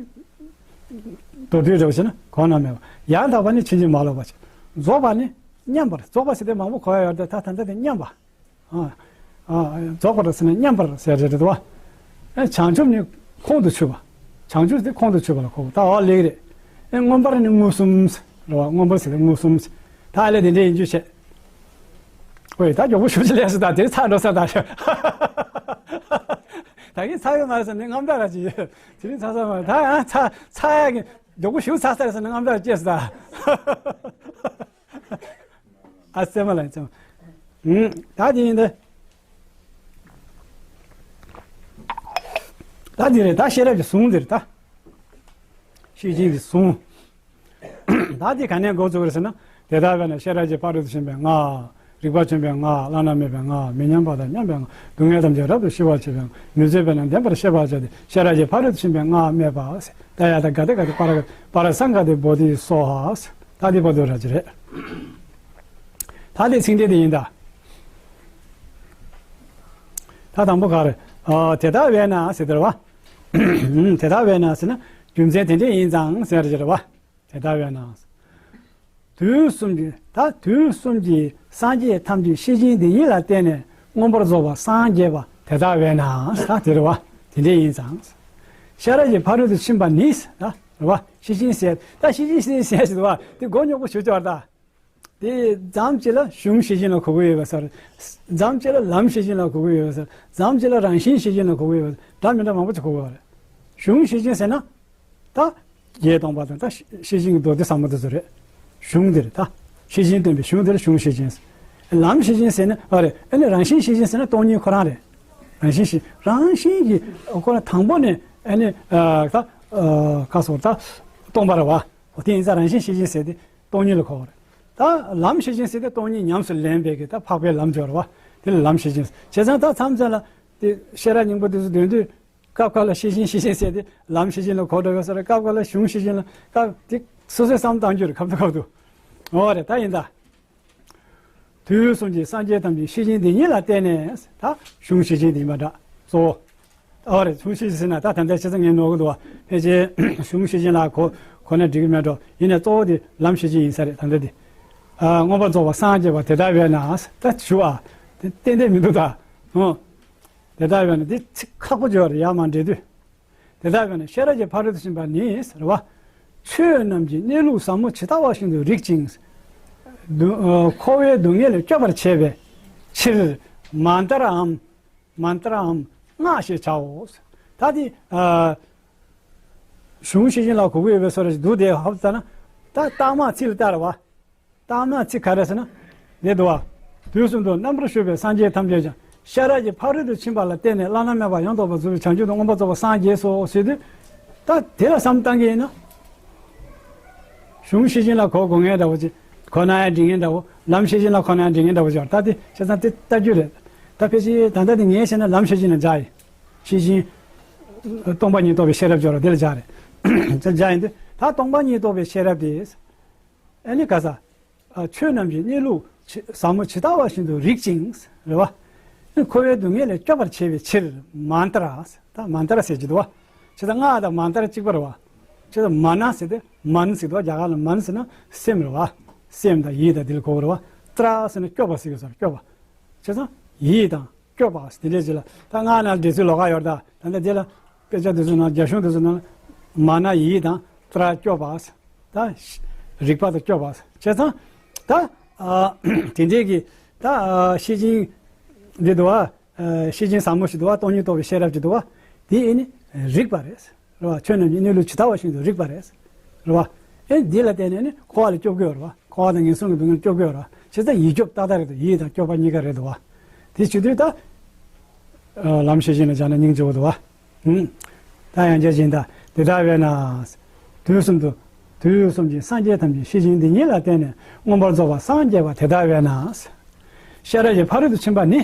མདོར་བསྡུས་འདྲ་བ་བྱས་ན་གོང་ན་མེད་པ། ཡང་དག་པ་ནི་ཕྱིན་ཅི་མ་ལོག་པ་ཞིག་རྫོགས་པ་ནི་མཉམ་པར། རྫོགས་པ་ཟེར་དེ་མང་པོ་གོ་ཡ་ཡོད་དེ་ད་ད་ལྟ་དེ་མཉམ་པ། ཨ་ཨ་རྫོགས་པར་ཟེར་ན་མཉམ་པར་ཟེར་རེད་དོ། ཨ་བྱང་ཆུབ་ནི་ཁོང་དུ་ཆུད་པ། བྱང་ཆུབ་དེ་ཁོང་དུ་ཆུད་པ་ལ་གོ་བ་ད་འོ་ལེགས་རེད། ཨེ་མངོན་པར་ནི་མངོན་སུམ་རེད་བ། མངོན་པར་ཟེར་ཏེ་མངོན་སུམ། ད་ཨ་ལས་དེ་འདྲའི་ཡིན་རྒྱུ་བྱས། ཨོའི་ད་མགྱོགས་པོ་ཞུ་ཅི་ལས་སུ་ད་དེ་ཚར་འགྲོ་ས་ད་ཤོད། ད་གིན་ཚར་ཡོད་མ་རེད་ཟེར་ནས་རྔམ་སྐྲག་ར་ཅི་ཡོད། དེ་རིང་ཚར་ས་མ་རེད། ད་ཡང་ཚར་ཚར་ཡག་གི་མགྱོགས་པོ་ཞུ་ཚར་ས་རེད་ཟེར་ནས་རྔམ་སྐྲག་སྐྱེས་སུ་ད། ཨ་ཙེ་མ་ལ་ཙེ་མ། ཨུམ། ད་དེ་ཡིན་ད། ད་དེ་རེད་ད། ཤེས་རབ་ཀྱི་གཟུངས་དེ་རེད་ད། ཤེར་ཕྱིན་གྱི་གཟུངས། ད་དེ་ག་ནས་འགོ་བཙུགས་རེད་ཟེར་ན། དེ་ལྟར་བས་ན་ཤེས་རབ་ཀྱི་ཕ་རོལ་ཏུ་ཕྱིན་པའི་སྔགས། རིག་པ་ཆེན་པོའི་སྔགས། བླ་ན་མེད་པའི་སྔགས། མི་མཉམ་པ་དང་མཉམ་པའི་སྔགས། སྡུག་བསྔལ་ཐམས་ཅད་རབ་ཏུ་ཞི་བར་བྱེད་པའི་སྔགས། མི་བཟོད་པས་ན་བདེན་པར་ཤེས་པར་བྱ་སྟེ། ཤེས་རབ་ཀྱི་ཕ་རོལ་ཏུ་ཕྱིན་པའི་སྔགས་སྨྲས་པ། ཏདྱ་ཐཱ་ག་ཏེ་ག་ཏེ་པཱ་ར་པཱ་ར་སཾ་ག་ཏེ་བོ་དྷི་སྭཱ་ཧཱ། ད་འདི་བར་དུ་ར་ཅི་རེད། ད་འདི་ཚིག་འགྲེལ་དེ་ཡིན་ད། ད་དང་པོ་ག་རེ། ཨ་དེ་ལྟ་བས་ན་ཟེར་དེ་རེད་བ། ཨུམ། དེ་ལྟ་བས་ན་ཟེར་ན་རྒྱུ་མཚན་དེ་འདྲས་ཡིན་ཙང་ཟེར་གྱི་རེད་བ། དེ་ལྟ་བས་ན། དུས་གསུམ་གྱི་ད་དུས་གསུམ་གྱི་སངས་རྒྱས་ཐམས་ཅད་ཤེར་ཕྱིན་དེ་ཉིད་ལ་བརྟེན་ནས་མངོན་པར་རྫོགས་པར་སངས་རྒྱས་པ་དེ་ལྟ་བས་ན་ད་དེ་རེད་བ། དེ་འདྲས་ཡིན་ཙང་། ཤེས་རབ་ཀྱི་ཕ་རོལ་ཏུ་ཕྱིན་པ་ནི་ད་རེད་བ། ཤེར་ཕྱིན་ཟེར་ད་ཤེར་ཕྱིན་ཟེར་ཟེར་ཟེར་བ་དེ་མགོ་རྙོག་པོ་ཞུ་ཆོག་ད། དེ་མཚམས་གཅིག་ལ་གཞུང་ཤེར་ཕྱིན་ལ་གོ་གི་ཡོད་པ་ཟེར། མཚམས་གཅིག་ལ་ལམ་ཤེར་ཕྱིན་ལ་གོ་གི་ཡོད་པ་ཟེར། མཚམས་གཅིག་ལ་རང་བཞིན་ཤེར་ཕྱིན་ལ་གོ་གི་ཡོད་པ་ཟེར། འདྲ་མི་འདྲ་མང་པོ་ཅིག་གོ་གི་ཡོད་རེད། གཞུང་ཤེར་ཕྱིན་ཟེར་ན། ད་བརྒྱད་སྟོང་པ་དང་ད་ཤེར་ཕྱིན་གྱི་མདོ་སྡེ་ཟབ་མོ་དེ་ཚོ་རེད། གཞུང་དེ་རེད་ད། ཤེར་ཕྱིན་སྟོན་པའི་གཞུང་དེ་ལ་གཞུང་ཤེར་ཕྱིན་ཟེར། ལམ་ཤེར་ཕྱིན་ཟེར་ན་ཨ་རེད། ཨ་ནི་རང་བཞིན་ཤེར་ཕྱིན་ཟེར་ན་སྟོང་ཉིད་ཁོ་རང་རེད། རང་བཞིན་ཤེར་རང་བཞིན་གྱི་ཁོ་རང་དང་པོ་ནས་ཨ་ནི་ཨ་ད་ཨ་ཁ་སོ་ད་སྟོང་པ་རེད་བ། འོ་དེ་ཡིན་ཙང་རང་བཞིན་ཤེར་ཕྱིན་ཟེར་དེ་སྟོང་ཉིད་ལ་གོ་བ་རེད། ད་ལམ་ཤེར་ཕྱིན་ཟེར་དེ་སྟོང་ཉིད་ཉམས་སུ་ལེན་པའི་གི་ད་འཕགས་པའི་ལམ་སྦྱོར་བ། དེ་ལ་ལམ་ཤེར་ཕྱིན་ཟེར། བྱས་ཙང་ད་མཚམས་མཚམས་ལ་དེ་ཤེས་རབ་སྙིང་པོ་དེ་ཚོ་འདོན་དུས་སྐབས་སྐབས་ལ་ཤེར་ཕྱིན་ཤེར་ཕྱིན་ཟེར་དེ་ལམ་ཤེར་ཕྱིན་ལ་གོ་འགྲོ་ཡོད་ས་རེད། སྐབས་སྐབས་ལ་གཞུང་ཤེར་ཕྱིན་ལ་སྐབས་དེ་སོ་སོའི་བསམ་བཏང་རྒྱུ་རེད། ཁབ་ཏུ་ཁབ་ཏུ། འོ་རེད་ད་ཡིན་ད། དུས་གསུམ་གྱི་སངས་རྒྱས་ཐམས་ཅད་ཤེར་ཕྱིན་དེ་ཉིད་ལ་བརྟེན་ནས་ད་གཞུང་ཤེར་ཕྱིན་དེ་ཡིན་པ་འདྲ་གཙོ་བོ། ཨོ་རེད། གཞུང་ཤེར་ཕྱིན་ཟེར་ན་ད་ད་ལྟ་ཁྱེད་ཚོ་ངས་ནོར་གི་འདུག་བ། ཕལ་ཆེར་གཞུང་ཤེར་ཕྱིན་ལ་གོ་གོ་ན་འགྲིག་གི་མེད་འགྲོ། ཡིན་ནའི་གཙོ་བོ་དེ་ལམ་ཤེར་ཕྱིན་ཡིན་ས་རེད་ད་ལྟ་དེ། ཨ་མངོན་པར་རྫོགས་པར་སངས་རྒྱས་པ་དེ་ལྟ་བས་ན་ད་ཞུ་བ། དེ་ཏན་ཏན་མི་འདུག་ད། ཨོ། དེ་ལྟ་བས་ན་དེ་ཚིག་ཁག་པོ་བརྗོད་རེད་ཡ་མ་འདྲེ་དུས། དེ་ལྟ་བས་ན་ཤེས་རབ་ཀྱི་ཕ་རོལ་ཏུ་ཕྱིན་པ་ནི་ཟེར་བ། ཆོས་རྣམས་ཀྱི་གནས་ལུགས་ཟབ་མོ་ཇི་ལྟ་བ་བཞིན་དུ་རིག་ཅིང་། སྡུག་ཨ་འཁོར་བའི་སྡུག་བསྔལ་ལས་སྐྱོབ་པར་བྱེད་པའི་ཕྱིར་མནྟྲའམ། མནྟྲའམ་སྔགས་ཞེས་བྱའོ། ད་དེ་ཨ་གཞུང་ཤེར་ཕྱིན་ལ་གོ་གི་ཡོད་པའི་བཟོ་འདྲ་ཞིག་འདུག་དེ་ཧོབ་ལྟ་ན་ད་རྟགས་མ་ཚིག་ལ་ལྟ་ར་བ། རྟགས་མ་ཚིག་ག་རེ་ཟེར་ན། རེད་དོ། དུས་གསུམ་དུ་རྣམ་པར་བཞུགས་པའི་སངས་རྒྱས་ཐམས་ཅད་ཀྱང་ཤེས་རབ་ཀྱི་ཕ་རོལ་ཏུ་ཕྱིན་པ་ལ་བརྟེན་ནས་བླ་ན་མེད་པ་ཡང་དག་པར་རྫོགས་པའི་བྱང་ཆུབ་ཏུ་མངོན་པར་རྫོགས་པར་སངས་རྒྱས་སོ་ཟེར་དུས། ད་དེ་ལ་བསམ་བཏང་གི་ཡིན་ན། གཞུང་ཤེར་ཕྱིན་ལ་གོ་དགོས་ངེས་འདྲ་བོ་ཅིག་གོ་ན་ཡང་འགྲིག་ངེས་འདྲ་བོ། ལམ་ཤེར་ཕྱིན་ལ་གོ་ན་ཡང་འགྲིག་ངེས་འདྲ་བོ་ཅིག་ད་དེ་བྱས་ཙང་དེ་ལྟ་རྒྱུ་རེད། ད་ཕལ་ཆེར་ད་ལྟ་དེ་ངས་བཤད་ན་ལམ་ཤེར་ཕྱིན་ལ་སྦྱར་ཡིན། ཤེར་ཕྱིན། སྟོང་པ་ཉིད་རྟོགས་པའི་ཤེས་རབ་སྦྱོར་བ་དེ་ལ་སྦྱར་རེད། དེ་ལ་སྦྱར་ཡིན་དུས་ད་སྟོང་པ་ཉིད་རྟོགས་པའི་ཤེས་རབ་དེ། ཨ་ནི་ག་ས། ཨ་ཆོས་རྣམས་ཀྱི་གནས་ལུགས་ཇི་ཟབ་མོ་ཇི་ལྟ་བ་བཞིན་དུ་རིག་ཅིང་རེད་བ། འཁོར་བའི་སྡུག་བསྔལ་ལས་སྐྱོབ་པར་བྱེད་པའི་ཕྱིར་མནྟྲ། ད་མནྟྲ་ཟེར་གྱི་འདུག་བ། ཇི་ལྟར་སྔགས་དང་མནྟྲ་གཅིག་པ་རེད་བ། ཇི་ལྟར་མ་ན་ཟེར་ཏེ་མན་ཟེར་འདུག་བ། རྒྱ་གར་ལ་མན་ཟེར་ན་སེམས་རེད་བ། སེམས་དང་ཡིད་དང་དེ་ལ་གོ་བ་རེད་བ། ཏྲ་ཟེར་ན་སྐྱོབ་པ་ཟེར་གྱི་ས་རེད། སྐྱོབ་པ། ཇི་ལྟར་ཡིད་དང་ སྐྱོབ་པ། དེ་འདྲས་ཅིག་ལ་ད་སྔགས་ནང་འགྲེལ་ཚུལ་ལོགས་ཀ་ཡོད་རེད། ད་ད་ལྟ་དེ་ལ་དཔེ་ཆ་དེ་ཚོ་ནང་རྒྱ་གཞུང་དེ་ཚོ་ནང་མ་ན་ཡིད་དང་ཏྲ་སྐྱོབ་པ། ད་རིག་པ་དང་སྐྱོབ་པ། བྱས་ཙང་ད་ཨ་དེ་འདྲས་ཀྱི་ད་ཨ་ཤེར་ཕྱིན་འདི་འདུག་བ། ཨ་ཤེར་ཕྱིན་ཟབ་མོ་ཞིག་འདུག་བ། སྟོང་ཉིད་རྟོགས་པའི་ཤེས་རབ་ཅིག་འདུག་བ། དེ་ཨེ་ནི་རིག་པ་རེད། རེད་བ། ཆོས་རྣམས་ཀྱི་གནས་ལུགས་ཇི་ལྟ་བ་བཞིན་དུ་རིག་པ་རེད། རེད་བ། ཨེ་འདི་ལ་བརྟེན་ནས་ནི་འཁོར་བ་ལས་སྐྱོབ་དགོས་རེད་བ། འཁོར་བ་དང་ངན་སོང་གི་སྡུག་བསྔལ་སྐྱོབ་དགོས་རེད་བ། བྱས་ཙང་ཡིད་སྐྱོབ་ཏག་ཏག་རེད་འདུག་ཡིད་དང་སྐྱོབ་པ་གཉིས་ཀ་རེད་འདུག་བ། དེ་བྱེད་དུས་ད་ཨ་ལམ་ཤེར་ཕྱིན་ལ་སྦྱར་ན་སྙིང་རྗེ་བོ་འདུག་བ། ཧུམ། ད་ཡང་བསྐྱར་སྦྱར་ན་ད་དེ་ལྟ་བས་ན། དུས་གསུམ་དུ། དུས་གསུམ་གྱི་སངས་རྒྱས་ཐམས་ཅད་ཤེར་ཕྱིན་འདི་ཉིད་ལ་བརྟེན་ནས་མངོན་པར་རྫོགས་པར་སངས་རྒྱས་པ་དེ་ལྟ་བས་ན། ཤེས་རབ་ཀྱི་ཕ་རོལ་ཏུ་ཕྱིན་པ་ནི།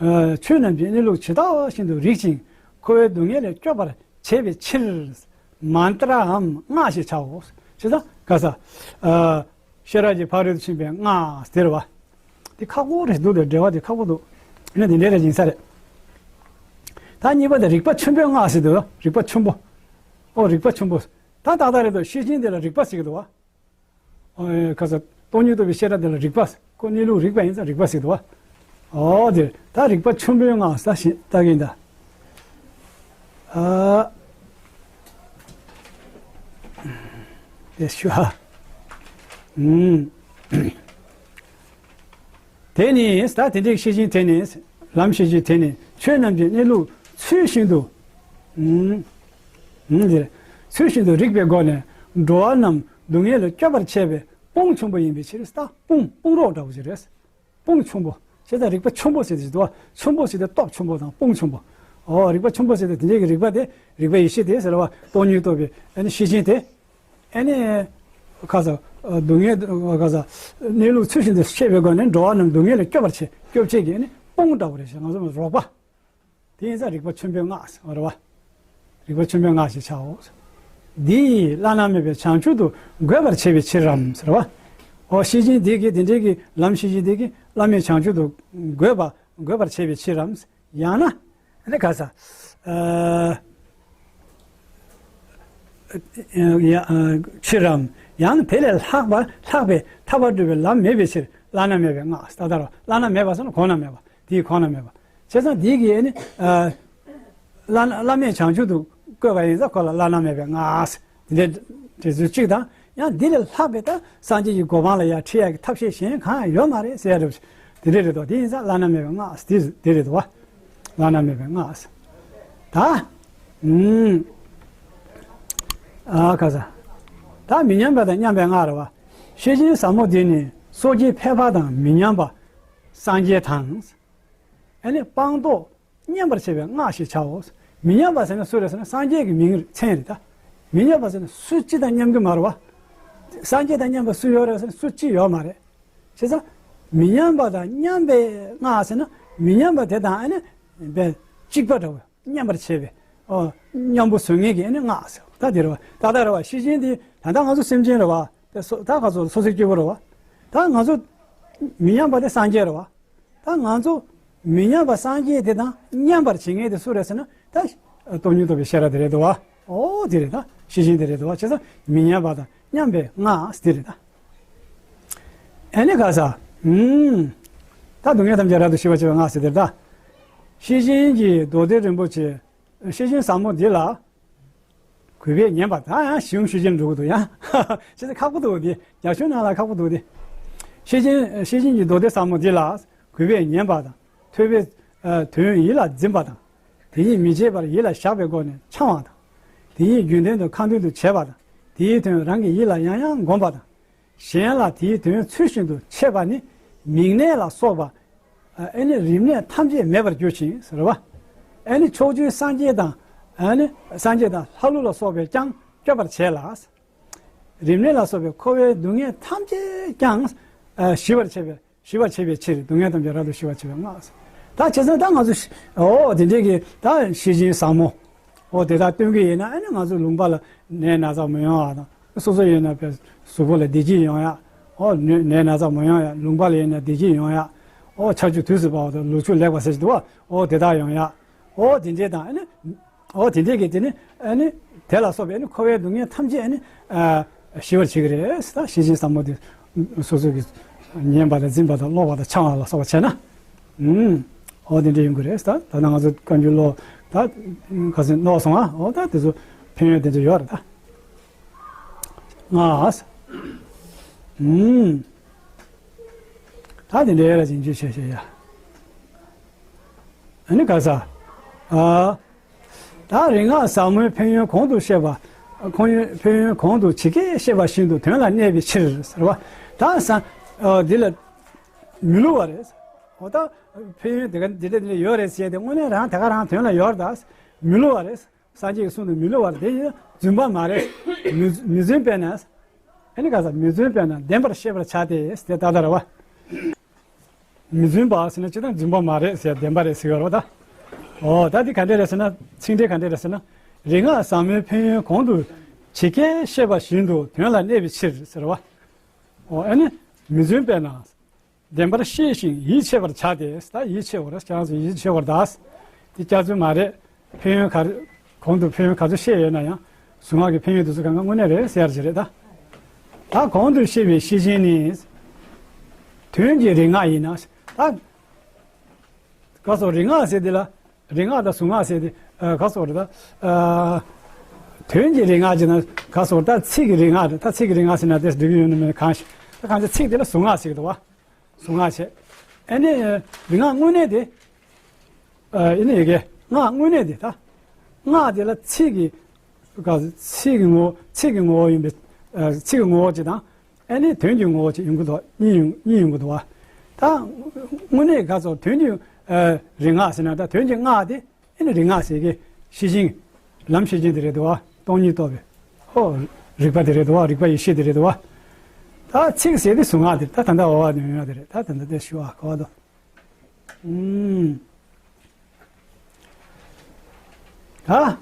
ཨ་ཆོས་རྣམས་ཀྱི་གནས་ལུགས་ཇི་ལྟ་བ་བཞིན་དུ་རིག་ཅིང་འཁོར་བའི་སྡུག་བསྔལ་ལས་སྐྱོབ་པར་བྱེད་པའི་ཕྱིར། མནྟྲའམ་སྔགས་ཞེས་བྱའོ། ཅེས་དང་ག་ས། ཨ་ཤེས་རབ་ཀྱི་ཕ་རོལ་ཏུ་ཕྱིན་པའི་སྔགས་ཟེར་བ། འདི་ཁག་པོ་རེད་འདུག་དེ་འགྲེལ་བ་འདི་ཁག་པོ་འདུག་ཡིན་ན་འདི་འདྲའི་རེ་ཡིན་ས་རེད། ད་གཉིས་པ་དེ་རིག་པ་ཆེན་པོའི་སྔགས་ཟེར་འདུག་རིག་པ་ཆེན་པོ། ཨོ་རིག་པ་ཆེན་པོ། ད་ཏག་ཏག་རེད་འདུག་ཤེར་ཕྱིན་འདི་ལ་རིག་པ་ཟེར་གྱི་འདུག་བ། ཨོ་ཁ་ས་སྟོང་ཉིད་རྟོགས་པའི་ཤེས་རབ་དེ་ལ་རིག་པ། ཁོ་གནས་ལུགས་རིག་པ་ཡིན་ཙང་རིག་པ་ཟེར་འདུག་བ། ཨོ་དེ་ད་རིག་པ་ཆེན་པོའི་སྔགས་ཟེར་ཞེས་ལྟ་གིན་ད། ཨ། དེ་ཞུ་ཧ། ཨུམ། དེ་ནི་ད་དེ་འདྲའི་ཤེར་ཕྱིན་དེ་ནི་ལམ་ཤེར་ཕྱིན་དེ་ནི་ཆོས་རྣམས་ཀྱི་གནས་ལུགས་ཚུལ་བཞིན་དུ། ཨུམ། ཨུམ་དེ་ཚུལ་བཞིན་དུ་རིག་པའི་སྒོ་ནས་འགྲོ་བ་རྣམས་སྡུག་བསྔལ་ལས་སྐྱོབ་པར་བྱེད་པའི་དཔུང་ཆེན་པོ་ཡིན་པའི་ཕྱིར། ད་དཔུང་དཔུང་རོགས་འདྲ་བོ་ཞིག་རེད། དཔུང་ཆེན་པོ། བྱས་ཙང་རིག་པ་ཆེན་པོ་ཟེར་དེ་ཞིག་འདུག་བ། ཆེན་པོ་ཟེར་དེ་སྟོབས་ཆེན་པོ་དང་དཔུང་ཆེན་པོ། ཨོ་རིག་པ་ཆེན་པོ་ཟེར་དེ་དེ་འདྲའི་གི་རིག་པ་དེ་རིག་པའི་ཡེ་ཤེས་དེ་ཟེར་བ། སྟོང་ཉིད་རྟོགས་པའི་ཨ་ནི་ཤེར་ཕྱིན་དེ། ཨ་ནི་ཁ་ས་སྡུག་བསྔལ་ཁ་ས་གནས་ལུགས་ཚུལ་བཞིན་དུ་ཤེས་པའི་སྒོ་ནས་འགྲོ་བ་རྣམས་སྡུག་བསྔལ་ལས་སྐྱོབ་པར་བྱེད། སྐྱོབ་བྱེད་ཀྱི་ཨ་ནི་དཔུང་འདྲ་བོ་རེད་ཟེར། ང་ཚོ་རོགས་པ། དེ་ཡིན་ཙང་རིག་པ་ཆེན་པོའི་སྔགས་ཟེར་བ་རེད་བ། རིག་པ་ཆེན་པོའི་སྔགས་ཞེས་བྱའོ། འདི་ཡིས་བླ་ན་མེད་པའི་བྱང་ཆུབ་ཏུ་འགོད་པར་བྱེད་པའི་ཕྱིར་རམ་ཟེར་བ། ཨོ་ཤེར་ཕྱིན་འདི་གིས་དེ་འདྲའི་གི་ལམ་ཤེར་ཕྱིན་འདི་གིས་བླ་མེད་བྱང་ཆུབ་ཏུ་འགོད་པ་འགོད་པར་བྱེད་པའི་ཕྱིར་རམ། ཡང་ན་ཨ་ནི་ག་ས། ཨ་ཡ་ཨ་ཕྱིར་རམ། ཡང་ན་དེ་ལས་ལྷག་པ་ལྷག་པའི་ཐར་པ་སྒྲུབ་པའི་ལམ་མེད་པའི་ཕྱིར། བླ་ན་མེད་པའི་སྔགས་ད་ལྟར་བ། བླ་ན་མེད་པ་ཟེར་ན་གོང་ན་མེད་པ། དེའི་གོང་ན་མེད་པ། བྱས་ཙང་འདི་གིས་ནི་ཨ་བླ་ན་བླ་མེད་བྱང་ཆུབ་ཏུ་བཀོད་པ་ཡིན་ཙང་ཁོ་ལ་བླ་ན་མེད་པའི་སྔགས་ཟེར། འདི་འདྲའི་འབྲི་ཚུལ་གཅིག་དང་། ཡང་འདི་ལས་ལྷག་པའི་ད་སངས་རྒྱས་ཀྱི་གོ་འཕང་ལ་ཡང་ཁྲིད་ཡག་གི་ཐབས་ཤེས་གཞན་གང་ཡང་ཡོད་མ་རེད་ཟེར་ཡ་རེད། དེ་འདྲ་རེད་དོ། དེ་ཡིན་ཙང་བླ་ན་མེད་པའི་སྔགས་དེ་དེ་རེད་དོ། བླ་ན་མེད་པའི་སྔགས་ད། ཨུམ། ཨ་ག་ས། ད་མི་མཉམ་པ་དང་མཉམ་པའི་སྔགས་རེད་བ། ཤེར་ཕྱིན་ཟབ་མོ་འདི་ནི་སོ་སྐྱེའི་ཕལ་པ་དང་མི་མཉམ་པ་སངས་རྒྱས་དང་། ཨ་ནི་སྤངས་རྟོགས་མཉམ་པར་བྱེད་པའི་སྔགས་ཞེས་བྱའོ། མི་མཉམ་པ་ཟེར་ན་སུ་རེད་ཟེར་ན་སངས་རྒྱས་ཀྱི་མིང་མཚན་རེད་ད། མི་མཉམ་པ་ཟེར་ན་སུ་གཅིག་དང་མཉམ་གྱི་མ་རེད་བ། སངས་རྒྱས་དང་མཉམ་པ་སུ་ཡོད་རེད་ཟེར་ན་སུ་གཅིག་ཡོད་མ་རེད། བྱས་ཙང་མི་མཉམ་པ་དང་མཉམ་པའི་སྔགས་ཟེར་ན་མི་མཉམ་པ་དེ་དང་ཨ་ནི་བས་གཅིག་པ་འདྲ་བོ་མཉམ་པར་བྱེད་པའི་ཨོ་མཉམ་པོ་བཟོ་མཁན་གྱི་ཨ་ནི་སྔགས་ཟེར་བ་ད་དེ་རེད་བ། ད་ལྟ་རེད་བ་ཤེར་ཕྱིན་དེ་ད་ལྟ་ང་ཚོ་སེམས་ཅན་རེད་བ། དེ་སོ་ད་ང་ཚོ་སོ་སོའི་སྐྱེ་བོ་རེད་བ། ད་ང་ཚོ་མི་མཉམ་པ་དེ་སངས་རྒྱས་རེད་བ། ད་ང་ཚོ་མི་མཉམ་པ་སངས་རྒྱས་དེ་དང་མཉམ་པར་བྱེད་མཁན་དེ་སུ་རེད་ཟེར་ན་ད་སྟོང་ཉིད་རྟོགས་པའི་ཤེས་རབ་དེ་རེད་དོ། ཨོ་དེ་རེད། ད་ཤེར་ཕྱིན་དེ་རེད་དོ། བྱས་ཙང་མི་མཉམ་པ་དང་མཉམ་པའི་སྔགས་དེ་རེད་ད། ཨ་ནི་ག་ས། ཨུམ། ད་སྡུག་བསྔལ་ཐམས་ཅད་རབ་ཏུ་ཞི་བར་བྱེད་པའི་སྔགས་ཟེར་དེ་རེད་ད། ཤེར་ཕྱིན་གྱི་མདོ་སྡེ་རིན་པོ་ཆེ། ཤེར་ཕྱིན་ཟབ་མོ་འདི་ལ། གུས་པས་ཉན་པ་དང་། ཡང་ཞིང་ཤུགས་ཀྱིས་འགྲོ་གི་འདུག་ཡང་། ཤེར་ཕྱིན་ཁག་པོ་འདུག་འདི་རྒྱ་ཆོས་ནང་ལ་ཁག་པོ་འདུག་འདི། ཤེར་ཕྱིན་ཤེར་ཕྱིན་གྱི་མདོ་སྡེ་ཟབ་མོ་འདི་ལ་གུས་པས་ཉན་པ་དང་། ཐོས་པའི་ཨ་དོན་ཡིད་ལ་འཛིན་པ་དང་། དེ་ཉིད་མི་བརྗེད་པར་ཡིད་ལ་བཞག་པའི་སྒོ་ནས་འཆང་བ་དང་། དེ་ཉིད་རྒྱུན་ལྡན་དུ་ཁ་འདོན་དུ་བྱེད་པ་དང་། དེའི་དོན་རང་གི་ཡིད་ལ་ཡང་ཡང་བསྒོམ་པ་དང་། གཞན་ལ་དེའི་དོན་ཚུལ་བཞིན་དུ་འཆད་པ་ནི་མིག་ནད་ལ་སོགས་པ། ཨ་ནི་རིམས་ནད་ཐམས་ཅད་མེད་པར་འགྱུར་ཞིང་ཟེར་བ། ཨ་ནི་ཕྱོགས་བཅུའི་སངས་རྒྱས་དང་། ཨ་ནི་སངས་རྒྱས་དང་ལྷ་ཀླུ་ལ་སོགས་པས་ཀྱང་སྐྱོབ་པར་བྱེད་ལ། རིམས་ནད་ལ་སོགས་པའི་འཁོར་བའི་སྡུག་བསྔལ་ཐམས་ཅད་ཀྱང་ཨ་ཞི་བར་བྱེད་པའི་ཞི་བར་བྱེད་པའི་ཕྱིར་སྡུག་བསྔལ་ཐམས་ཅད་རབ་ཏུ་ཞི་བར་བྱེད་པའི་སྔགས། ད་བྱས་ཙང་ད་ང་ཚོ་ཨོ་དེ་འདྲས་ཀྱི་ད་ཤེར་ཕྱིན་ཟབ་མོ་ཨོ་དེ་དག་སྟོན་གྱི་ཡིན་ན། ཨ་ནི་ང་ཚོ་ལུང་པ་ལ་ནད་ན་ཚ་མི་ཡོང་བ་དང་། སོ་སོ་ཡིན་ན་བས་གཟུགས་པོ་ལ་བདེ་སྐྱིད་ཡོང་ཡ། ཨོ་ནད་ན་ཚ་མི་ཡོང་ཡ། ལུང་པ་ལ་ཡིན་ན་བདེ་སྐྱིད་ཡོང་ཡ། ཨོ་ཆར་ཆུ་དུས་སུ་བབས་པ་དང་ལུག་ཕྱུགས་ལེགས་པ་ཟེར་གྱི་འདུག་བ། ཨོ་དེ་དག་ཡོང་ཡ། ཨོ་དེ་འདྲས་དང་། ཨ་ནི་ཨོ་དེ་འདྲས་ཀྱི་དེ་ནི་ཨ་ནི་དེ་ལ་སོགས་པའི་ཨ་ནི་འཁོར་བའི་སྡུག་བསྔལ་ཐམས་ཅད་ཨ་ནི་ཨ་ཞི་བར་བྱེད་ཀྱི་རེད། ད་ཤེར་ཕྱིན་ཟབ་མོ་དེ་སོ་སོ་གིས་ཉན་པ་དང་འཛིན་པ་དང་ཀློག་པ་དང་འཆང་བ་ལ་སོགས་པ་བྱས་ན། ཨུམ། འོ་དེ་འདྲ་ཡོང་གི་རེད། ད་ད་ནང་ང་ཚོ་བཀའ་འགྱུར་ཀློག་ད་ག་ཚོད་ཀློག་སོང་ཨ། འོ་ད་དེ་ཚོ་ཕན་ཡོན་དེ་ཚོ་ཡོད་རེད་ད། ང་ཨུམ། ད་དེ་འདྲའི་ར་ཅིང་ཅུ་ཆེ་ཆེ་ཡ། ཨ་ནི་ག་ས། ཨ། ད་རིག་སྔགས་ཟབ་མོའི་ཕན་ཡོན་གོང་དུ་བཤད་པ། ཁོང་ཡོན་ཕན་ཡོན་གོང་དུ་ཇི་སྐད་བཤད་པ་བཞིན་དུ་དོན་ལ་གནས་པའི་ཕྱིར་ཟེར་བ། ད་ས། ཨ། འདི་ལ་མི་བསླུ་བ་རེད། འོ་ད་ཕན་ཡོན་དེ་ག་འདི་འདྲ་འདི་འདྲ་ཡོད་རེད་ཟེར་ཏེ་དངོས་གནས་རང་དེ་ག་རང་དོན་ལ་ཡོད་རེད་ད། མི་བསླུ་བ་རེད། སངས་རྒྱས་ཀྱི་གསུང་དུ་མི་བསླུ་བར་དེ་ཡིན་རྫུན་པ་མ་རེད། མི་མི་རྫུན་དཔེར་ན། ཨ་ནི་ག་ས་མི་རྫུན་དཔེར་ན་བདེན་པར་ཤེས་པར་བྱ་སྟེ་དེ་ལྟ་ལྟར་བ། མི་རྫུན་པ་ཟེར་ན་སྤྱིར་བཏང་རྫུན་པ་མ་རེད་ཟེར་བདེན་པ་རེད་ཟེར་བ་རེད་ད། འོ་ད་འདི་ག་འདྲ་རེད་ཟེར་ན་ཚིག་འགྲེལ་ག་འདྲ་རེད་ཟེར་ན། རིག་སྔགས་ཟབ་མོའི་ཕན་ཡོན་གོང་དུ་ཇི་སྐད་བཤད་པ་བཞིན་དུ་དོན་ལ་གནས་པའི་ཕྱིར་ཟེར་བ། འོ་ཨ་ནི་མི་རྫུན་དཔེར་ན། བདེན་པར་ཤེས་ཤིང་ཡིད་ཆེས་པར་བྱ་སྟེ། ད་ཡིད་ཆེས་པར་ཁྱེད་རང་ཚོ་ཡིད་ཆེས་པར་གདའ། དེ་སྐྱག་རྫུན་མ་རེད། ཕན་ཡོན་ག་རེ། གོང་དུ་ཕན་ཡོན་ག་ཚོད་བཤད་ཡོད་ན་ཡང་གཟུངས་སྔགས་ཀྱི་ཕན་ཡོན་དེ་ཚོ་གང་ག་དངོས་གནས་རེད་ཟེར་ཡ་ཅིག་རེད་ད། ད་གོང་དུ་བཤད་པའི་ཤེས་བཞིན་ནི། དོན་གྱི་རིག་སྔགས་ཡིན་ན། ད་ག་སོ་རིག་སྔགས་ཟེར་དེ་ལ། རིག་སྔགས་དང་གཟུངས་སྔགས་ཟེར་དེ་ག་སོ་རེད་ད། དོན་གྱི་རིག་སྔགས་ཅེ་ན་ག་སོ་ད་ཚིག་གི་རིག་སྔགས་རེད། ད་ཚིག་གི་རིག་སྔགས་ཟེར་ན་དེ་འགྲིག་གི་ཡོད་ནི་མེད་གང་ཞིག་ད་གང་ཅི་ཚིག་དེ་ལ་གཟུངས་སྔགས་ཟེར་གི་འདུག་བ། གཟུངས་སྔགས་བྱས། ཨ་ནི་རིག་སྔགས་དངོས་གནས་དེ། ཨ་ནི་ཡི་གེ་སྔགས་དངོས་གནས་དེ་ད། སྔགས་དེ་ལ་ཚིག་གི་ག་ཚིག་གི་ངོ་བོ་ཚིག་གི་ངོ་བོ་ཡིན་པའི་ཚིག་གི་ངོ་བོ་ཅིག་དང་། ཨ་ནི་དོན་གྱི་ངོ་བོ་ཅིག་ཡོང་གི་འདུག་གཉིས་ཡོང་གཉིས་ཡོང་གི་འདུག་བ། ད་དངོས་གནས་ག་ཚོད་དོན་གྱི་རིག་སྔགས་ཟེར་ན་ད་དོན་གྱི་སྔགས་དེ། ཨ་ནི་རིག་སྔགས་ཟེར་གི་ཤེས་བཞིན། ལམ་ཤེས་བཞིན་དེ་རེད་འདུག་བ། སྟོང་ཉིད་རྟོགས་པའི། ཧོ། རིག་པ་དེ་རེད་འདུག་བ། རིག་པ་ཡེ་ཤེས་དེ་རེད་འདུག་བ། ད་ཚིག་ཟེར་དེ་གཟུངས་སྔགས་དེ་ད་ད་ལྟ་འོ་བ་ནས་ཡོང་ཡ་དེ་རེད། ད་ད་ལྟ་དེ་ཞུ་བ་གོ་བ་དོ། ཨུམ། ད།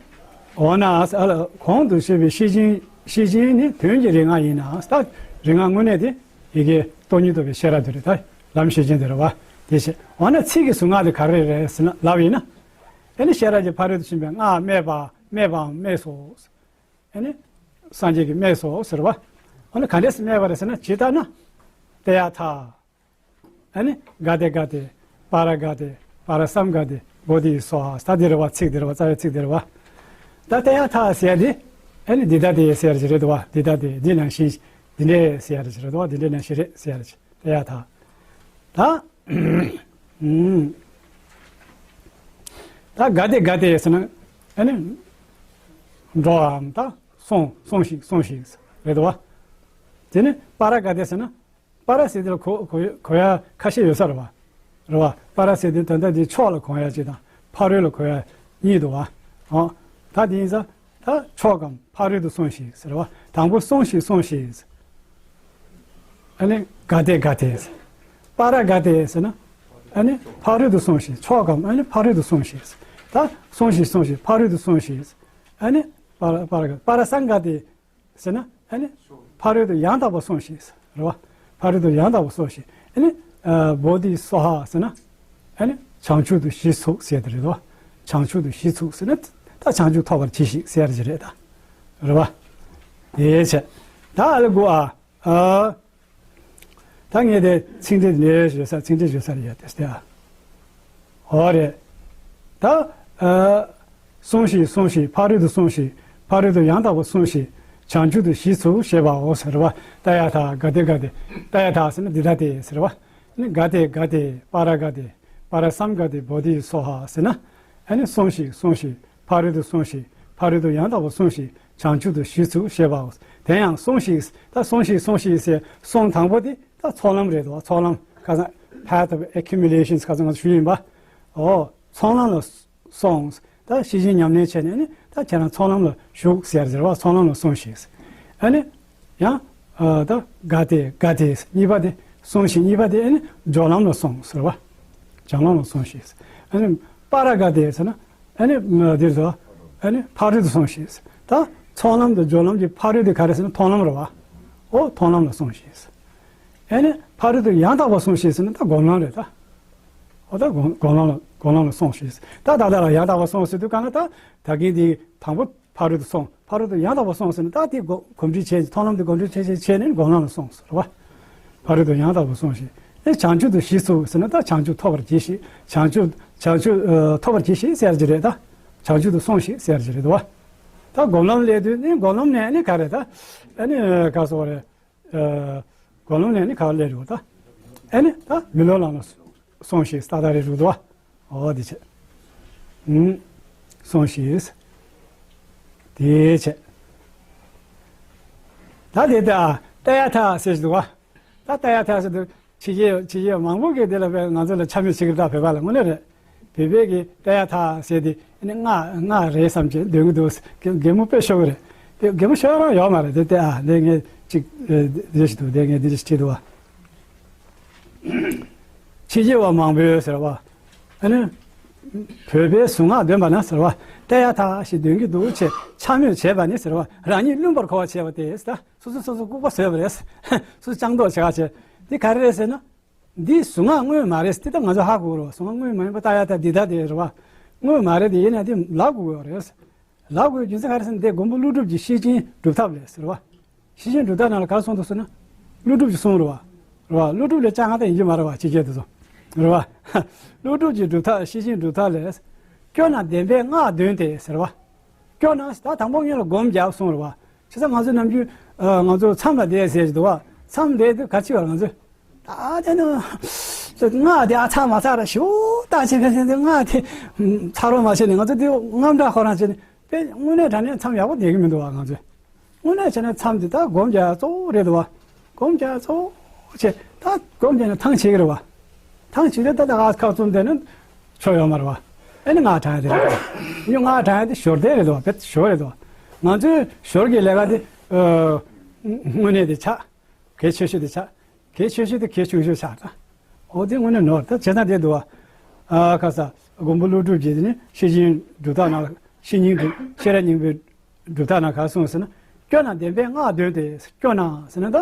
འོ་ན་ཨ་ལ་གོང་དུ་བཤད་པའི་ཤེས་བཞིན་ཤེས་བཞིན་ནི་དོན་གྱི་རིག་སྔགས་ཡིན་ན་ད་རིག་སྔགས་དངོས་གནས་དེ་ཡི་གེ་སྟོང་ཉིད་རྟོགས་པའི་ཤེས་རབ་དེ་རེད། ད་ལམ་ཤེས་བཞིན་དེ་རེད་བ། དེ་བྱས་འོ་ན་ཚིག་གི་གཟུངས་སྔགས་དེ་ག་རེ་རེད་ཟེར་ན་ལབ་ཡིན་ན། ཨ་ནི་ཤེས་རབ་ཀྱི་ཕ་རོལ་ཏུ་ཕྱིན་པའི་སྔགས་སྨྲས་པ་སྨྲས་པའམ་སྨྲས་སོ། ཨ་ནི་སངས་རྒྱས་ཀྱིས་སྨྲས་སོ་ཟེར་བ། འོ་ན་ག་འདྲས་སེ་སྨྲས་པ་རེད་ཟེར་ན་ཇི་ལྟར་ན། ཏདྱ་ཐཱ། ཨ་ནི་ག་ཏེ་ག་ཏེ། པཱ་ར་ག་ཏེ། པཱ་ར་སཾ་ག་ཏེ། བོ་དྷི་སྭཱ་ཧཱ། ད་འདི་རེད་བ། ཚིག་འདི་རེད་བ། རྩ་བའི་ཚིག་འདི་རེད་བ། ད་ཏདྱ་ཐཱ་ཟེར་ཡ་འདི། ཨ་ནི་འདི་ལྟ་སྟེ་ཟེར་ཡ་ཅིག་རེད་འདུག་བ། འདི་ལྟ་སྟེ་འདི་ནང་བཞིན། འདི་འདྲས་ཟེར་ཡ་ཅིག་རེད་འདུག་བ། འདི་འདྲས་ནང་བཞིན་རེད་ཟེར་ཡ་ཅིག་ཏདྱ་ཐཱ། ད། ཨུམ། ད་ག་ཏེ་ག་ཏེ་ཟེར་ན། ཨ་ནི། འགྲོའམ་ད། སོང་སོང་ཞིག་སོང་ཞིག་རེད་འདུག་བ། དེ་ནི་པཱ་ར་ག་ཏེ་ཟེར་ན། པཱ་ར་ཟེར་དེ་ལ་གོ་གོ་གོ་ཡ་ཁ་ཤས་ཡོད་ས་རེད་བ། རེད་བ། པཱ་ར་ཟེར་དེ་ད་ལྟ་དེ་ཕྱོགས་ལ་གོ་ཡ་གཅིག་དང་ཕ་རོལ་ལ་གོ་ཡ་གཉིས་འདུག་བ། ཨོ། ད་དེ་ཡིན་ཙང་ད་ཕྱོགས་གམ་ཕ་རོལ་ཏུ་སོང་ཞིག་ཟེར་བ། དང་པོ་སོང་ཞིག་སོང་ཞིག་ཨ་ནི་ག་ཏེ་ག་ཏེ། པཱ་ར་ག་ཏེ་ཟེར་ན། ཨ་ནི་ཕ་རོལ་ཏུ་སོང་ཞིག་ཕྱོགས་གམ་ཨ་ནི་ཕ་རོལ་ཏུ་སོང་ཞིག་ད་སོང་ཞིག་སོང་ཞིག་ཕ་རོལ་ཏུ་སོང་ཞིག་ཨ་ནི་པཱ་ར་པཱ་ར་ག་པཱ་ར་སཾ་ག་ཏེ། ཟེར་ན་ཨ་ནི་ཕ་རོལ་ཏུ་ཡང་དག་པར་སོང་ཞིག་རེད་བ། ཕ་རོལ་ཏུ་ཡང་དག་པར་སོང་ཞིག་ཨ་ནི་ཨ་བོ་དྷི་སྭཱ་ཧཱ་ཟེར་ན་ཨ་ནི་བྱང་ཆུབ་ཏུ་གཞི་ཚུགས་ཟེར་དེ་རེད་བ། བྱང་ཆུབ་ཏུ་གཞི་ཚུགས་ཟེར་ན་ད་བྱང་ཆུབ་ཐོབ་པར་གྱིས་ཤིག་ཟེར་གྱི་རེད་ད། རེད་བ། དེ་བྱས་ད་ཨ་ལ་གུ་ཨ་ཨ་ད་ངས་དེ་ཚིག་འགྲེལ་ལས་བརྗོད་ས་ཚིག་འགྲེལ་བརྗོད་ས་རེད་ཡ་དེ་སྟེ་ཨ། འོ་རེད། ད། ཨ། སོང་ཞིག་སོང་ཞིག་ཕ་རོལ་ཏུ་སོང་ཞིག་ཕ་རོལ་ཏུ་ཡང་དག་པར་སོང་ཞིག་བྱང་ཆུབ་ཏུ་གཞི་ཚུགས་ཞེས་པའོ་ཟེར་བ། ཏདྱ་ཐཱ་ག་ཏེ་ག་ཏེ། ཏདྱ་ཐཱ་ཟེར་ན་འདི་ལྟ་སྟེ་ཟེར་བ། ནི་ག་ཏེ་ག་ཏེ་པཱ་ར་ག་ཏེ། པཱ་ར་སཾ་ག་ཏེ་བོ་དྷི་སྭཱ་ཧཱ་ཟེར་ན། ཨ་ནི་སོང་ཞིག་སོང་ཞིག་ཕ་རོལ་ཏུ་སོང་ཞིག་ཕ་རོལ་ཏུ་ཡང་དག་པར་སོང་ཞིག་བྱང་ཆུབ་ཏུ་གཞི་ཚུགས་ཞེས་པའོ། དེ་ཡང་སོང་ཞིག་ད་སོང་ཞིག་སོང་ཞིག་ཟེར་སོང་དང་པོ་དེ། ད་ཚོགས་ལམ་རེད་དོ། ཚོགས་ལམ་ཁ་སང་path of accumulations ཁ་སང་ང་ཚོ་ཞུས་ཡིན་པ། འོ། ཚོགས་ལམ་ལ་སོང་། ད་ཤེས་བཞིན་ཉམས་ལེན་བྱས་ནས་ནི་ད་ཁྱེད་རང་ཚོགས་ལམ་ལ་ཞུགས་ཟེར་ཟེར་བ་ཚོགས་ལམ་ལ་སོང་ཞིག་ཨ་ནི། ཡང་། ཨ། ད་ག་ཏེ་ག་ཏེ་གཉིས་པ་དེ་སོང་ཞིག་གཉིས་པ་དེ་ཨ་ནི་སྦྱོར་ལམ་ལ་སོང་ཟེར་བ། སྦྱོར་ལམ་ལ་སོང་ཞིག་ཨ་ནི་པཱ་ར་ག་ཏེ་ཟེར་ན། ཨ་ནི་འདིར་དུ། ཨ་ནི་ཕ་རོལ་ཏུ་སོང་ཞིག་ད་ཚོགས་ལམ་དང་སྦྱོར་ལམ་གྱི་ཕ་རོལ་དེ་ག་རེ་ཟེར་ན་མཐོང་ལམ་རེད་བ། འོ་མཐོང་ལམ་ལ་སོང་ཞིག་ཨ་ནི་ཕ་རོལ་ཏུ་ཡང་དག་པར་སོང་ཞིག་ཟེར་ན་ད་སྒོམ་ལམ་རེད་ད། འོ་ད་སྒོམ་སྒོམ་ལམ་ལ་སྒོམ་ལམ་ལ་སོང་ཞིག་ད་ད་ལྟ་ལ་ཡང་དག་པར་སོང་ཟེར་དུས་གང་ལ་ད་ད་གིན་དེ་དང་པོ་ཕ་རོལ་ཏུ་སོང་། ཕ་རོལ་ཏུ་ཡང་དག་པར་སོང་ཟེར་ན་ད་དེ་གོ་གོམས་འདྲིས་བྱས་མཐོང་ལམ་དེ་གོམས་འདྲིས་བྱས་བྱས་བྱས་ནས་སྒོམ་ལམ་ལ་སོང་ཟེར་བ། ཕ་རོལ་ཏུ་ཡང་དག་པར་སོང་ཞིག་ཨེ་བྱང་ཆུབ་ཏུ་གཞི་ཚུགས་ཟེར་ན་ད་བྱང་ཆུབ་ཐོབ་པར་གྱིས་ཤིག་བྱང་ཆུབ་བྱང་ཆུབ་ཨ་ཐོབ་པར་གྱིས་ཤིག་ཟེར་གྱི་རེད་ད། བྱང་ཆུབ་ཏུ་སོང་ཞིག་ཟེར་གྱི་རེད་དོ། ད་སྒོམ་ལམ་སླེབས་དུས་ནི་སྒོམ་ལམ་ནས་ནི་ག་རེ་ད། ཨ་ནི་ག་སོགས་རེད། ཨ་སྒོམ་ལམ་ནས་ནི་ག་སླེབས་རེད་ད། ཨ་ནི་ད་མི་སློབ་ལམ་ལ་སོང་ཞིག་ས་ད་རེད་རུ་དོ། འོ་དེ་བྱས། ཨུམ། སོང་ཞིག་དེ་བྱས། ད་དེ་ད་ཏདྱ་ཐཱ་ཟེར་ཞིག་འདུག་བ། ད་ཏདྱ་ཐཱ་ཟེར་དུས་ཕྱི་རྒྱལ་ཕྱི་རྒྱལ་མང་པོ་གིས་དེ་ལ་བས་ང་ཚོ་ལ་འཕྱ་སྨོད་བྱེད་ཀྱི་རེད་ད། བོད་པ་ལ་དངོས་གནས་རེད། བོད་པས་གི་ཏདྱ་ཐཱ་ཟེར་དེ་ཨ་ནི་སྔགས་སྔགས་རེད་བསམ་གྱི་འདོན་གྱི་འདུག་གད་མོ་དཔེ་ཤོར་གི་རེད། དེ་གད་མོ་ཤོར་རང་ཡོད་མ་རེད་དེ། ཏེ་ཨ་དེ་ངས་ཅིག་ཨ་དེ་ཞིག་འདུག་དེ་ངས་དེ་ཞིག་བྲིས་འདུག་བ། ཕྱི་རྒྱལ་བ་མང་པོས་ཟེར་བ། ཨ་ནི། བོད་པའི་གཟུངས་སྔགས་འདོན་པ་ན་ཟེར་བ། ཏདྱ་ཐཱ་ཞེས་འདོན་གྱི་འདུག་ཅེས་འཕྱ་སྨོད་བྱས་པ་ནི་ཟེར་བ། རང་ཉིད་བླུན་པར་གོ་བར་བྱས་པ་སྟེ། ད་སོ་སོ་སོ་སོ་ལྐུགས་པ་བཟོས་པ་རེད། སོ་སོ་སྤྱང་མདོག་བྱེད་ག་བྱས། འདི་ག་རེ་རེད་ཟེར་ན། འདི་གཟུངས་སྔགས་དངོས་མ་རེད། འདི་ད་ང་ཚོ་ཧ་གོ་རོགས། གཟུངས་སྔགས་དངོས་མ་ཡིན་པ་ཏདྱ་ཐཱ་འདི་ད་དེ་རེད་བ། དངོས་མ་རེད། དེ་ཡིན་ན་དེ་ལབ་དགོས་ཡོད་རེད། ལབ་དགོས་རྒྱུ་མཚན་ག་རེ་ཟེར་ན་དེ་མགོན་པོ་ཀླུ་སྒྲུབ་ཀྱི་ཤེར་ཕྱིན་སྒྲུབ་ཐབས་ལས་ཟེར་བ། ཤེར་ཕྱིན་སྒྲུབ་ཐབས་ནང་ལ་ག་རེ་གསུངས་འདུག་ཟེར་ན། ཀླུ་སྒྲུབ་ཀྱི་གསུང་རེད་བ། རེད་བ། ཀླུ་སྒྲུབ་ལས་ཅང་ང་ད་ཡིན་གྱི་མ་རེད་བ། ཕྱི་རྒྱལ་དུ་སོང་། རེད་བ། ཀླུ་སྒྲུབ་ཀྱི་སྒྲུབ་ཐབས་ཤེར་ཕྱིན་སྒྲུབ་ཐབས་ལས། སྐྱོ་ན་བདེན་པའི་སྔགས་འདོན་ཏེ་ཟེར་བ། སྐྱོ་ན་ད་དང་པོ་ངེད་ལ་སྒོམ་རྒྱག་གསུང་རེད་བ། བྱས་ཙང་ང་ཚོ་ནམ་རྒྱུན་ཨ་ང་ཚོ་མཚམས་ལ་བསྡད་ཟེར་གྱི་འདུག་བ། མཚམས་བསྡད་དུས་ག་ཅི་བ་ང་ཚོས། ད་དེ་ནི་སྔགས་དེ་ཨ་ཚར་མ་ཚར་ར་ཞུ་ད་བྱེད་མཁན་དེ་སྔགས་དེ་ཚར་རོ་མ་བྱས་ནས་ང་ཚོ་དེ་རྔམ་དྲག་ཁོ་རང་བྱས་ནས་དཔེ་དངོས་གནས་དྲང་གནས་མཚམས་ཡག་པོ་བསྡད་ཀྱི་མི་འདུག་བ། ང་ཚོས་དངོས་གནས་བྱས་ན་མཚམས་དེ་ད་སྒོམ་རྒྱག་གཙོ་བོ་རེད་འདུག་བ། སྒོམ་རྒྱག་གཙོ་བོ་བྱས་ད་སྒོམ་བྱས་ནས་ཐང་ཆད་ཀྱི་རེད་བ། ཐང་ཆད་དུས་ད་ད་ཨ་ཁ་བཙུམ་བསྡད་ན་ཆོ་ཡོད་མ་རེད་བ། ཨེ་ནི་སྔགས་བགྲང་ཡ་དེ་རེད། ཨེ་ནི་སྔགས་བགྲང་ཡ་དེ་ཞོར་དེ་རེད་འདུག་བ། དཔེ་ཞོར་རེད་འདུག་བ། ང་ཚོའི་ཞོར་གྱི་ལས་ཀ་དེ་ཨ་དངོས་གནས་དེ་ཆགས། གལ་ཆེ་ཤོས་དེ་ཆགས། གལ་ཆེ་ཤོས་དེ་གལ་ཆུང་ཤོས་ཆགས་ད། འོ་དེ་དངོས་གནས་ནོར་ད་བྱས་ཙང་དེ་འདུག་བ། ཨ་ཁ་ས་མགོན་པོ་ཀླུ་སྒྲུབ་ཀྱིས་དེ་ནི་ཤེར་ཕྱིན་སྒྲུབ་ཐབས་ནང་ཤེར་སྙིང་སྒྲུབ་ཤེས་རབ་སྙིང་པོའི་སྒྲུབ་ཐབས་ནང་ག་རེ་གསུངས་ཟེར་ན། སྐྱོ་ན་བདེན་པའི་སྔགས་འདོན་ཏེ། སྐྱོ་ན་ཟེར་ན་ད་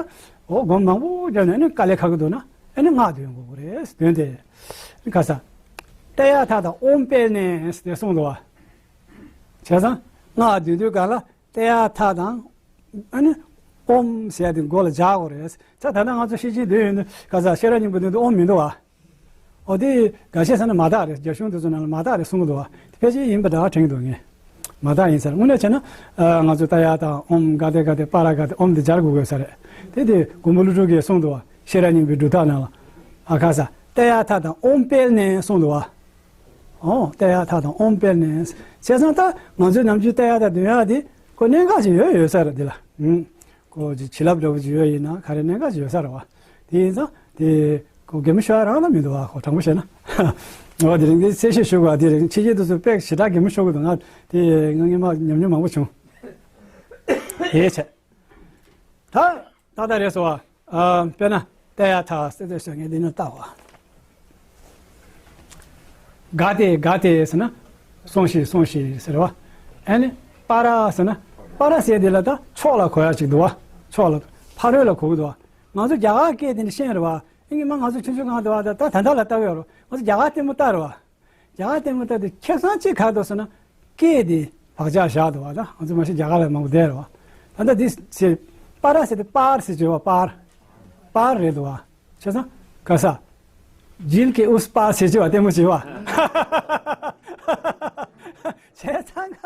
འོ་སྒོམ་མང་པོ་བརྒྱབ་ནས་ནི་དཀའ་ལས་ཁག་གི་འདུག་ན་ཨེ་ནི་སྔགས་འདོན་དགོས་ཀྱི་རེད། འདོན་ཏེ། ཁ་ས། ཏདྱ་ཐཱ་དང་ཨོཾ་སྤེལ་ནས་དེ་གསུངས་འདུག་བ། བྱས་ཙང་སྔགས་འདོན་དུས་གང་ལ། ཏདྱ་ཐཱ་དང་། ཨ་ནི། ཨོཾ་ཟེར་ཡ་དེ་མགོ་ལ་སྦྱར་དགོས་རེད། ད་ད་ལྟ་ང་ཚོ་ཤེར་ཕྱིན་འདོན་ཡོད་ནི་ག་ས་ཤེས་རབ་སྙིང་པོ་འདོན་དུས་ཨོཾ་མི་འདུག་བ། འོ་དེ་འགའ་ཤས་ཟེར་ན་མ་དག་རེད། རྒྱ་གཞུང་དེ་ཚོ་ནང་ལ་མ་དག་རེད་གསུང་གི་འདུག་བ། དེ་ཕལ་ཆེར་ཡིན་པ་འདྲ་དྲན་གྱི་འདུག་ངས། མ་དག་ཡིན་ཟེར། དངོས་གནས་བྱས་ན་ཨ་ང་ཚོ་ཏདྱ་ཐཱ་ཨོཾ་ག་ཏེ་ག་ཏེ་པཱ་ར་ག་ཏེ་ཨོཾ་དེ་སྦྱར་དགོས་དགོས་ས་རེད། དེ་དེ་མགོན་པོ་ཀླུ་སྒྲུབ་ཀྱིས་གསུངས་འདུག་བ། ཤེས་རབ་སྙིང་པོའི་སྒྲུབ་ཐབས་ནང་ལ། ཨ་ཁ་ས། ཏདྱ་ཐཱ་དང་ཨོཾ་སྤེལ་ནས་གསུངས་འདུག་བ། ཨོ། ཏདྱ་ཐཱ་དང་ཨོཾ་སྤེལ་ནས། བྱས་ཙང་ད་ང་ཚོའི་ནམ་རྒྱུན་ཏདྱ་ཐཱ་འདོན་ཡག་དེ་ཁོ་གནད་འགག་ཅིག་ཡོད་ཡོད་ས་རེད་འདི་ལ། ཨུམ། ཁོ་ཅིག་བྱིན་རླབས་འདྲ་བོ་ཅིག་ཡོད་ཡིན་ན་ག་རེ་གནད་འགག་ཅིག་ཡོད་ས་རེད་བ། དེ་ཡིན་ཙང་དེ་ཁོ་གད་མོ་ཤོར་ཡ་རང་ལ་མི་འདུག་བ། ཁོ་དྲང་པོ་བཤད་ན། འོ་དེ་རིང་འདི་གསལ་བཤད་ཞུ་དགོས་པ་དེ་རིང་ཕྱི་རྒྱལ་དུ་ཚོ་དཔེ་ཞེ་དྲག་གད་མོ་ཤོར་གི་འདུག་ང་དེ་ང་སྔོན་མ་ཉམས་མྱོང་མང་པོ་བྱུང་། དེ་བྱས། ད། ཏག་ཏག་རེད་སོ། ཨ། དཔེར་ན་ཏདྱ་ཐཱ་ཟེར་དུས་ངས་འདི་ནས་བལྟ་བ། ག་ཏེ་ག་ཏེ་ཟེར་ན་སོང་ཞིག་སོང་ཞིག་ཟེར་བ། ཨ་ནི་པཱ་ར་ཟེར་ན། པཱ་ར་ཟེར་དེ་ལ་ད་ཕྱོགས་ལ་གོ་ཡ་ཅིག་འདུག་བ། ཕྱོགས་ལ་ཕ་རོལ་ལ་གོ་གི་འདུག་བ། ང་ཚོ་རྒྱ་གར་སྐད་དེ་འདྲ་ཤེས་རེད་བ། ཨ་ནི་མ་ང་ཚོ་ཆུང་ཆུང་སྒང་དུ་བ་ད་ད་ད་ལྟ་ལ་ལྟ་གི་ཡོད་རེད། ང་ཚོ་རྒྱ་གར་ལྟད་མོ་ལྟ་རེད་བ། རྒྱ་གར་ལྟད་མོ་ལྟ་དུས་ཁེ་བཟང་ཅིག་ག་རེ་འདུག་ཟེར་ན། སྐད་དེ་བག་ཆགས་བཞག་འདུག་བ། ད་ང་ཚོ་མ་གཞི་རྒྱ་གར་ལ་མང་པོ་བསྡད་རེད་བ། ད་ལྟ་འདི་ཚེ་པཱ་ར་ཟེར་དུས་པཱར་ཟེར་གྱི་བ། པཱར། པཱར་རེད་འདུག་བ། བྱས་ཙང་ག་ས། ཇིལ་ཀེ་ཨུས་པཱར་ཟེར་གྱི་བ་ལྟད་མོ་བྱེད་བ། བྱས་ཙང་ག་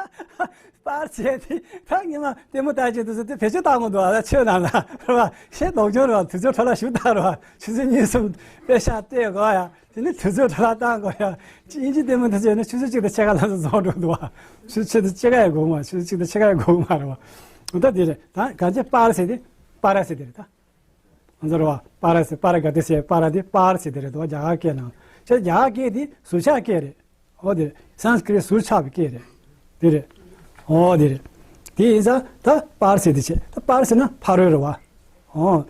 པཱར་བྱས་ཏེ་ད་ཉི་མ་ལྟད་མོ་ལྟ་བྱེད་དུས་སུ་དེ་བེད་སྤྱོད་བཏང་དགོས་འདུག་བ། ད་ཆོས་ནང་ལ་རེད་བ། ཞེ་ལྡོག་སྦྱོར་རེད་བ། དུས་ཚོད་འཕྲོ་བརླག་ཞུ་དག་རེད་བ། ཆུ་ཚོད་གཉིས་གསུམ་དཔེ་ཤག་བལྟས་དགོས་ཡ། དེ་ནི་དུས་ཚོད་འཕྲོ་བརླག་བཏང་དགོས་ཡ། དབྱིན་ཇི་ལྟད་མོ་དེ་ཚོ་ཡིན་ན་ཆུ་ཚོད་གཅིག་དང་ཕྱེད་ཀ་ལྷག་ཙམ་རྫོགས་འགྲོ་འདུག་བ། ཆུ་ཚོད་གཅིག་དང་ཕྱེད་ཀ་ཡང་འགོར་གི་མ་རེད། ཆུ་ཚོད་གཅིག་དང་ཕྱེད་ཀ་ཡང་འགོར་གི་མ་རེད་བ། འོ་ད་དེ་རེད། ད་གང་ཅི་པཱར་ཟེར་དེ་པཱ་ར་ཟེར་དེ་རེད་ད། ང་ཚོ་རེད་བ། པཱ་ར་ཟེར་པཱ་ར་ག་ཏེ་ཟེར་པཱ་ར་དེ་པཱར་ཟེར་དེ་རེད་འདུག་བ། རྒྱ་གར་སྐད་ནང་། བྱས་རྒྱ་གར་སྐད་དེ་ཟུར་ཆག་སྐད་རེད། འོ་དེ་རེད། སཾ་སྐྲྀཏ་ཟུར་ཆག་པའི་སྐད་རེད། དེ་རེད། འོ་དེ་རེད། དེ་ཡིན་ཙང་ད་པཱར་ཟེར་དེ་བྱས། ད་པཱར་ཟེར་ན་ཕ་རོལ་རེད་བ། འོ།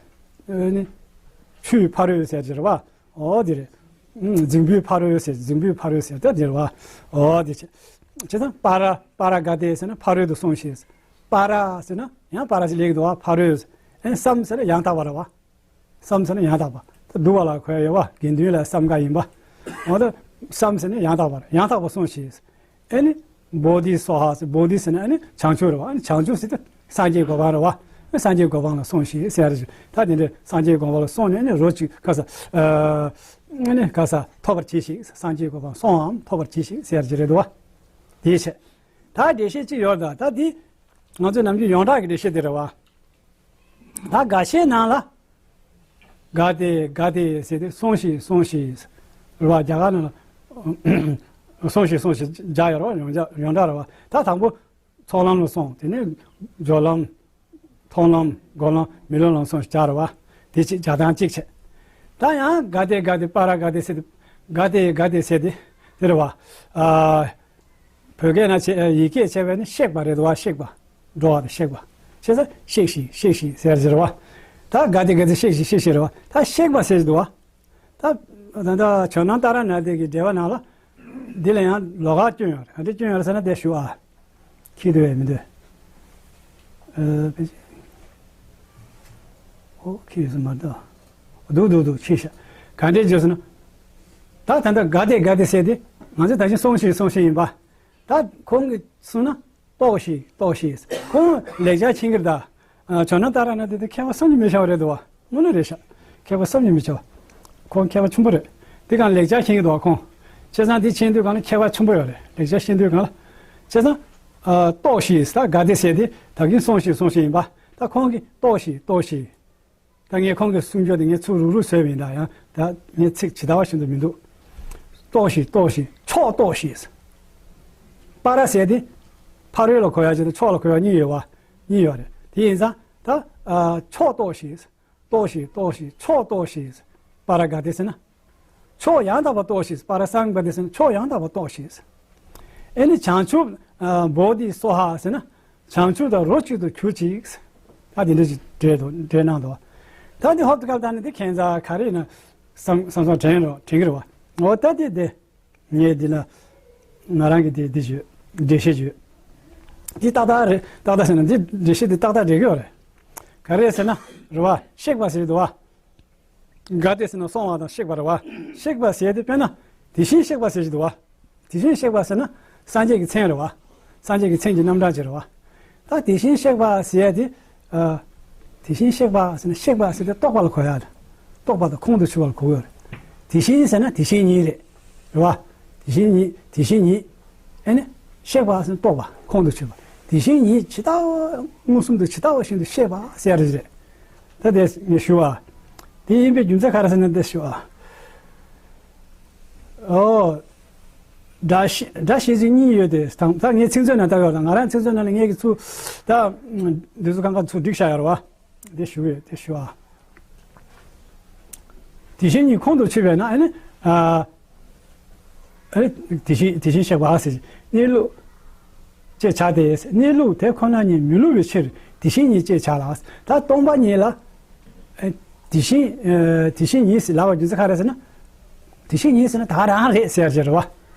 ཨ་ནི། ཆུའི་ཕ་རོལ་ཟེར་གྱི་རེད་བ། འོ་དེ་རེད། ཨུམ། རྫིང་བུའི་ཕ་རོལ་ཟེར། རྫིང་བུའི་ཕ་རོལ་ཟེར་ད་དེ་རེད་བ། འོ་དེ་བྱས། བྱས་ཙང་པཱ་ར་པཱ་ར་ག་ཏེ་ཟེར་ན་ཕ་རོལ་དུ་སོང་ཞིག་པཱ་ར་ཟེར་ན་ཡང་པཱ་ར་ཞིག་སླེབས་ཀྱི་འདུག་བ། ཕ་རོལ་ཟེར། ཨ་ནི་སཾ་ཟེར་ན་ཡང་དག་པ་རེད་བ། སཾ་ཟེར་ན་ཡང་དག་པ། ད་འདུལ་བ་ལ་གོ་ཡ་ཡོད་བ། དགེ་འདུན་ལ་སཾ་དགའ་ཡིན་པ། འོ་ད་སཾ་ཟེར་ན་ཡང་དག་པ་རེད། ཡང་དག་པ་སོང་ཞིག་ཨ་ནི་བོ་དྷི་སྭཱ་ཧཱ་ཟེར། བོ་དྷི་ཟེར་ན་ཨ་ནི་བྱང་ཆུབ་རེད་བ། ཨ་ནི་བྱང་ཆུབ་ཟེར་དུས་སངས་རྒྱས་གོ་འཕང་རེད་བ། སངས་རྒྱས་གོ་འཕང་ལ་སོང་ཞིག་ཟེར་ཡ་རེད། ད་དེ་འདྲའི་སངས་རྒྱས་གོ་འཕང་ལ་སོང་ནས་ནི་རོ་གཅིག་ག་ས་ཨ་ནི་ག་ས་ཐོབ་པར་གྱིས་ཤིག་སངས་རྒྱས་གོ་འཕང་སོང་བའམ་ཐོབ་པར་གྱིས་ཤིག་ཟེར་ཡ་ཅིག་རེད་འདུག་བ། དེའི་ཆེད་ད་འགྲེལ་བཤད་ཅིག་ཡོད་ད། ད་འདི་ང་ཚོས་ནམ་རྒྱུན་ཡོངས་གྲགས་ཀྱི་འགྲེལ་བཤད་དེ་རེད་བ། ད་འགའ་ཤས་ནང་ལ། ག་ཏེ་ག་ཏེ་ཟེར་ཏེ་སོང་ཞིག་སོང་ཞིག་རེད་བ། རྒྱ་གར་ནང་ལ་སོང་ཞིག་སོང་ཞིག་སྦྱར་ཡོད་རེད་བ། ཡོངས་གྲགས་ཡོངས་གྲགས་རེད་བ། ད་དང་པོ་ཚོགས་ལམ་ལ་སོང་། དེ་ནས་སྦྱོར་ལམ། མཐོང་ལམ། སྒོམ་ལམ། མི་སློབ་ལམ་སོང་ཞིག་སྦྱར་རེད་བ། དེ་གཅིག་སྦྱར་སྟངས་གཅིག་བྱས། ད་ཡང་ག་ཏེ་ག་ཏེ་པཱ་ར་ག་ཏེ་ཟེར་ཏེ་ག་ཏེ་ག་ཏེ་ཟེར་ཏེ་དེ་རེད་བ། ཨ། བོད་སྐད་ནང་བྱས་ཡིག་སྐད་བྱས་པས་ནི་གཤེགས་པ་རེད་འདུག་བ། གཤེགས་པ། འགྲོ་བ་དང་གཤེགས་པ། བྱས་ཙང་གཤེགས་ཤིག་གཤེགས་ཤིག་ཟེར་གྱི་རེད་བ། ད་ག་ཏེ་ག་ཏེ་གཤེགས་ཤིག་གཤེགས་ཤིག་རེད་བ། ད་གཤེགས་པ་ཟེར་གྱི་འདུག་བ། ད་ད་ད་ཇོ་ནང་ཏཱ་ར་ནཱ་ཐའི་གི་འགྲེལ་པ་ནང་ལ་འདི་ལ་ཡང་ལོགས་ཀ་སྐྱོན་ཡོད་རེད། ག་འདྲ་སྐྱོན་ཡོད་རེད་ཟེར་ན་དེ་ཞུ་ཨ། ཁྱི་འདུག་བས་མི་འདུག་ཨ་ཕལ་ཆེར། ཨོ་ཁྱི་ཡོད་ས་མ་གཏོགས། འདུག་འདུག་འདུག་ཁྱི་ཤ། ག་འདྲས་བརྗོད་ཟེར་ན། ད་ད་ལྟ་ག་ཏེ་ག་ཏེ་ཟེར་ཏེ་ང་ཚོ་ད་ཅི་སོང་ཞིག་སོང་ཞིག་ཡིན་པ། ད་ཁོང་གིས་གསུངས་ན་ལྟོགས་ཤིག་ལྟོགས་ཤིག་ཁོང་ལེགས་སྦྱར་མཁྱེན་གྱི་རེད་ད། ཇོ་ནང་ཏཱ་ར་ནཱ་ཐ་དེ་མཁས་པ་བསམ་གྱིས་མི་ཁྱབ་པ་རེད་འདུག་བ། དངོས་གནས་རེད་ཤག་མཁས་པ་བསམ་གྱིས་མི་ཁྱབ་པ། ཁོང་མཁས་པ་ཆེན་པོ་རེད། དེ་གང་ལེགས་སྦྱར་མཁྱེན་གྱི་འདུག་བ་ཁོང་། བྱས་ཙང་དེ་མཁྱེན་དུས་གང་ལ་མཁས་པ་ཆེན་པོ་ཡོད་རེད། ལེགས་སྦྱར་ཤེས་དུས་གང་ལ། བྱས་ཙང་། ཨ། ལྟོགས་ཤིག་ད་ག་ཏེ་ཟེར་ཏེ་ད་གིན་སོང་ཞིག་སོང་ཞིག་ཡིན་པ། ད་ཁོང་གིས་ལྟོགས་ཤིག་ལྟོགས་ཤིག་ད་ངས་ཁོང་གི་གསུང་ཆོས་དེ་ངས་ཚུར་རུག་རུག་བཟོས་པ་ཡིན་ད། ཡང་ད་ངས་ཚིག་ཇི་ལྟ་བ་བཞིན་དུ་མི་འདུག་ལྟོགས་ཤིག་ལྟོགས་ཤིག་ཆོག་ལྟོགས་ཤིག་པཱ་ར་ཟེར་དེ་ཕ་རོལ་ལ་གོ་ཡ་ཅིག་དང་ཕྱོགས་ལ་གོ་ཡ་གཉིས་ཡོད་བ། གཉིས་ཡོད་རེད། དེ་ཡིན་ཙང་ད་ཨ་ཆོག་ལྟོགས་ཤིག་ལྟོགས་ཤིག་ལྟོགས་ཤིག་ཆོག་ལྟོགས་ཤིག་པཱ་ར་ག་ཏེ་ཟེར་ན། ཕྱོགས་ཡང་དག་པར་རྟོགས་ཤིག་པཱ་ར་སཾ་ག་ཏེ་ཟེར་ན་ཕྱོགས་ཡང་དག་པར་རྟོགས་ཤིག་ཨེ་ནི་བྱང་ཆུབ་ཨ་བོ་དྷི་སྭཱ་ཧཱ་ཟེར་ན། བྱང་ཆུབ་དང་རོ་གཅིག་ཏུ་གྱུར་ཅིག་ད་དེ་འདྲ་ཞིག་འགྲེལ་འདུག་འགྲེལ་གནང་འདུག་ད་འདི་ཧོབ་ཏེ་སྐབས་ད་ནི་འདི་ཁྱད་མཚར་ག་རེ་ཡིན་ན་བསམ་བསམ་བསམ་དྲན་རོགས་དྲན་གྱི་རེད་བ། འོ་ད་དེ་དེ་ངས་འདི་ལ་ང་རང་གི་དེ་འདི་བརྗོད་འགྲེལ་བཤད་བརྗོད། འདི་ཏག་ཏག་རེད། ཏག་ཏག་ཟེར་ན་འདི་འགྲེལ་བཤད་འདི་ཏག་ཏག་འགྲིག་གི་ཡོད་རེད། ག་རེ་ཟེར་ན་རེད་བ། གཤེགས་པ་ཟེར་འདུག་བ། ག་ཏེ་ཟེར་ན་སོང་བ་དང་གཤེགས་པ་རེད་བ། གཤེགས་པ་ཟེར་དེ་དཔེར་ན་དེ་བཞིན་གཤེགས་པ་ཟེར་གྱི་འདུག་བ། དེ་བཞིན་གཤེགས་པ་ཟེར་ན་སངས་རྒྱས་ཀྱི་མཚན་རེད་བ། སངས་རྒྱས་ཀྱི་མཚན་གྱི་རྣམ་གྲངས་ཅིག་རེད་བ། ད་དེ་བཞིན་གཤེགས་པ་ཟེར་དེ། ཨ། དེ་བཞིན་གཤེགས་པ་ཟེར་ན་གཤེགས་པ་ཟེར་དེ་རྟོགས་པ་ལ་གོ་ཡ་རེད། རྟོགས་པ་དང་ཁོང་དུ་ཆུད་པ་ལ་གོ་གི་ཡོད་རེད། དེ་བཞིན་ཟེར་ན་དེ་བཞིན་ཉིད་རེད། རེད་བ། དེ་བཞིན་ཉིད་དེ་བཞིན་ཉིད། ཨེ་ནི། གཤེགས་པ་ཟེར་ན་རྟོགས་པ་ཁོང་དུ་ཆུད་པ། དེ་བཞིན་ཉིད་ཇི་ལྟ་བ་མངོན་སུམ་དུ་ཇི་ལྟ་བ་བཞིན་དུ་གཤེགས་པ་ཟེར་རེད། ད་དེ་ངས་ཞུ་བ། དེ་ཡིན་པའི་རྒྱུ་མཚན་ག་རེ་ཟེར་ན་འདི་ཞུ་བ། ཨོ། སྒྲ་ཤེས་སྒྲ་ཤེས་ཚུལ་གཉིས་ཡོད་དེ་དང་ད་ངས་ཚིག་མཛོད་ནང་ལྟ་ཡོད་ལ་ང་རང་ཚིག་མཛོད་ནང་ལ་ངས་ཀྱི་ཚུར་ད་འདི་ཚོ་གང་ག་ཚུར་བསྒྲིགས་བཞག་ཡོད་རེད་བ། འདི་ཞུ་ཡོད་དེ་ཞུ་བ། དེ་བཞིན་ཉིད་ཁོང་དུ་ཆུད་པས་ན་ཨ་ནི། ཨ། ཨ་ནི་དེ་བཞིན་དེ་བཞིན་གཤེགས་པ་ཟེར། གནས་ལུགས་ཅེས་བྱ་སྟེ། གནས་ལུགས་དེ་ཁོ་ན་ཉིད་མི་བསླུ་བའི་ཕྱིར་དེ་བཞིན་ཉིད་ཅེས་བྱ་ལ། ད་སྟོང་པ་ཉིད་ལ། ཨ། དེ་བཞིན་ཨ། དེ་བཞིན་ཉིད་ཟེར་ལབ་པའི་རྒྱུ་མཚན་ག་རེ་ཟེར་ན། དེ་བཞིན་ཉིད་ཟེར་ན་ད་ག་རང་རེད་ཟེར་ཞེས་རེད་བ།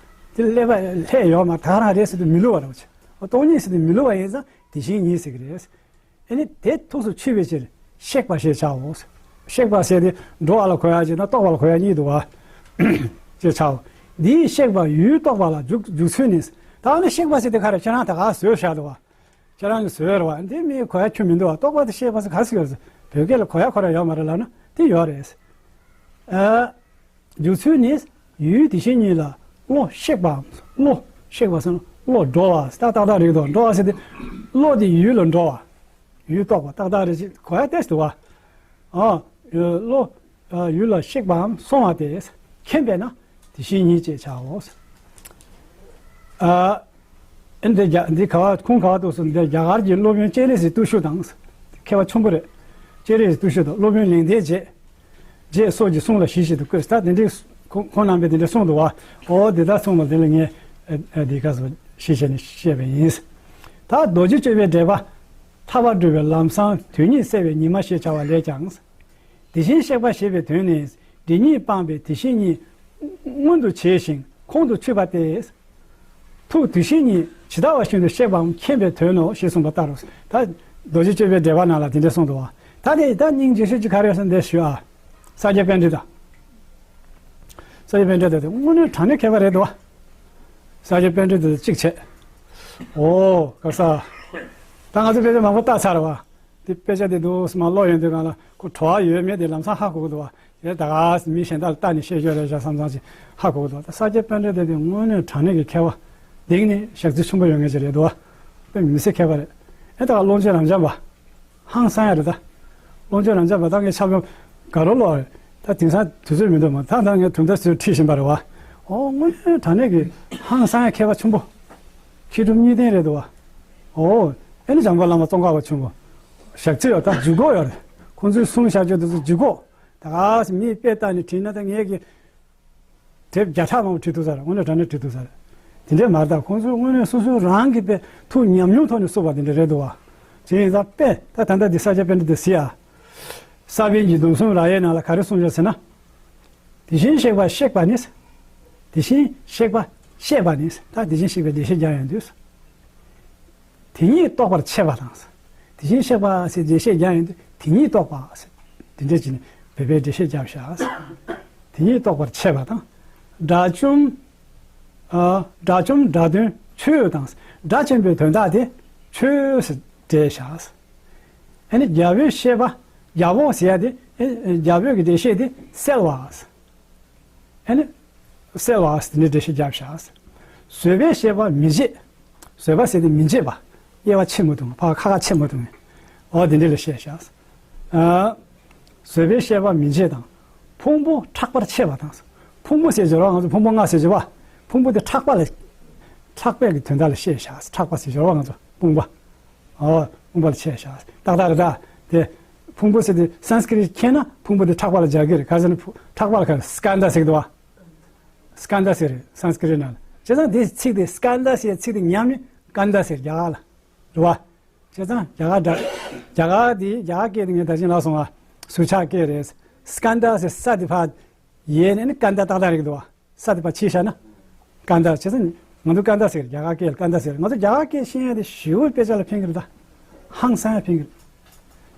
དེ་ཀླད་པ་ལྷད་ཡོད་མ་ད་ག་རང་རེད་ཟེར་དུས་མི་བསླུ་བ་རེད་བ། སྟོང་ཉིད་ཟེར་དུས་མི་བསླུ་བ་ཡིན་ཙང་དེ་བཞིན་ཉིད་ཟེར་གི་རེད། ཨ་ནི་དེ་ཐུགས་སུ་ཆུད་པའི་ཕྱིར་གཤེགས་པ་ཞེས་བྱའོ། གཤེགས་པ་ཟེར་དེ་འགྲོ་བ་ལ་གོ་ཡ་ཅིག་དང་རྟོགས་པ་ལ་གོ་ཡ་གཉིས་འདུག་བ། ཅེས་བྱའོ། འདིའི་གཤེགས་པ་ཡུལ་རྟོགས་པ་ལ་འཇུག་འཇུག་ཚུལ་ནི། ད་ནི་གཤེགས་པ་ཟེར་དེ་ག་རེ་ཁྱེད་རང་ད་ག་བཟོས་བཞག་འདུག་བ། ཁྱེད་རང་གིས་བཟོས་རེད་བ། འདི་མིའི་གོ་ཡ་ཁྱོད་མི་འདུག་བ། རྟོགས་པ་དེ་གཤེགས་པ་ཟེར་ག་ཟེར་ཡོད་ཟེར། བོད་སྐད་ལ་གོ་ཡ་ཁོ་ར་ཡོད་མ་རེད་ལབ་ན་དེ་ཡོད་རེད། ཨ། འཇུག་ཚུལ་ནི། ཡུལ་དེ་བཞིན་ཉིད་ལ་བློ་གཤེགས་པའམ། བློ་གཤེགས་པ་ཟེར་ན་བློ་འགྲོ་བ་ད་ཏག་ཏག་རེད་དོ། འགྲོ་བ་ཟེར་ཏེ་བློ་དེ་ཡུལ་ལ་འགྲོ་བ། ཡུལ་རྟོགས་པ་ཏག་ཏག་རེད་ཅེས་གོ་ཡ་ཏོག་ཙམ་འདུག་བ། ཨ། བློ་ཡུལ་ལ་གཤེགས་པའམ་སོང་བ་སྟེ། མཁྱེན་པས་ན་དེ་བཞིན་ཉིད་ཅེས་བྱའོ། ཨ། འདི་རྒྱ་འདི་ག་བ་ཁུངས་ག་བ་འདུག་ཟེར་ན་འདི་རྒྱ་གར་གྱི་སློབ་དཔོན་སྤྱན་རས་གཟིགས་བརྟུལ་ཞུགས་དང་། མཁས་པ་ཆེན་པོ་རེད། སྤྱན་རས་གཟིགས་བརྟུལ་ཞུགས་དང་སློབ་དཔོན་ལེགས་ལྡན་འབྱེད། འབྱེད་སོགས་ཀྱི་གསུང་ལ་གཞི་བཞིན་དུ་བཀོད། ད་དེ་འདྲའི་ཁོང་ཁོང་རྣམ་པས་དེ་འདྲ་གསུངས་འདུག་བ། འོ་དེ་ལྟར་གསུངས་པ་དེ་ལ་ངས་ཨ་ཨ་འདི་ག་ཟེར་ཞིབ་བྱས་ནས་བཤད་པ་ཡིན། ད་རྡོ་རྗེ་གཅོད་པའི་འགྲེལ་པ། ཐར་པ་སྒྲུབ་པའི་ལམ་བཟང་དོན་གཉིས་གསལ་བའི་ཉི་མ་ཞེས་བྱ་བ་ལས་ཀྱང་། དེ་བཞིན་གཤེགས་པ་ཞེས་པའི་དོན་ནི་སྒྲིབ་གཉིས་སྤངས་པའི་དེ་བཞིན་ཉིད་མངོན་དུ་བྱས་ཤིང་ཁོང་དུ་ཆུད་པ་སྟེ། ཐུགས་དེ་བཞིན་ཉིད་ཇི་ལྟ་བ་བཞིན་དུ་གཤེགས་པའམ་མཁྱེན་པའི་དོན་ནོ་ཞེས་གསུངས་པ་ལྟར་རོ། ད་རྡོ་རྗེ་གཅོད་པའི་འགྲེལ་པ་ནང་ལ་དེ་འདྲ་གསུངས་འདུག་བ། ད་དེ་ད་སྙིང་རྗེ་ཤོས་ཅིག་ག་རེ་ཡོད་ཟེར་ན་འདི་ཞུ་ཨ། ས་སྐྱ་པཎྜི་ཏ། ས་སྐྱ་པཎྜི་ཏ་དེ་དངོས་གནས་དྲང་གནས་མཁས་པ་རེད་འདུག་བ། ས་སྐྱ་པཎྜི་ཏ་དེ་གཅིག་བྱས། ཨོ་ག་ས། ད་ང་ཚོ་དཔེ་ཆ་མང་པོ་ལྟ་ཚར་བ། དེ་དཔེ་ཆ་དེ་འདུག་སེ་མར་ཀློག་ཡོང་དུས་སྒང་ལ་ཁོ་བྲོ་བ་ཡོད་མེད་དེ་ལམ་སང་ཧ་གོ་གི་འདུག་བ། དེ་ད་ག་མི་གཞན་དག་ལ་ལྟ་ནས་བཤད་རྒྱུ་རེད་ཤག་བསམ་བསམ་ཞིག་ཧ་གོ་གི་འདུག་ད་ས་སྐྱ་པཎྜི་ཏ་དེ་དངོས་གནས་དྲང་གནས་ཀྱི་མཁས་པ་གཏིང་ནས་ཞག་རྩི་ཆེན་པོ་ཡོད་མཁན་ཅིག་རེད་འདུག་བ། དཔེ་མི་སྲིད་མཁས་པ་རེད། ཨེ་ད་ག་ཀློང་ཆེན་རབ་འབྱམས་པ། ཧང་སང་ཡ་རེད་ད། ཀློང་ཆེན་རབ་འབྱམས་པ་ད་ངས་ཆ་སྙོམས་དགའ་རོགས་ཀློག་རེད། ད་དེང་སང་དུས་ཚོད་མི་འདུག་མ་ད་ད་ངས་དུས་འདའ་ཚོད་ཁྲིད་བཞིན་པ་རེད་བ། ཨོ་དངོས་གནས་དྲང་གནས་ཀྱི་ཧང་སང་ཡ་མཁས་པ་ཆེན་པོ། མཁས་གྲུབ་གཉིས་ལྡན་རེད་འདུག་བ། ཨོ། ཨེ་ནི་འཇམ་མགོན་བླ་མ་ཙོང་ཁ་པ་ཆེན་པོ། ཞག་རྩི་ཡོད་ད་ལྗིད་ཁོག་ཡོད་རེད། ཁོང་ཚོས་གསུང་བཞག་རྒྱུ་དེ་ཚོ་ལྗིད་ཁོག་ད་ག་སེ་མིས་དཔེ་ལྟ་ནས་བྲིས་ན་ད་ངས་ཀྱི། དེབ་བརྒྱ་ཕྲག་མང་པོ་བྲིས་འདུག་ས་རེད། དངོས་གནས་དྲང་གནས་བྲིས་འདུག་ས་རེད། དེ་འདྲས་མ་རེད་ད། ཁོང་ཚོས་དངོས་གནས་སོ་སོ་རང་གི་དཔེ་ཐུགས་ཉམས་མྱོང་ཐོག་ནས་གསུངས་པ་དེ་འདྲས་རེད་འདུག་བ། དེ་ཡིན་ཙང་དཔེ་ད་ད་ལྟ་འདི་ས་སྐྱ་པཎྜི་ཏ་གཟིགས་ཨ། ས་པཎ་གྱི་སྡོམ་གསུམ་རག་ཡའི་ནང་ལ་ག་རེ་གསུངས་ཡོད་ཟེར་ན། དེ་བཞིན་གཤེགས་པ་གཤེགས་པ་ནི། དེ་བཞིན་གཤེགས་པ་གཤེགས་པ་ནི། ད་དེ་བཞིན་གཤེགས་པའི་འགྲེལ་བཤད་རྒྱག་ཡོང་དུས། དེ་ཉིད་རྟོགས་པར་བྱེད་པ་དང་། དེ་བཞིན་གཤེགས་པ་ཟེར་འགྲེལ་བཤད་རྒྱག་ཡོང་དུས་དེ་ཉིད་རྟོགས་པ་ཟེར། དེ་འདྲས་ཀྱི་ནི་བོད་པའི་འགྲེལ་བཤད་རྒྱབ་ཤག་དེ་ཉིད་རྟོགས་པར་བྱེད་པ་དང་། དགྲ་བཅོམ། ཨ། དགྲ་བཅོམ་དགྲ་དོན་ཆོས་དང་། དགྲ་བཅོམ་པའི་དོན་དག་དེ་ཆོས་ཟེར་འགྲེལ་ཤག་ཨ་ནི་རྒྱལ་པོའི་བཤད་པ། རྒྱལ་པོ་ཟེར་ཡ་དེ་ཨེ་རྒྱལ་པོའི་གི་འགྲེལ་བཤད་དེ་གསལ་བ། ཨ་ནི། གསལ་བ་ཟེར་ནས་འགྲེལ་བཤད་བརྒྱབ་བཞག་བཟོད་པའི་བཤད་པ་མི་བརྗེད། བཟོད་པ་ཟེར་དེ་མི་བརྗེད་པ། དབྱེ་བ་ཕྱེ་མི་ཐུབ། ཕར་ཁ་ཁ་ཕྱེ་མི་ཐུབ། འོ་དེ་འདྲ་ལ་བཤད་བཞག་ཨ། བཟོད་པའི་བཤད་པ་མི་བརྗེད་དང་། ཕུང་པོ་ཕྲག་པར་ཕྱེ་བ་དང་། ཕུང་པོ་ཟེར་བྱ་བ་ང་ཚོ་ཕུང་པོ་ལྔ་ཟེར་བྱ་བ། ཕུང་པོ་དེ་ཕྲག་པ་ལ། ཕྲག་པའི་གི་དོན་དག་ལ་བཤད་བཞག་ཕྲག་པ་ཟེར་བྱ་བ་ང་ཚོ་ཕུང་པ། ཨོ། ཕུང་པོ་ལ་ཕྱེ་བཞག་ཏག་ཏག་རེད་ད། དེ། ཕུང་པོ་ཟེར་དེ་སཾ་སྐྲྀ་ཏ་མཁྱེན་ན་ཕུང་པོ་དེ་ཕྲག་པ་ལ་སྦྱར་གི་རེད། ག་ཟེར་ན་ཕུ- ཕྲག་པ་ལ་ག་སྐནྡྷ་ཟེར་གི་འདུག་བ། སྐནྡྷ་ཟེར་རེད་སཾ་སྐྲྀ་ཏ་ནང་ལ། བྱས་ཙང་དེ་ཚིག་དེ་སྐནྡྷ་ཟེར་ཚིག་དེ་ཉམས་ནས་སྐནྡྷ་ཟེར་རྒྱ་གར་ལ། རེད་བ། བྱས་ཙང་རྒྱ་གར་འདྲ། རྒྱ་གར་དེ་རྒྱ་གར་སྐད་དེ་ངས་ད་ཅི་ལབ་སོང་བ། ཟུར་ཆག་སྐད་རེད། སྐནྡྷ་ཟེར་ས་དེ་ཕར། ཡས་ནས་ནི་སྐནྡྷ་ཏག་ཏག་རེད་གི་འདུག་བ། ས་དེ་ཕར་ཕྱིས་བཞག་ན། སྐནྡྷ་བྱས་ཙང་ང་ཚོ་སྐནྡྷ་ཟེར་རྒྱ་གར་སྐད་ལ་སྐནྡྷ་ཟེར། ང་ཚོ་རྒྱ་གར་སྐད་ཤེས་ཡ་དེ་ཞེ་པོ་དཔེ་ཆ་ལ་ཕན་གི་རེད་ད། ཧང་སང་ཡ་ཕན་གི་རེད།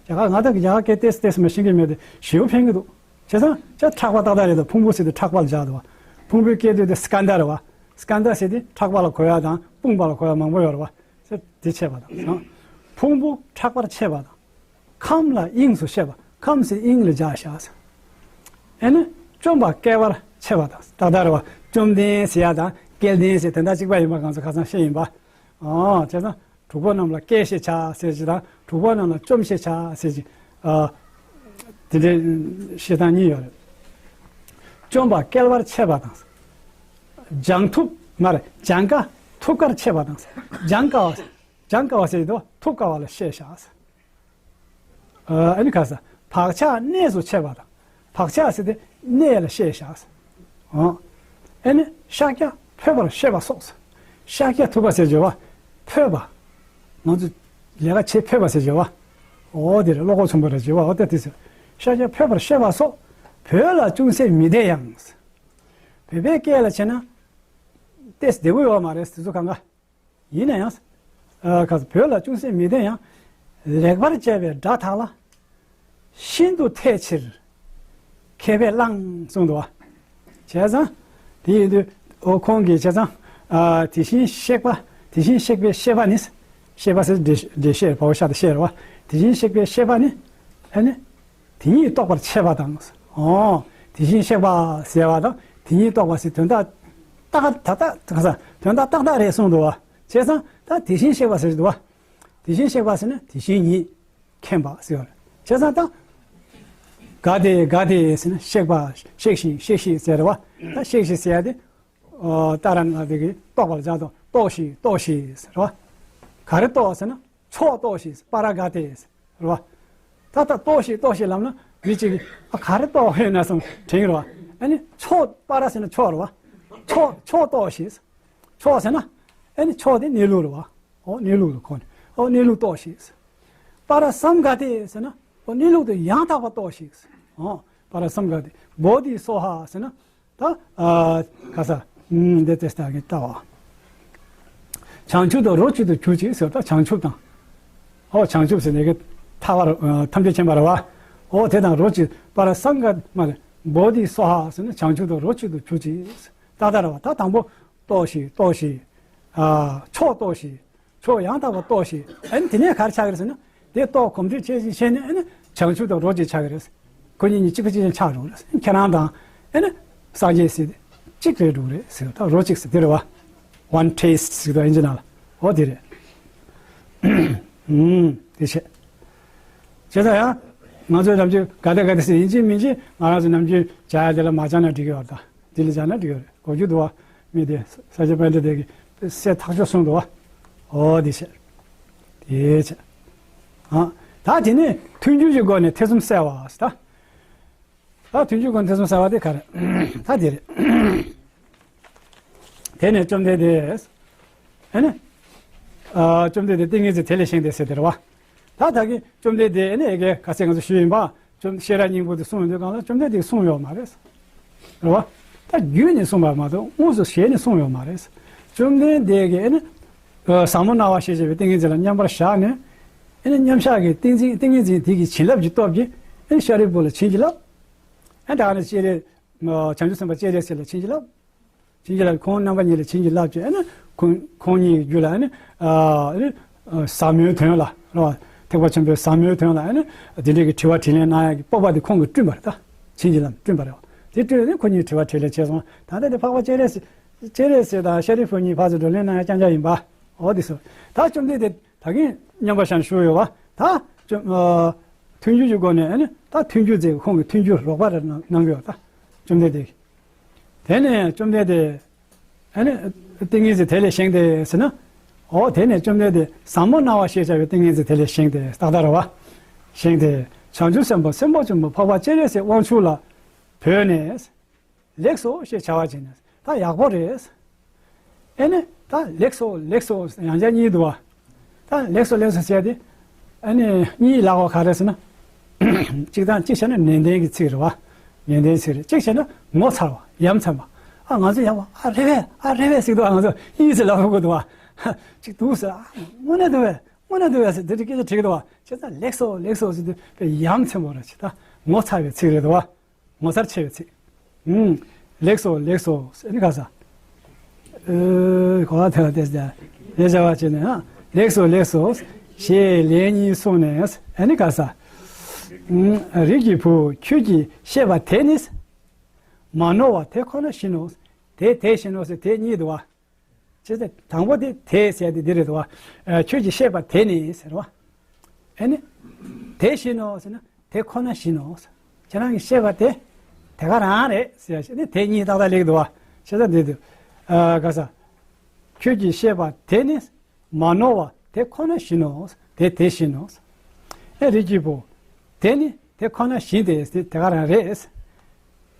རྒྱ་གར་ང་དང་གི་རྒྱ་གར་སྐད་ཏོག་ཙམ་ཏོག་ཙམ་མ་ཤེས་གི་མེད་དེ་ཞེ་པོ་ཕན་གི་འདུག་བྱས་ཙང་ཅ་ཕྲག་པ་ཏག་ཏག་རེད་ད། ཕུང་པོ་ཟེར་དེ་ཕྲག་པ་ལ་སྦྱར་འདུག་བ། ཕུང་པོའི་སྐད་དོད་དེ་སྐནྡྷ་རེད་བ། སྐནྡྷ་ཟེར་དེ་ཕྲག་པ་ལ་གོ་ཡ་དང་དཔུང་པ་ལ་གོ་ཡ་མང་པོ་ཡོད་རེད་བ། ཟེར་དེ་ཕྱེ་བ་དང་། ཕུང་པོ་ཕྲག་པར་ཕྱེ་བ་དང་། ཁམས་ལ་དབྱིངས་སུ་བཤད་པ། ཁམས་ཟེར་དབྱིངས་ལ་སྦྱར་བཞག་ཟེར། ཨེ་ནི། བཅོམ་པ་བསྐལ་པར་ཕྱེ་བ་དང་། ཏག་ཏག་རེད་བ། བཅོམ་ལྡན་ཟེར་ཡ་དང་བསྐལ་ལྡན་ཟེར་དོན་དག་གཅིག་པ་ཡིན་པ་ང་ཚོ་ཁ་སང་བཤད་ཡིན་པ། ཨོ། བྱས་ཙང་གྲོགས་པོ་རྣམས་ལ་བསྐལ་ཞེས་བྱ་ཟེར་གྱི་དང་གྲོགས་པོ་རྣམས་ལ་བཅོམ་ཞེས་བྱ་ཟེར་གྱི། ཨ། དེ་འདྲའི་བཤད་སྟངས་གཉིས་ཡོད་རེད། བཅོམ་པ་བསྐལ་པར་ཕྱེ་བ་དང་། སྦྱང་ཐུབ་མ་རེད། སྦྱང་དཀའ་ཐུབ་དཀར་ཕྱེ་བ་དང་། སྦྱང་དཀའ་བ། སྦྱང་དཀའ་བ་ཟེར་གྱི་འདུག་ཐུབ་དཀའ་བ་ལ་བཤད་བཞག་ཟེར། ཨ་ནི་ག་ས། བག་ཆགས་གནས་སུ་ཕྱེ་བ་དང་། བག་ཆགས་ཟེར་དེ་གནས་ལ་བཤད་བཞག་ཟེར། ཨ་ནི་ཤཱཀྱ་འཕོས་པར་བཤད་པ་སོགས་ཟེར། ཤཱཀྱ་ཐུབ་པ་ཟེར་བརྗོད་པ། འཕོས་པ། ང་ཚོ་ལས་ཀ་བྱེད་འཕོས་པ་ཟེར་བརྗོད་པ། འོ་དེ་རེད། བློ་ཁོག་ཆེན་པོ་རེད་བརྗོད་པ། འོ་དེ་དེ་ཟེར། ཤཱཀྱ་འཕོས་པར་བཤད་པ་སོགས་བོད་ལ་ཅུང་ཟད་མི་བདེ་ཡང་། བོད་པའི་སྐད་ལ་བྱས་ན་ཏོག་ཙམ་བདེ་པོ་ཡོད་མ་རེད་དེ་ཚོ་གང་ག་ཡིན་ན་ཡང་། ཨ། ཁ་བོད་ལ་ཅུང་ཟད་མི་བདེ་ཡང་། ལེགས་པར་དཔྱད་པའི་སྒྲ་དག་ལ། ཤིན་ཏུ་འཐད་ཕྱིར། མཁས་པས་བླངས་གསུངས་འདུག་བ། བྱས་ཙང་། དེ་ཡིན་དུས། ཨོ་ཁོང་གིས་བྱས་ཙང་། ཨ། དེ་བཞིན་གཤེགས་པ། དེ་བཞིན་གཤེགས་པའི་བཤད་པ་ནི། བཤད་པ་ཟེར་འགྲེལ་འགྲེལ་བཤད་བའོ་ཤ་དང་བཤད་རེད་བ། དེ་བཞིན་གཤེགས་པའི་བཤད་པ་ནི། ཨ་ནི། དེ་ཉིད་རྟོགས་པར་བྱེད་པ་དང་། ཨོ། དེ་བཞིན་གཤེགས་པ་ཟེར་བ་དང་དེ་ཉིད་རྟོགས་པ་ཟེར་དོན་དག་ཏག་ཏག་ཏག་ཏག་དོན་དག་ཏག་ཏག་རེད་གསུངས་འདུག་བ། བྱས་ཙང་ད་དེ་བཞིན་གཤེགས་པ་ཟེར་འདུག་བ། དེ་བཞིན་གཤེགས་པ་ཟེར་ན་དེ་བཞིན་ཉིད་མཁྱེན་པ་ཟེར་བ་རེད། བྱས་ཙང་ད། ག་དེ་ག་དེ་ཟེར་ན་གཤེགས་པ་གཤེགས་ཤིང་གཤེགས་ཤིང་ཟེར་བ། ད་གཤེགས་ཤིང་ཟེར་ཡ་དེ། ཨོ། ཏཱ་ར་ན་དེ་གི་རྟོགས་པ་ལ་སྦྱར་དང་རྟོགས་ཤིང་རྟོགས་ཤིང་ཟེར་བ། ག་རེ་རྟོགས་ཟེར་ན། མཆོག་རྟོགས་ཤིག་པཱ་ར་ག་ཏེ། རེད་བ། ད་ལྟ་རྟོགས་ཤིག་རྟོགས་ཤིག་ལབ་ན་མི་གཅིག་གིས་ཨ་ག་རེ་རྟོགས་ཡོད་ན་བསམ་དྲན་གྱི་རེད་བ། ཨ་ནི་མཆོག་པཱ་ར་ཟེར་ན་མཆོག་རེད་བ། མཆོག་མཆོག་རྟོགས་ཤིག་མཆོག་ཟེར་ན་ཨ་ནི་མཆོག་དེ་གནས་ལུགས་རེད་བ། ཨོ་གནས་ལུགས་རེད་ཁོ་ནི། ཨོ་གནས་ལུགས་རྟོགས་ཤིག་པཱ་ར་སཾ་ག་ཏེ་ཟེར་ན་ཨོ་གནས་ལུགས་དེ་ཡང་དག་པ་རྟོགས་ཤིག་ཨོ་པཱ་ར་སཾ་ག་ཏེ། བོ་དྷི་སྭཱ་ཧཱ་ཟེར་ན། ད། ཨ། ག་ས། ཨུམ། འདི་ཏེ་སྟ་གི་ལྟ་བ། བྱང་ཆུབ་དང་རོ་གཅིག་ཏུ་གྱུར་ཅིག་ཟེར་ད་བྱང་ཆུབ་དང་། ཨོ་བྱང་ཆུབ་ཟེར་ནས་གི་ཐ་བར་ཨ་ཐམས་ཅད་མཁྱེན་པ་རེད་བ། ཨོ་དེ་དང་རོ་གཅིག་པཱ་ར་སཾ་ག་མ་རེད། བོ་དྷི་སྭཱ་ཧཱ་ཟེར་ན་བྱང་ཆུབ་དང་རོ་གཅིག་ཏུ་གྱུར་ཅིག་ད་ལྟ་རེད་བ། ད་དང་པོ་རྟོགས་ཤིག་རྟོགས་ཤིག་ཨ་མཆོག་རྟོགས་ཤིག་མཆོག་ཡང་དག་པར་རྟོགས་ཤིག་ཨ་ནི་དེ་ནས་ག་རེ་ཆགས་ཀྱི་རེད་ཟེར་ན། དེ་རྟོགས་གོམས་འདྲིས་བྱས་ཤིང་བྱས་ནས་ཨ་ནི་བྱང་ཆུབ་དང་རོ་གཅིག་ཆགས་ཀྱི་རེད། ཁོ་གཉིས་གཉིས་གཅིག་པ་གཅིག་རྐྱང་ཆགས་འགྲོ་གི་རེད། ཁྱེད་རང་དང་ཨ་ནི་སངས་རྒྱས་ཟེར་དེ་གཅིག་རེད་འགྲོ་གི་རེད་ཟེར། ད་རོ་གཅིག་ཟེར་དེ་རེད་བ། One taste ཟེར་དང་ཨིན་ཇི་ནང་ལ། འོ་དེ་རེད། ཨུམ། དེ་བྱས། བྱས་ཙང་ཡང་ང་ཚོས་ནམ་རྒྱུན་ག་དེ་ག་དེ་ཟེར་ཡིན་གཅིག་མིན་གཅིག་ང་རང་ཚོ་ནམ་རྒྱུན་བྱ་ཡ་དེ་ལ་མ་སྦྱངས་ན་འགྲིག་གི་ཡོད་རེད། ད་འདི་ལ་སྦྱངས་ན་འགྲིག་གི་ཡོད་རེད། གོ་རྒྱུ་འདུག་བ། མི་དེ་ས་སྐྱ་པཎྜི་ཏ་གིས་གསལ་ཐག་ཆོད་གསུངས་འདུག་བ། འོ་དེ་བྱས། དེ་བྱས། ཨ། ད་དེ་ནས་མཐུན་འགྱུར་གྱི་སྒོ་ནས་ཐེ་ཚོམ་བསལ་བ་ཟེར་ད། ད་མཐུན་འགྱུར་སྒོ་ནས་ཐེ་ཚོམ་བསལ་བ་དེ་ག་རེ། ད་དེ་རེད། དེ་ནས་བཅོམ་ལྡན་འདས། ཨ་ནི། ཨ། བཅོམ་ལྡན་འདས་ཏིང་ངེ་འཛིན་དེ་ལས་བཞེངས་ཏེ་ཟེར་དེ་རེད་བ། ད་ད་གིན་བཅོམ་ལྡན་འདས་ཨ་ནི་ཨེ་གེ་ག་ཚད་ང་ཚོ་ཞུས་ཡིན་པ། བཅོམ་ཤེས་རབ་སྙིང་པོ་དེ་གསུངས་ཡོང་དུས་སྒང་ལ་བཅོམ་ལྡན་འདས་གསུངས་ཡོད་མ་རེད། རེད་བ། ད་བརྒྱུད་ནས་གསུངས་པ་མ་གཏོགས་དངོས་སུ་ཞལ་ནས་གསུངས་ཡོད་མ་རེད། བཅོམ་ལྡན་འདས་ཀྱིས་ཨ་ནི། ཨ། ཟབ་མོ་སྣང་བ་ཞེས་བྱ་བའི་ཏིང་ངེ་འཛིན་ལ་མཉམ་པར་བཞག་ནས། ཨ་ནི་མཉམ་བཞག་གི་ཏིང་འཛིན་ཏིང་ངེ་འཛིན་དེ་གི་བྱིན་རླབས་ཀྱི་སྟོབས་ཀྱིས་ཨ་ནི་ཤཱ་རིའི་བུ་ལ་བྱིན་གྱིས་བརླབས། ཨ་ད་ནི་སྤྱན་རས། བྱང་ཆུབ་སེམས་དཔའ་སྤྱན་རས་གཟིགས་ལ་བྱིན་གྱིས་བརླབས། བྱིན་གྱིས་བརླབས། ཁོང་རྣམ་པ་གཉིས་ལ་བྱིན་གྱིས་བརླབས་བྱས་ཨ་ནི་ཁོང་ཁོང་གཉིས་ཀྱི་རྒྱུད་ལ་ཨ་ནི། ཨ་ནི། ཟབ་མོའི་དོན་ལ་རེད་བ། ཐེག་པ་ཆེན་པོའི་ཟབ་མོའི་དོན་ལ་ཨ་ནི་དེ་འདྲའི་གི་དྲི་བ་དྲིས་ལན་གནང་ཡག་གི་སྤོབས་པ་དེ་ཁོང་གིས་བསྐྲུན་པ་རེད་ད། བྱིན་གྱིས་བརླབས་བསྐྲུན་པ་རེད་བ། དེ་བསྐྲུན་ནས་ཁོ་གཉིས་དྲི་བ་དྲིས་ལན་བྱས་སོང་། ད་ལྟ་དེ་འཕགས་པ་སྤྱན་རས་གཟིགས་སྤྱན་རས་གཟིགས་དང་ཤཱ་རིའི་བུ་གཉིས་ཕར་ཚུར་བགྲོ་གླེང་གནང་ཡག་རྐྱང་རྐྱང་ཡིན་པ། འོ་དེ་སོ། ད་བཅོམ་ལྡན་འདས་ད་གིན་མཉམ་པར་བཞག་ནས་བཞུགས་ཡོད་བ། ད་བཅོམ། ཨ། མཐུན་འགྱུར་གྱི་སྒོ་ནས་ཨ་ནི་ད་མཐུན་འགྱུར་མཛད་ཀྱི་ཁོང་གིས་མཐུན་འགྱུར་རོགས་པ་རེ་གནང་གནང་གི་ཡོད་ད། བཅོམ་ལྡན་འདས་ཀྱིས། དེ་ནས་བཅོམ་ལྡན་འདས། ཨ་ནི། ཏིང་ངེ་འཛིན་དེ་ལས་བཞེངས་ཏེ་ཟེར་ན། འོ་དེ་ནས་བཅོམ་ལྡན་འདས་ཟབ་མོ་སྣང་བ་ཞེས་བྱ་བའི་ཏིང་ངེ་འཛིན་དེ་ལས་བཞེངས་ཏེ་ཏག་ཏག་རེད་བ། བཞེངས་ཏེ། བྱང་ཆུབ་སེམས་དཔའ་སེམས་དཔའ་ཆེན་པོ་འཕགས་པ་སྤྱན་རས་གཟིགས་དབང་ཕྱུག་ལ་བོས་ནས། ལེགས་སོ་ཞེས་བྱ་བ་བྱིན་ནས། ད་ཡག་པོ་རེད། ཨེ་ནི་ད་ལེགས་སོ་ལེགས་སོ་ཡང་བསྐྱར་གཉིས་འདུག་བ། ད་ལེགས་སོ་ལེགས་སོ་བྱས་ཏེ། ཨ་ནི་གཉིས་ལབ་པ་ག་རེ་ཟེར་ན། གཅིག་དང་གཅིག་བྱས་ན་ནན་ཏན་གྱི་ཚིག་རེད་བ། ནན་ཏན་ཚིག་རེད། གཅིག་བྱས་ན་ངོ་མཚར་བ་ཡ་མཚན་པ། ཨ་ང་ཚོ་ཡག་པོ་ཨ་རེད་པས་ཨ་རེད་པས་ཟེར་དུས་ཨ་ང་ཚོ་ཨིན་ཟེར་ལབ་དགོས་འདུག་བ། གཅིག་འདུག་ཟེར་ཨ་དངོས་གནས་འདུག་པས་དངོས་གནས་འདུག་པས་ཟེར་དེ་འདྲ་སྐད་ཆ་དྲིས་ཀྱི་འདུག་བ། བྱས་ཙང་ལེགས་སོ་ལེགས་སོ་ཟེར་དུས་དཔེ་ཡ་མཚན་པོ་རེད་ཅེས་ད་ངོ་མཚར་བའི་ཚིག་རེད་འདུག་བ། ངོ་མཚར་ཆེ་བའི་ཚིག་ཨུམ། ལེགས་སོ་ལེགས་སོ་ཟེར་ནི་ག་ས། ཨེ། གོ་བ་ཐོས་ལ་བལྟས་ཟེར། ལས་བྱ་བ་བྱས་ནས་ཨ། ལེགས་སོ་ལེགས་སོ། ཞེས་ལན་གཉིས་གསུངས་ནས་ཨ་ནི་ག་ས། ཨུམ། རིགས་ཀྱི་བུ་ཁྱོད་ཀྱིས་བཤད་པ་དེ་ནི། མ་ནོར་བ་དེ་ཁོ་ན་བཞིན་ནོ། དེ་དེ་བཞིན་ནོ་ཟེར་དེ་གཉིས་འདུག་བ། བྱས་ཙང་དང་པོ་དེ་དེ་ཟེར་དེ་འདི་རེད་དོ། ཨ། ཁྱོད་ཀྱིས་བཤད་པ་དེ་ནི་ཟེར་བ། ཨེ་ནི། དེ་བཞིན་ནོ་ཟེར་ན་དེ་ཁོ་ན་བཞིན་ནོ། ཁྱེད་རང་གིས་བཤད་པ་དེ་དེ་ག་རང་རེད་ཟེར་ཡ་ཞིག་ནི་དེ་གཉིས་ཏག་ཏག་སླེབས་འདུག་བ། བྱས་ཙང་འདི་འདུག་ཨ། ག་ས། ཁྱོད་ཀྱིས་བཤད་པ་དེ་ནི་མ་ནོར་བ་དེ་ཁོ་ན་བཞིན་ནོ། དེ་དེ་བཞིན་ནོ། ཨེ་རིགས་ཀྱི་བུ། དེ་ནི་དེ་ཁོ་ན་བཞིན་ཏེ་དེ་དེ་ག་རང་རེད།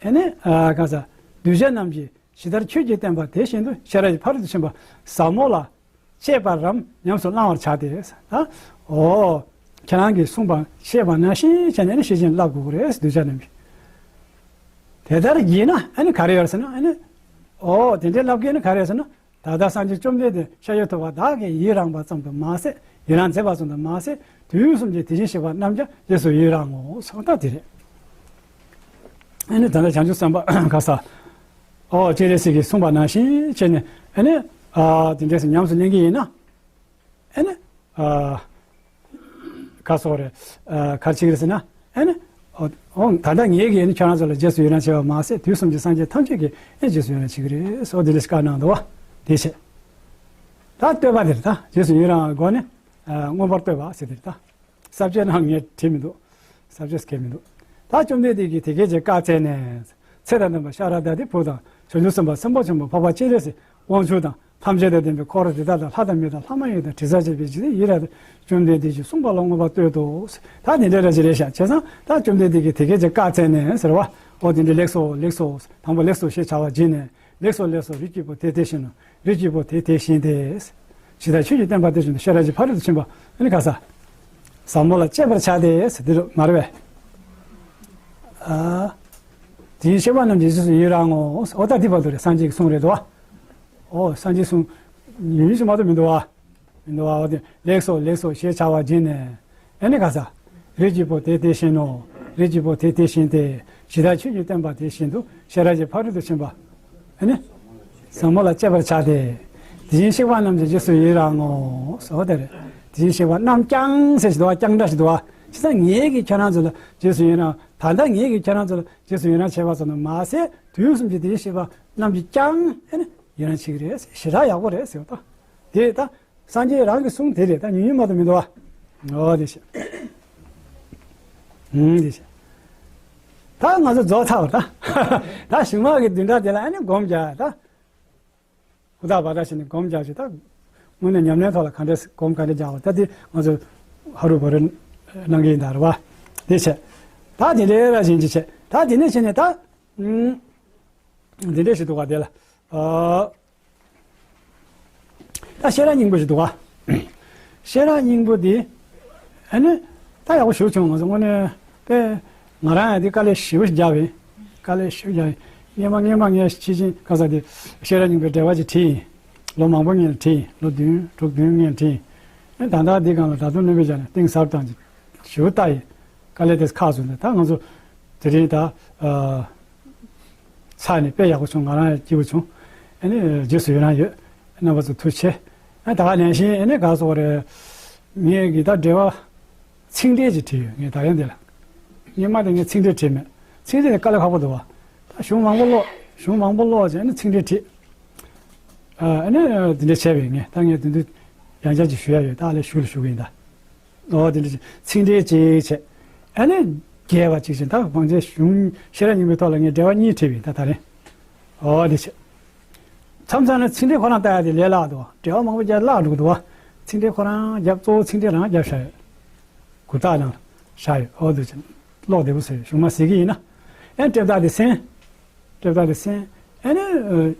ཨེ་ནི། ཨ། ག་ས། གདུལ་བྱ་རྣམས་ཀྱིས་ཇི་ལྟར་ཁྱོད་ཀྱིས་བསྟན་པ་དེ་བཞིན་དུ་ཤེས་རབ་ཀྱི་ཕ་རོལ་ཏུ་ཕྱིན་པ་ཟབ་མོ་ལ་སྤྱད་པ་རྣམས་ཉམས་སུ་བླང་བར་བྱ་སྟེ། ད། འོ། ཁྱེད་རང་གིས་གསུངས་པ་བཤད་པ་ནང་བཞིན་བྱས་ནས་ནི་ཤེར་ཕྱིན་བསླབ་དགོས་ཀྱི་རེད་གདུལ་བྱ་རྣམས་ཀྱིས། དེ་ལྟར་བགྱིས་ན་ཨ་ནི་ག་རེ་ཡོད་ཟེར་ན་ཨ་ནི། འོ་དེ་འདྲའི་བསླབ་དགོས་ན་ག་རེ་ཟེར་ན། ད་ལྟ་སངས་རྒྱས་བཅོམ་ལྡན་འདས་ཤཱཀྱ་ཐུབ་པ་བདག་གིས་ཡི་རངས་པ་ཙམ་དུ་མ་ཟད་ཡི་རངས་མཛད་པ་ཙམ་དུ་མ་ཟད་དུས་གསུམ་གྱི་དེ་བཞིན་གཤེགས་པ་རྣམས་ཀྱང་རྗེས་སུ་ཡི་རང་ངོ་། སོང་ད་དེ་རེད། ཨ་ནི་ད་ལྟ་བྱང་ཆུབ་སེམས་དཔའ་ག་ས། ཨོ་སྤྱན་རས་གཟིགས་ཀྱིས་གསུངས་པ་ནང་བཞིན་བྱས་ནས་ཨ་ནི། ཨ་དེ་འདྲས་སུ་ཉམས་སུ་ལེན་གྱི་ཡིན་ན། ཨ་ནི། ཨ་ག་སོགས་རེད། ཨ་ག་རེ་བྱེད་ཀྱི་རེད་ཟེར་ན། ཨ་ནི། ཨོ་ད་ལྟ་ངེད་ཀྱིས་ཨ་ནི་ཁྱོད་རང་ཚོ་ལ་རྗེས་སུ་ཡི་རང་བྱས་པ་མ་ཟད་དུས་གསུམ་གྱི་སངས་རྒྱས་ཐམས་ཅད་ཀྱིས་ཨ་ནི་རྗེས་སུ་ཡི་རང་བྱེད་ཀྱི་རེད། སོགས་དེ་འདྲས་བཀའ་གནང་འདུག་བ། དེ་བྱས། ད་བསྟོད་པ་དེ་རེད་ད། རྗེས་སུ་ཡི་རང་སྒོ་ནས། ཨ་མངོན་པར་བསྟོད་པ་ཟེར་དེ་རེད་ད། ས་བཅད་ནང་ངས་བྲིས་མི་འདུག་ས་བཅད་སྐད་མི་འདུག་ད་བཅོམ་ལྡན་འདས་ཀྱིས་དེ་སྐད་ཅེས་བཀའ་སྩལ་ནས། ཚེ་དང་ལྡན་པ་ཤཱ་ར་དྭ་ཏིའི་བུ་དང་བྱང་ཆུབ་སེམས་དཔའ་སེམས་དཔའ་ཆེན་པོ་འཕགས་པ་སྤྱན་རས་གཟིགས་དབང་ཕྱུག་དང་ཐམས་ཅད་དང་ལྡན་པའི་འཁོར་དེ་དག་དང་ལྷ་དང་མི་དང་ལྷ་མ་ཡིན་དང་དྲི་ཟར་བཅས་པའི་འཇིག་རྟེན་ཡི་རངས་ཏེ་བཅོམ་ལྡན་འདས་ཀྱིས་གསུངས་པ་ལ་མངོན་པར་བསྟོད་དོ། ད་དེ་འདྲའི་ར་ཅི་རེད་ཤག་བྱས་ཙང་ད་བཅོམ་ལྡན་འདས་ཀྱིས་དེ་སྐད་ཅེས་བཀའ་སྩལ་ནས་ཟེར་བ། འོ་དེ་འདྲའི་ལེགས་སོ་ལེགས་སོ། དང་པོ་ལེགས་སོ་ཞེས་བྱ་བ་བགྱིས་ནས། ལེགས་སོ་ལེགས་སོ། རིགས་ཀྱི་བུ་དེ་དེ་བཞིན་ནོ། རིགས་ཀྱི་བུ་དེ་དེ་བཞིན་ཏེ། ཇི་ལྟར་ཁྱོད་ཀྱིས་བསྟན་པ་དེ་བཞིན་དུ་ཤེས་རབ་ཀྱི་ཕ་རོལ་ཏུ་ཕྱིན་པ་ཨ་ནི་ག་ས། ཟབ་མོ་ལ་སྤྱད་པར་བྱ་སྟེ་ཟེར་འདི་རུ་མ་རེད་པས། ཨ། དེ་བཞིན་གཤེགས་པ་རྣམས་ཀྱིས་རྗེས་སུ་ཡི་རང་ངོ་། འོ་ད་འདི་བར་དུ་རེད། སངས་རྒྱས་ཀྱི་གསུང་རེད་དོ། འོ་སངས་རྒྱས་གསུང་ཡིན་ཞིག་མ་གཏོགས་མི་འདུག་བ། མི་འདུག་བ། འོ་དེ་ལེགས་སོ་ལེགས་སོ་ཞེས་བྱ་བ་བགྱིས་ནས། ཨ་ནི་ག་ས། རིགས་ཀྱི་བུ་དེ་དེ་བཞིན་ནོ། རིགས་ཀྱི་བུ་དེ་དེ་བཞིན་ཏེ། ཇི་ལྟར་ཁྱོད་ཀྱིས་བསྟན་པ་དེ་བཞིན་དུ་ཤེས་རབ་ཀྱི་ཕ་རོལ་ཏུ་ཕྱིན་པ། ཨ་ནི། ཟབ་མོ་ལ་སྤྱད་པར་བྱ་སྟེ། དེ་བཞིན་གཤེགས་པ་རྣམས་ཀྱིས་རྗེས་སུ་ཡི་རང་ངོ་། ཟེར་བ་དེ་རེད། དེའི་བཤད་པ་རྣམས་ཀྱང་ཟེར་ཞིག་འདུག་བ། ཀྱང་སྒྲ་ཞིག་འདུག་བ། བྱས་ཙང་ངེད་ཀྱིས་ཁྱེད་རང་ཚོ་ལ་རྗེས་སུ་ཡི་རང་། ད་ལྟ་ངེད་ཀྱིས་ཁྱེད་རང་ཚོ་ལ་རྗེས་སུ་ཡི་རང་བྱས་པ་ཙམ་དུ་མ་ཟད། དུས་གསུམ་གྱི་དེའི་བཤད་པ་རྣམས་ཀྱིས་ཀྱང་ཨེ་ནི་ཡི་རང་བྱེད་ཀྱི་རེད། ཞེ་དྲག་ཡག་པོ་རེད་ཟེར་བ་དང་། དེ་ད་སངས་རྒྱས་རང་གི་གསུང་དེ་རེད། ད་ཉུང་ཉུང་མ་གཏོགས་མི་འདུག་བ། འོ་དེ་བྱས། ཨུམ་དེ་བྱས། ད་ང་ཚོ་རྫོགས་ཚར་བ་ད། ད་གཞུང་མ་གི་བདུན་ཕྲག་དེ་ལ་ཨ་ནི་སྒོམ་རྒྱག་ད། ཧུར་ཐག་བར་ཐག་བྱས་ནས་སྒོམ་རྒྱག་ཅིག་ད། དངོས་གནས་ཉམས་ལེན་ཐོག་ལ་ག་འདྲས་སྒོམ་ག་འདྲས་རྒྱག་པ་ད་དེ་ང་ཚོ་ཧ་རུ་བ་རུ་གནང་གི་ཡིན་ད་རེད་བ། དེ་བྱས། ད་དེ་འདྲའི་ར་བཞིན་ཅིག་བྱས། ད་དེ་ནས་བྱས་ནས་ད། ཨུམ། འདི་འདྲས་ཞིག་འདུག་ག་དེ་ལ། ཨ། ད་ཤེས་རབ་སྙིང་པོ་ཞིག་འདུག་ག་ཤེས་རབ་སྙིང་པོ་འདི། ཨ་ནི། ད་ཡག་པོ་ཞེ་པོ་བྱུང་། ང་ཚོ་དངོས་གནས་དཔེ། ང་རང་ཡང་འདི་དཀའ་ལས་ཞེ་པོ་ཞིག་བརྒྱབ་ཡིན། དཀའ་ལས་ཞེ་པོ་བརྒྱབ་ཡིན། སྔོན་མ་སྔོན་མ་ངས་ཕྱི་ཕྱིན་ག་ས་དེ་ཤེས་རབ་སྙིང་པོའི་འགྲེལ་པ་ཅིག་བྲིས་ཡིན། ལོ་མང་པོ་སྔོན་ལ་བྲིས་ཡིན། ལོ་བདུན་དྲུག་བདུན་སྔོན་བྲིས་ཡིན། ཨ་ནི་ད་ལྟ་འདི་སྒང་ལ་ད་དུང་སྣོན་པ་བརྒྱབ་ནས་གཏིང་ཟབ་དང་ཞེ་པོ་ལྟ་ཡིན། དཀའ་ལས་དེ་ཁག་སོང་ནས་ད་ང་ཚོ་དེ་རིང་ད། ཨ། ཚར་ནས་དཔེ་ཡག་པོ་བྱུང་། ང་རང་ཡང་སྐྱིད་པོ་བྱུང་། ཨ་ནི་རྗེས་སུ་ཡི་རང་ཡོད། རྣམ་པ་ཚོ་ཐུགས་རྗེ་ཆེ། ཨ་ད་ག་ནང་བཞིན་ཨ་ནི་ག་སོགས་རེད། ངས་གི་ད་འགྲེལ་པ་ཚིག་འགྲེལ་ཅིག་བྲིས་ཡོད། ངས་ད་ཡང་འདི་ལ་སྔོན་མ་དེ་ངས་ཚིག་འགྲེལ་བྲིས་མེད། ཚིག་འགྲེལ་དེ་དཀའ་ལས་ཁག་པོ་འདུག་བ། ད་གཞུང་མང་པོ་ཀློག་གཞུང་མང་པོ་ཀློག་བྱས་ཨ་ནི་ཚིག་འགྲེལ་བྲིས། ཨ་ནི་འདི་འདྲ་བྱས་པས་ངས་ད་ངས་དེ་འདི་ཡང་བསྐྱར་ཅིག་ཞུ་ཡ་ཡོད། ད་ཨ་ལས་ཞུ་ལ་ཞུ་གི་ཡིན་ད། ཨོ་དེ་འདྲ་ཅིག་ཚིག་འགྲེལ་ཅིག་བྱས། ཨ་ནི་རྒྱས་པ་ཅིག་བྱས། ད་བང་ཆེན་གཞུང་ཤེས་རབ་སྙིང་པོའི་ཐོག་ལ་ངས་འགྲེལ་པ་གཉིས་བྲིས་པས་ད་ད་རེས། ཨོ་དེ་བྱས། མཚམས་མཚམས་ལ་ཚིག་འགྲེལ་ཁོ་རང་ལྟ་ཡ་དེ་ལས་སླ་འདུག་འགྲེལ་པ་མང་པོ་རྒྱབ་བརླག་འགྲོ་གི་འདུག་བ། ཚིག་འགྲེལ་ཁོ་རང་རྒྱབ་གཙོ་བོ་ཚིག་འགྲེལ་རང་རྒྱབ་བཞག་ཡོད། གུ་དག་ནང་བཞག་ཡོད། ཨོ་དེ་བྱས། ཀློག་བདེ་པོ་བྱས། གཞུང་མ་གཟིགས་ཀྱི་ཡིན་ན། ཨེ་འགྲེལ་པ་དེ་གསན། སྐྱབས་དག་ལ་གསན། ཨ་ནི།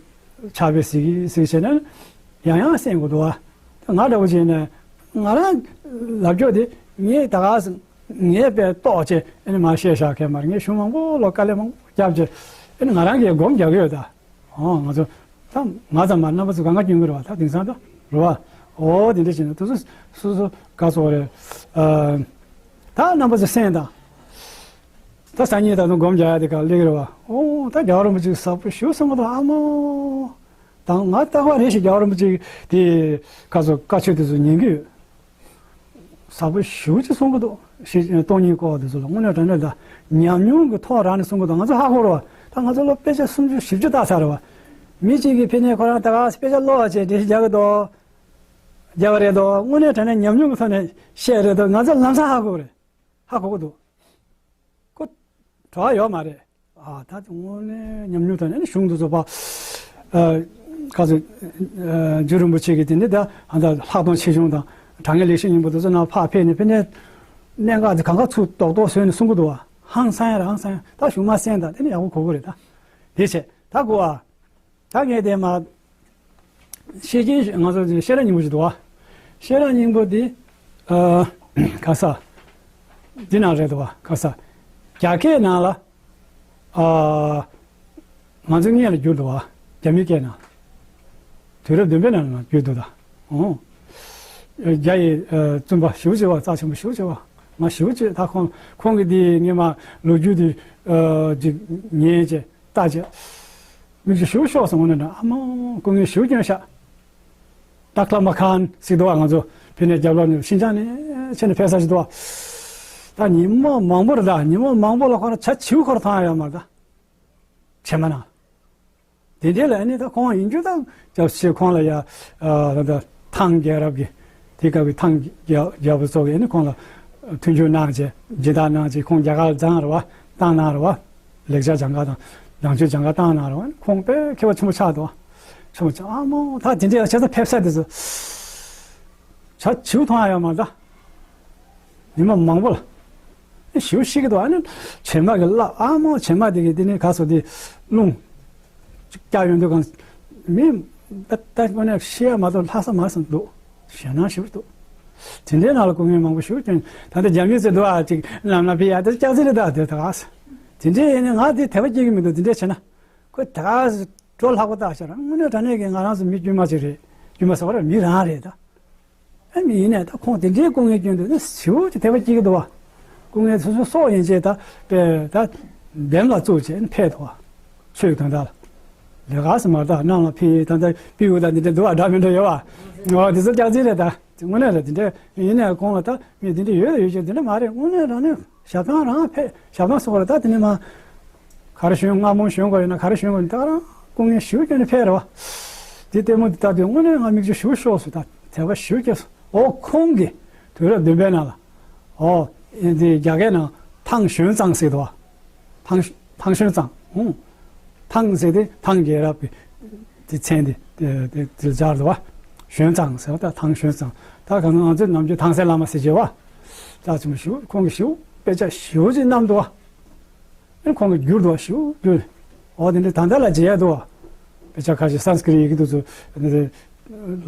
ཕྱག་དཔེ་གཟིགས་གཟིགས་བྱས་ན། ཡང་ཡང་གསན་དགོས་འདུག་བ། ང་འདྲ་བོ་བྱས་ན། ང་རང་ལབ་ཕྱོགས་དེ་ངས་ད་ག་ངས་དཔེ་རྟོགས་བྱས་ཨ་ནི་མར་བཤད་བཞག་མཁན་མ་རེད། ངས་གཞུང་མང་པོ་ཀློག་དཀའ་ལས་མང་པོ་བརྒྱབ་བྱས་ཨ་ནི་ང་རང་གིས་སྒོམ་རྒྱག་གི་ཡོད་ད། ཨོ་ང་ཚོ་ད་ང་ཙམ་མ་རྣམ་པ་ཚོ་གང་ག་སྐྱོན་གི་རེད་བ། ད་དེང་སང་ད་རེད་བ། ཨོ་དེ་འདྲ་བྱས་ན་དེ་ཚོ་སོ་སོ་ག་ཚོད་རེད། ཨ། ད་རྣམ་པ་ཚོ་གསན་དང་། ད་སང་ཉིན་ད་དུང་སྒོམ་རྒྱག་ཡ་དེ་ག་སླེབས་རེད་བ། ཨོ་ད་རྒྱལ་བ་རིན་པོ་ཆེ་ཟབ་པོ་ཞེ་པོ་གསུང་གི་འདུག་ཨ་མ། ད་ང་རྟག་པར་རེ་ཞིག་རྒྱལ་བ་རིན་པོ་ཆེ་དེ་ག་ཚོད་བཀའ་ཆོས་དེ་ཚོ་ཉན་གི་ཡོད། ཟབ་པོ་ཞེ་པོ་ཅིག་གསུང་གི་འདུག་ཤེས་སྟོང་ཉིད་སྐོར་དེ་ཚོ་ལ་དངོས་གནས་དྲང་གནས་ད་ཉམས་མྱོང་གི་ཐོག་རང་ནས་གསུང་གི་འདུག་ང་ཚོ་ཧ་གོ་རེད་བ། ད་ང་ཚོ་ལོ་དཔེ་ཆ་སུམ་ཅུ་བཞི་བཅུ་བལྟས་ཚར་རེད་བ། མི་གཅིག་གིས་ཕ་གི་ནས་ཁོ་རང་ད་ག་དཔེ་ཆ་ཀློག་བྱས་འགྲེལ་བཤད་རྒྱག་གི་འདུག་རྒྱག་གི་རེད་འདུག་དངོས་གནས་དྲང་གནས་ཉམས་མྱོང་གི་ཐོག་ནས་བཤད་རེད་འདུག་ང་ཚོ་ལམ་སང་ཧ་གོ་རེད། ཧ་གོ་གི་འདུག་ཁོ་གྲོགས་ཡོད་མ་རེད། ཨ་ད་དེ་དངོས་གནས་ཉམས་མྱོང་དང་ནི་གཞུང་དུ་བཟོ་བ། ཨ་ག་ཚོད། ཨ་རྒྱུ་རིན་པོ་ཆེ་གི་དེ་ནི་ད་ཨ་ད་ལྷག་མཐོང་ཆེ་ཆུང་དང་དྲང་ངེས་ལེགས་བཤད་སྙིང་པོ་དེ་ཚོ་ནང་ཕར་ཕེབས་ནས་ཕེབས་ནས་གནད་འགག་དེ་གང་ག་ཚུར་རྡོག་རྡོག་བཟོས་ནས་གསུང་གི་འདུག་བ། ཧང་སང་ཡ་རེད། ཧང་སང་ཡ། ད་གཞུང་མ་གསན་དང་དེ་ནི་ཡག་པོ་གོ་གི་རེད་ད། དེ་བྱས་ད་གོ་ཨ། ད་ངས་དེ་མ། ཤེས་ཀྱི་ང་ཚོ་ཤེས་རབ་སྙིང་པོ་ཞིག་འདུག་བ། ཤེས་རབ་སྙིང་པོ་འདི། ཨ། ག་ས། འདི་ནང་རེད་འདུག་བ། ག་ས། རྒྱ་སྐད་ནང་ལ། ཨ། ང་ཚོའི་སྔོན་ལ་བསྒྱུར་འདུག་བ། རྒྱ་མིའི་སྐད་ནང་། དུས་རབས་བདུན་པའི་ནང་ལ་བསྒྱུར་འདུག་ད། ཨོ། རྒྱ་ཡི་ཨ་བཙུན་པ་ཞེ་པོ་ཅིག་བ། རྩ་ཆེན་པོ་ཞེ་པོ་ཅིག་བ། ང་ཞེ་པོ་ཅིག་ད་ཁོང་ཁོང་གི་འདི་སྔོན་མ་ལོ་རྒྱུས་འདི་ཨ་ཅིག་ཉན་བྱས། ལྟ་བྱས། མིག་ཆུ་ཞུ་ཤོག་སོང་ནས་འདྲ་ཨ་མ་སྐུ་ངལ་ཞུ་སྐྱོན་ཤག་ཏཱ་ཁ་ལ་མ་ཁན་ཟེར་འདུག་བ། ང་ཚོ་ཕི་ནས་རྒྱབ་ལོགས་ནས་ཤིན་ཅང་ནས་ཕྱིན་ནས་ཕེབས་ས་ཞིག་འདུག་བ། ད་ཉི་མ་མང་པོ་རེད། ད་ཉི་མ་མང་པོ་ལ་ཁོ་རང་ཇ་བྱིའུ་ཁོ་རང་མཐོང་ཡ་ཡོད་མ་རེད། ད་བྱེ་མ་ན། དེ་འདྲའི་ལ་ནི་ད་ཁོང་ཡིན་རྒྱུ་དང་སྐྱབས་ཆེ་ཁོང་ལ་ཡ། ཨ་ད་ཐང་རྒྱལ་རབས་ཀྱི་དེ་སྐབས་ཀྱི་ཐང་རྒྱལ་རྒྱལ་པོ་ཚོ་གིས་ནི་ཁོང་ལ་མཐུན་འགྱུར་གནང་བྱས་སྦྱིན་བདག་གནང་བྱས་ཁོང་རྒྱ་གར་ལ་བརྫངས་རེད་བ། བཏང་གནང་རེད་བ། ལེགས་སྦྱར་སྦྱང་ག་དང་ནང་ཆོས་སྦྱང་ག་བཏང་གནང་རེད་བ། ཁོང་དཔེ་མཁས་པ་ཆེན་པོ་ཆགས་འདུག་བ། ཆེན་པོ་ཆགས་ཨ་མོ་ད་དེ་འདྲའི་ཡ་བྱས་ཙང་ཕེབས་ས་དེ་ཚོ། ཇ་བྱིའུ་མཐོང་ཡ་ཡོད་མ་རེད་ད། ཉི་མ་མང་པོ་ལ། ཨེ་ཞེ་པོ་ཤི་གི་འདུག་ཨ་ནི་བྱེ་མ་གི་ལ་ཨ་མོ་བྱེ་མ་དེ་གི་དེ་ནི་ག་སོ་དེ་རླུང་ཅིག་བཀྱག་ཡོང་དུས་གང་མི་ད་ད་དངོས་གནས་ཤི་ཡ་མ་གཏོགས་ལྷག་ས་མ་སོང་འདུག་ཞེད་སྣང་ཞེ་པོ་འདུག་དེ་འདྲའི་ནང་ལ་སྐུ་ངལ་མང་པོ་ཞེ་པོ་བསྐྱོན། ད་ལྟ་རྒྱ་མི་ཚོས་འདུག་ཨ་ཅིག་ལམ་ལ་ཕི་ཡ་དེ་སྐྱག་རྫུན་རེད་ད། དེ་ད་ག་ས་དེ་འདྲའི་ཡིན་ནི་ང་དེ་དད་པ་སྐྱེ་གི་མི་འདུག་དེ་འདྲའི་བྱས་ན་ཁོ་ད་ག་ས་འགྲོ་ལྷག་པོ་ད་ཤར་དངོས་གནས་དྲང་གནས་ཀྱི་ང་རང་ཚོ་མི་དཀྱུས་མ་ཅིག་རེད། དཀྱུས་མ་ཟེར་བ་རེད། མི་རང་རེད་ད། ཨ་ནི་ཡིན་ནས་ད་ཁོང་དེ་འདྲའི་སྐུ་ངལ་བསྐྱོན་དུས་ན་ཞེ་པོ་ཅིག་དད་པ་སྐྱེ་གི་འདུག་བ། སྐུ་ངལ་སོ་སོའི་སྲོག་ཡན་ཆད་ད་དཔེ་ད་འདེམས་ལ་བཙུགས་བྱས་ནས་ཕེབས་འདུག་བ། ཆོས་ཀྱི་དོན་དག་ལ། ལས་ཀ་ཟེར་མ་རེད། ད་ནང་ལ་ཕི་ད་ལྟ་པིའུ་དང་འདི་འདྲ་འདུག་བ། འདྲ་མི་འདྲ་ཡོད་བ། འོ་དེ་ཚོ་སྐྱག་རྫུན་རེད་ད། དངོས་གནས་རེད། དེ་འདྲ་ཡིན་ནའི་ཁོང་ལ་ད་མི་དེ་འདྲ་ཡོད་ཡོད་ཅིག་དེ་འདྲ་མ་རེད། དངོས་གནས་རང་ནས་ཞབས་ཐང་རང་ཕེབས། ཞབས་ཐང་སོགས་རེད། ད་དེ་ནས་མ་ག་རེ་ཞུ། སྔ་མོ་ཞུ་དགོས་ཡིན་ན་ག་རེ་ཞུ་དགོས་ཡིན་ན། ད་རང་སྐུ་ངལ་ཞེ་པོ་སྐྱོན་ནས་ཕེབས་རེད་བ། དེ་ལྟད་མོ་དེ་ལྟ་དུས་དངོས་གནས་ང་མིག་ཆུ་ཞེ་པོ་ཤོར་སོང་། ད་དད་པ་ཞེ་པོ་སྐྱེས་སོང་། འོ་ཁོང་གིས་དུས་རབས་བདུན་པའི་ནང་ལ། འོ་དེ་རྒྱ་སྐད་ནང་ཐང་ཞོན་ཙང་ཟེར་འདུག་བ། ཐང་ཐང་ཞོན་ཙང་། ཧུང་། ཐང་ཟེར་དེ་ཐང་རྒྱལ་རབས་ཀྱི་དེ་མཚན་དེ་དེ་དེ་དེ་སྦྱར་འདུག་བ། ཞོན་ཙང་ཟེར་བ། ད་ཐང་ཞོན་ཙང་། ད་གང་ང་ཚོའི་ནམ་རྒྱུན་ཐང་སན་བླ་མ་ཟེར་གྱི་བ། རྩ་ཆེན་པོ་ཞེ་པོ། ཁོང་གིས་ཞེ་པོ་དཔེ་ཆ་ཞེ་པོ་ཅིག་བསྣམས་འདུག་བ། ཨེ་ཁོང་གིས་བསྒྱུར་འདུག་བ། ཞེ་པོ་བསྒྱུར། འོ་དེ་འདྲ་ད་ལྟ་ལ་མཇལ་ཡ་འདུག་བ། དཔེ་ཆ་ཁ་ཤས་སཾ་སྐྲྀ་ཏ་ཡི་གེ་འདུག་ཚོ་ནི་དེ་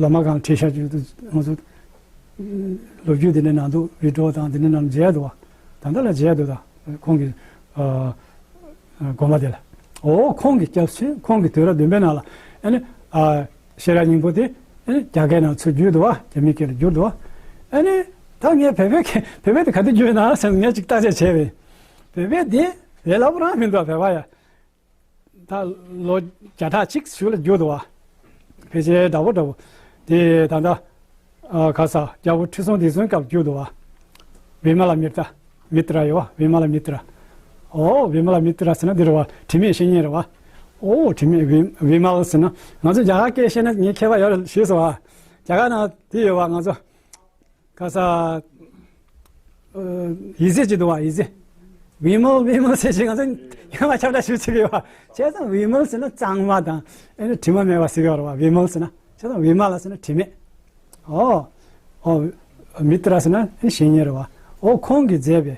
ལོ་མ་གང་བྲིས་བཞག་རྒྱུ་འདུག་ང་ཚོ་ལོ་རྒྱུས་དེ་འདྲ་ནང་འདུག་བི་ཌི་ཡོ་དང་དེ་འདྲ་ནང་མཇལ་ཡ་འདུག་བ། ད་ལྟ་ལ་མཇལ་ཡ་འདུག་ད་ཁོང་གི་ཨ་ཨ་དགོན་པ་དེ་ལ། འོ་ཁོང་གི་སྐྱབས་ཆེན། ཁོང་གི་དུས་རབས་བདུན་པའི་ནང་ལ་ཨ་ནི་ཨ་ཤེས་རབ་སྙིང་པོ་དེ་ཨ་ནི་རྒྱ་སྐད་ནང་ཚུར་བསྒྱུར་འདུག་བ། རྒྱ་མི་སྐད་ལ་བསྒྱུར་འདུག་བ། ཨ་ནི་ད་ངས་བོད་པའི་སྐད་བོད་པའི་དེ་ག་དུས་བསྒྱུར་ན་ཟེར་ངས་ཅིག་བརྟག་དཔྱད་བྱས་པས། བོད་པའི་དེ་བས་སླ་པོ་རང་མི་འདུག་བ། བོད་པ་ཡ། ད་ལོ་བརྒྱ་ཕྲག་གཅིག་ཞིག་ལ་བསྒྱུར་འདུག་བ། ཕལ་ཆེར་འདྲ་པོ་འདྲ་པོ། དེ་ད་ལྟ་ཨ་ག་ས་རྒྱལ་པོ་ཁྲི་སྲོང་ལྡེ་བཙན་སྐབས་བསྒྱུར་འདུག་བ། བི་མ་ལ་མི་ཏྲ། མི་ཏྲ་ཡོད་བ། བི་མ་ལ་མི་ཏྲ། ཨོ་བི་མ་ལ་མི་ཏྲ་ཟེར་ན་འདི་རེད་བ། དྲི་མེད་བཤེས་གཉེན་རེད་བ། ཨོ་དྲི་མེད་བི་བི་མ་ལ་ཟེར་ན། ང་ཚོ་རྒྱ་གར་སྐད་བཤད་ན་ངས་མཁས་པ་ཡོད་རེད་ཞུས་སོང་བ། རྒྱ་གར་ནང་དེ་ཡོད་བ། ང་ཚོ་ག་ས། ཨ་ཡི་ཟེར་ཅིག་འདུག་བ། ཡི་ཟེར། བི་མལ་བི་མལ་ཟེར་ཅིག་ང་ཚོ་ཡང་མ་ཁྱབ་བསྒྲགས་ཞུ་ཅིག་ཡོད་བ། བྱས་ཙང་བི་མལ་ཟེར་ན་གཙང་མ་དང་ཨེ་ནི་དྲི་མ་མེད་པ་ཟེར་གྱི་ཡོད་རེད་བ། བི་མལ་ཟེར་ན། བྱས་ཙང་བི་མ་ལ་ཟེར་ན་དྲི་མེད། ཨོ། ཨོ། མི་ཏྲ་ཟེར་ན་ཨེ་བཤེས་གཉེན་རེད་བ། ཨོ་ཁོང་གིས་མཛད་པའི་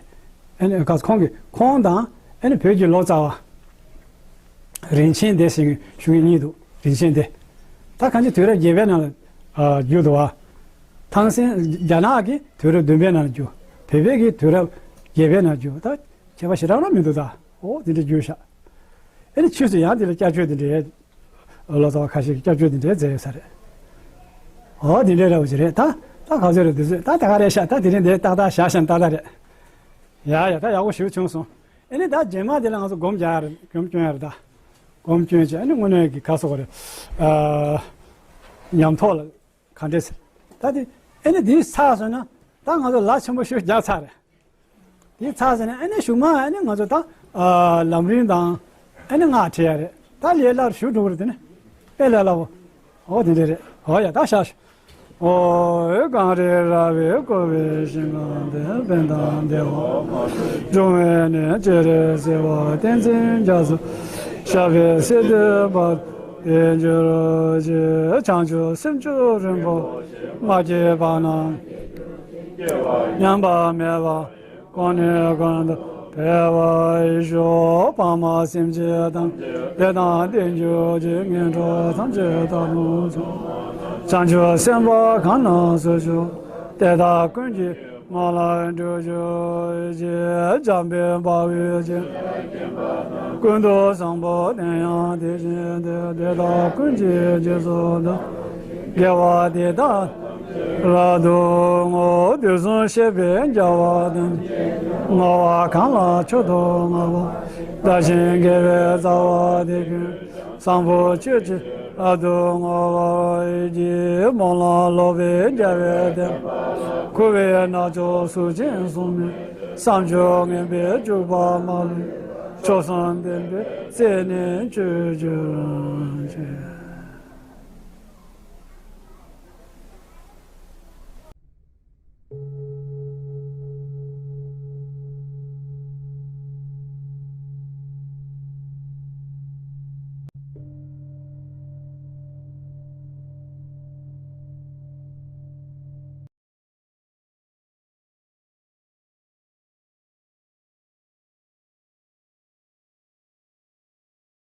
ཨེ་ནི་ག་ཁོང་གིས་ཁོང་དང་ཨེ་ནི་བོད་ཀྱི་ལོ་ཙཱ་བ་རིན་ཆེན་སྡེ་ཟེར་མཁན་ཞུ་མཁན་གཉིས་འདུག་རིན་ཆེན་སྡེ། ད་གང་ཅི་དུས་རབས་བརྒྱད་པའི་ནང་ལ་ཨ་བསྒྱུར་འདུག་བ། ཐང་སན་རྒྱ་ནག་གི་དུས་རབས་བདུན་པའི་ནང་ལ་བསྒྱུར། བོད་པའི་གི་དུས་རབས་བརྒྱད་པའི་ནང་བསྒྱུར། ད་ཁྱད་པར་ཞེ་དྲག་རང་མི་འདུག་ད། ཨོ་དེ་འདྲ་བསྒྱུར་ཤག་ཨེ་ནི་ཕྱིས་སུ་ཡང་དེ་ལ་བསྐྱར་བཅོས་དེ་འདྲའི་ལོ་ཙཱ་བ་ཁ་ཤས་ཀྱིས་བསྐྱར་བཅོས་དེ་འདྲའི་མཛད་ཡོད་ས་རེད། ཨོ་དེ་འདྲའི་འདྲ་བོ་ཞིག་རེད་ད། ད་ག་ཚོད་རེད་དེ་ཚོད་ད་ད་ག་རེད་ཤག་ད་དེ་རིང་འདིར་ཏག་ཏག་བཞག་བཞག་ན་ཏག་ཏག་རེད། ཡ་ཡ་ད་ཡག་པོ་ཞེ་པོ་བྱུང་སོང་། ཨེ་ནི་ད་རྗེས་མ་དེ་ལ་ང་ཚོ་སྒོམ་རྒྱག་ཡ་རེད། སྒོམ་སྐྱོན་ཡ་རེད་ད། སྒོམ་སྐྱོན་བྱས་ཨེ་ནི་དངོས་གནས་ཀྱི་ག་སོགས་རེད། ཨ་ཉམས་རྟོགས་ལ་ག་འདྲས་ཟེར། ད་དེ་ཨེ་ནི་དེའི་ཚར་སོང་ན་ད་ང་ཚོ་ལ་ཆེན་པོ་ཞེ་པོ་རྒྱག་ཚར་རེད། དེ་ཚར་ཟིན་ནས་ཨ་ནི་གཞུག་མ་ཨ་ནི་ང་ཚོ་ད་ཨ་ལམ་རིམ་དང་ཨ་ནི་སྔགས་ཁྲིད་ཡ་རེད། ད་ལས་སླ་རུ་ཞུ་འགྲོ་གི་རེད། དེ་ནི་དཔེ་ལས་སླ་བོ། ཨོ་དེ་འདྲ་རེད། ཨོ་ཡ་ད་བཞག་ཞུ། ཨོ་གངས་རི་ར་བས་བསྐོར་བའི་ཞིང་ཁམས་དེར། ཕན་དང་བདེ་བ་འབྱུང་བའི་གནས། སྤྱན་རས་གཟིགས་དབང་བསྟན་འཛིན་རྒྱ་མཚོ། ཞབས་པད་སྲིད་མཐའི་བར་དུ་བརྟན་གྱུར་ཅིག་བྱང་ཆུབ་སེམས་མཆོག་རིན་པོ་ཆེ། མ་སྐྱེས་པ་རྣམས་སྐྱེ་བར་ཉམས་པ་མེད་པར། གོང་ནས་གོང་དུ་འཕེལ་བར་ཤོག་ཕ་མ་སེམས་ཅན་ཐམས་ཅད་བདེ་དང་ལྡན་གྱུར་ཅིག་ངན་འགྲོ་ཐམས་ཅད་ཐར་པར་ཤོག་བྱང་ཆུབ་སེམས་དཔའ་གང་རྣམས་སུ་ཤོག་དེ་དག་ཀུན་གྱི་ངང་ལ་འགྲོ་གྱུར་ཅིག་འཇམ་དཔལ་དཔའ་བོས་ཀྱང་ཀུན་ཏུ་བཟང་པོ་དེ་ཡང་དེ་བཞིན་ཏེ། དེ་དག་ཀུན་གྱི་རྗེས་སུ་བདག་དགེ་བ་འདི་དག་རབ་ཏུ་བསྔོ། དུས་གསུམ་གཤེགས་པའི་རྒྱལ་བ་དང་། བསྔོ་བ་གང་ལ་མཆོག་ཏུ་བསྔགས་པ། བདག་གཞན་དགེ་བའི་རྩ་བ་འདི་ཀུན། བཟང་པོ་སྤྱོད་ཕྱིར་རབ་ཏུ་བསྔོ་བར་བགྱི། སྨོན་ལམ་ལོག་པའི་རྒྱལ་བས་བསྟན། འཁོར་བའི་རྣམ་ཅོག་གཟུགས་ཅན་གསུམ་མའི། བསམ་སྦྱོར་ངན་པའི་འཇུག་པ་མ་ལུས། མཆོག་གསུམ་ལྡན་པའི་སྲས་ནི་སྤྱོད་གྱུར་ཅིག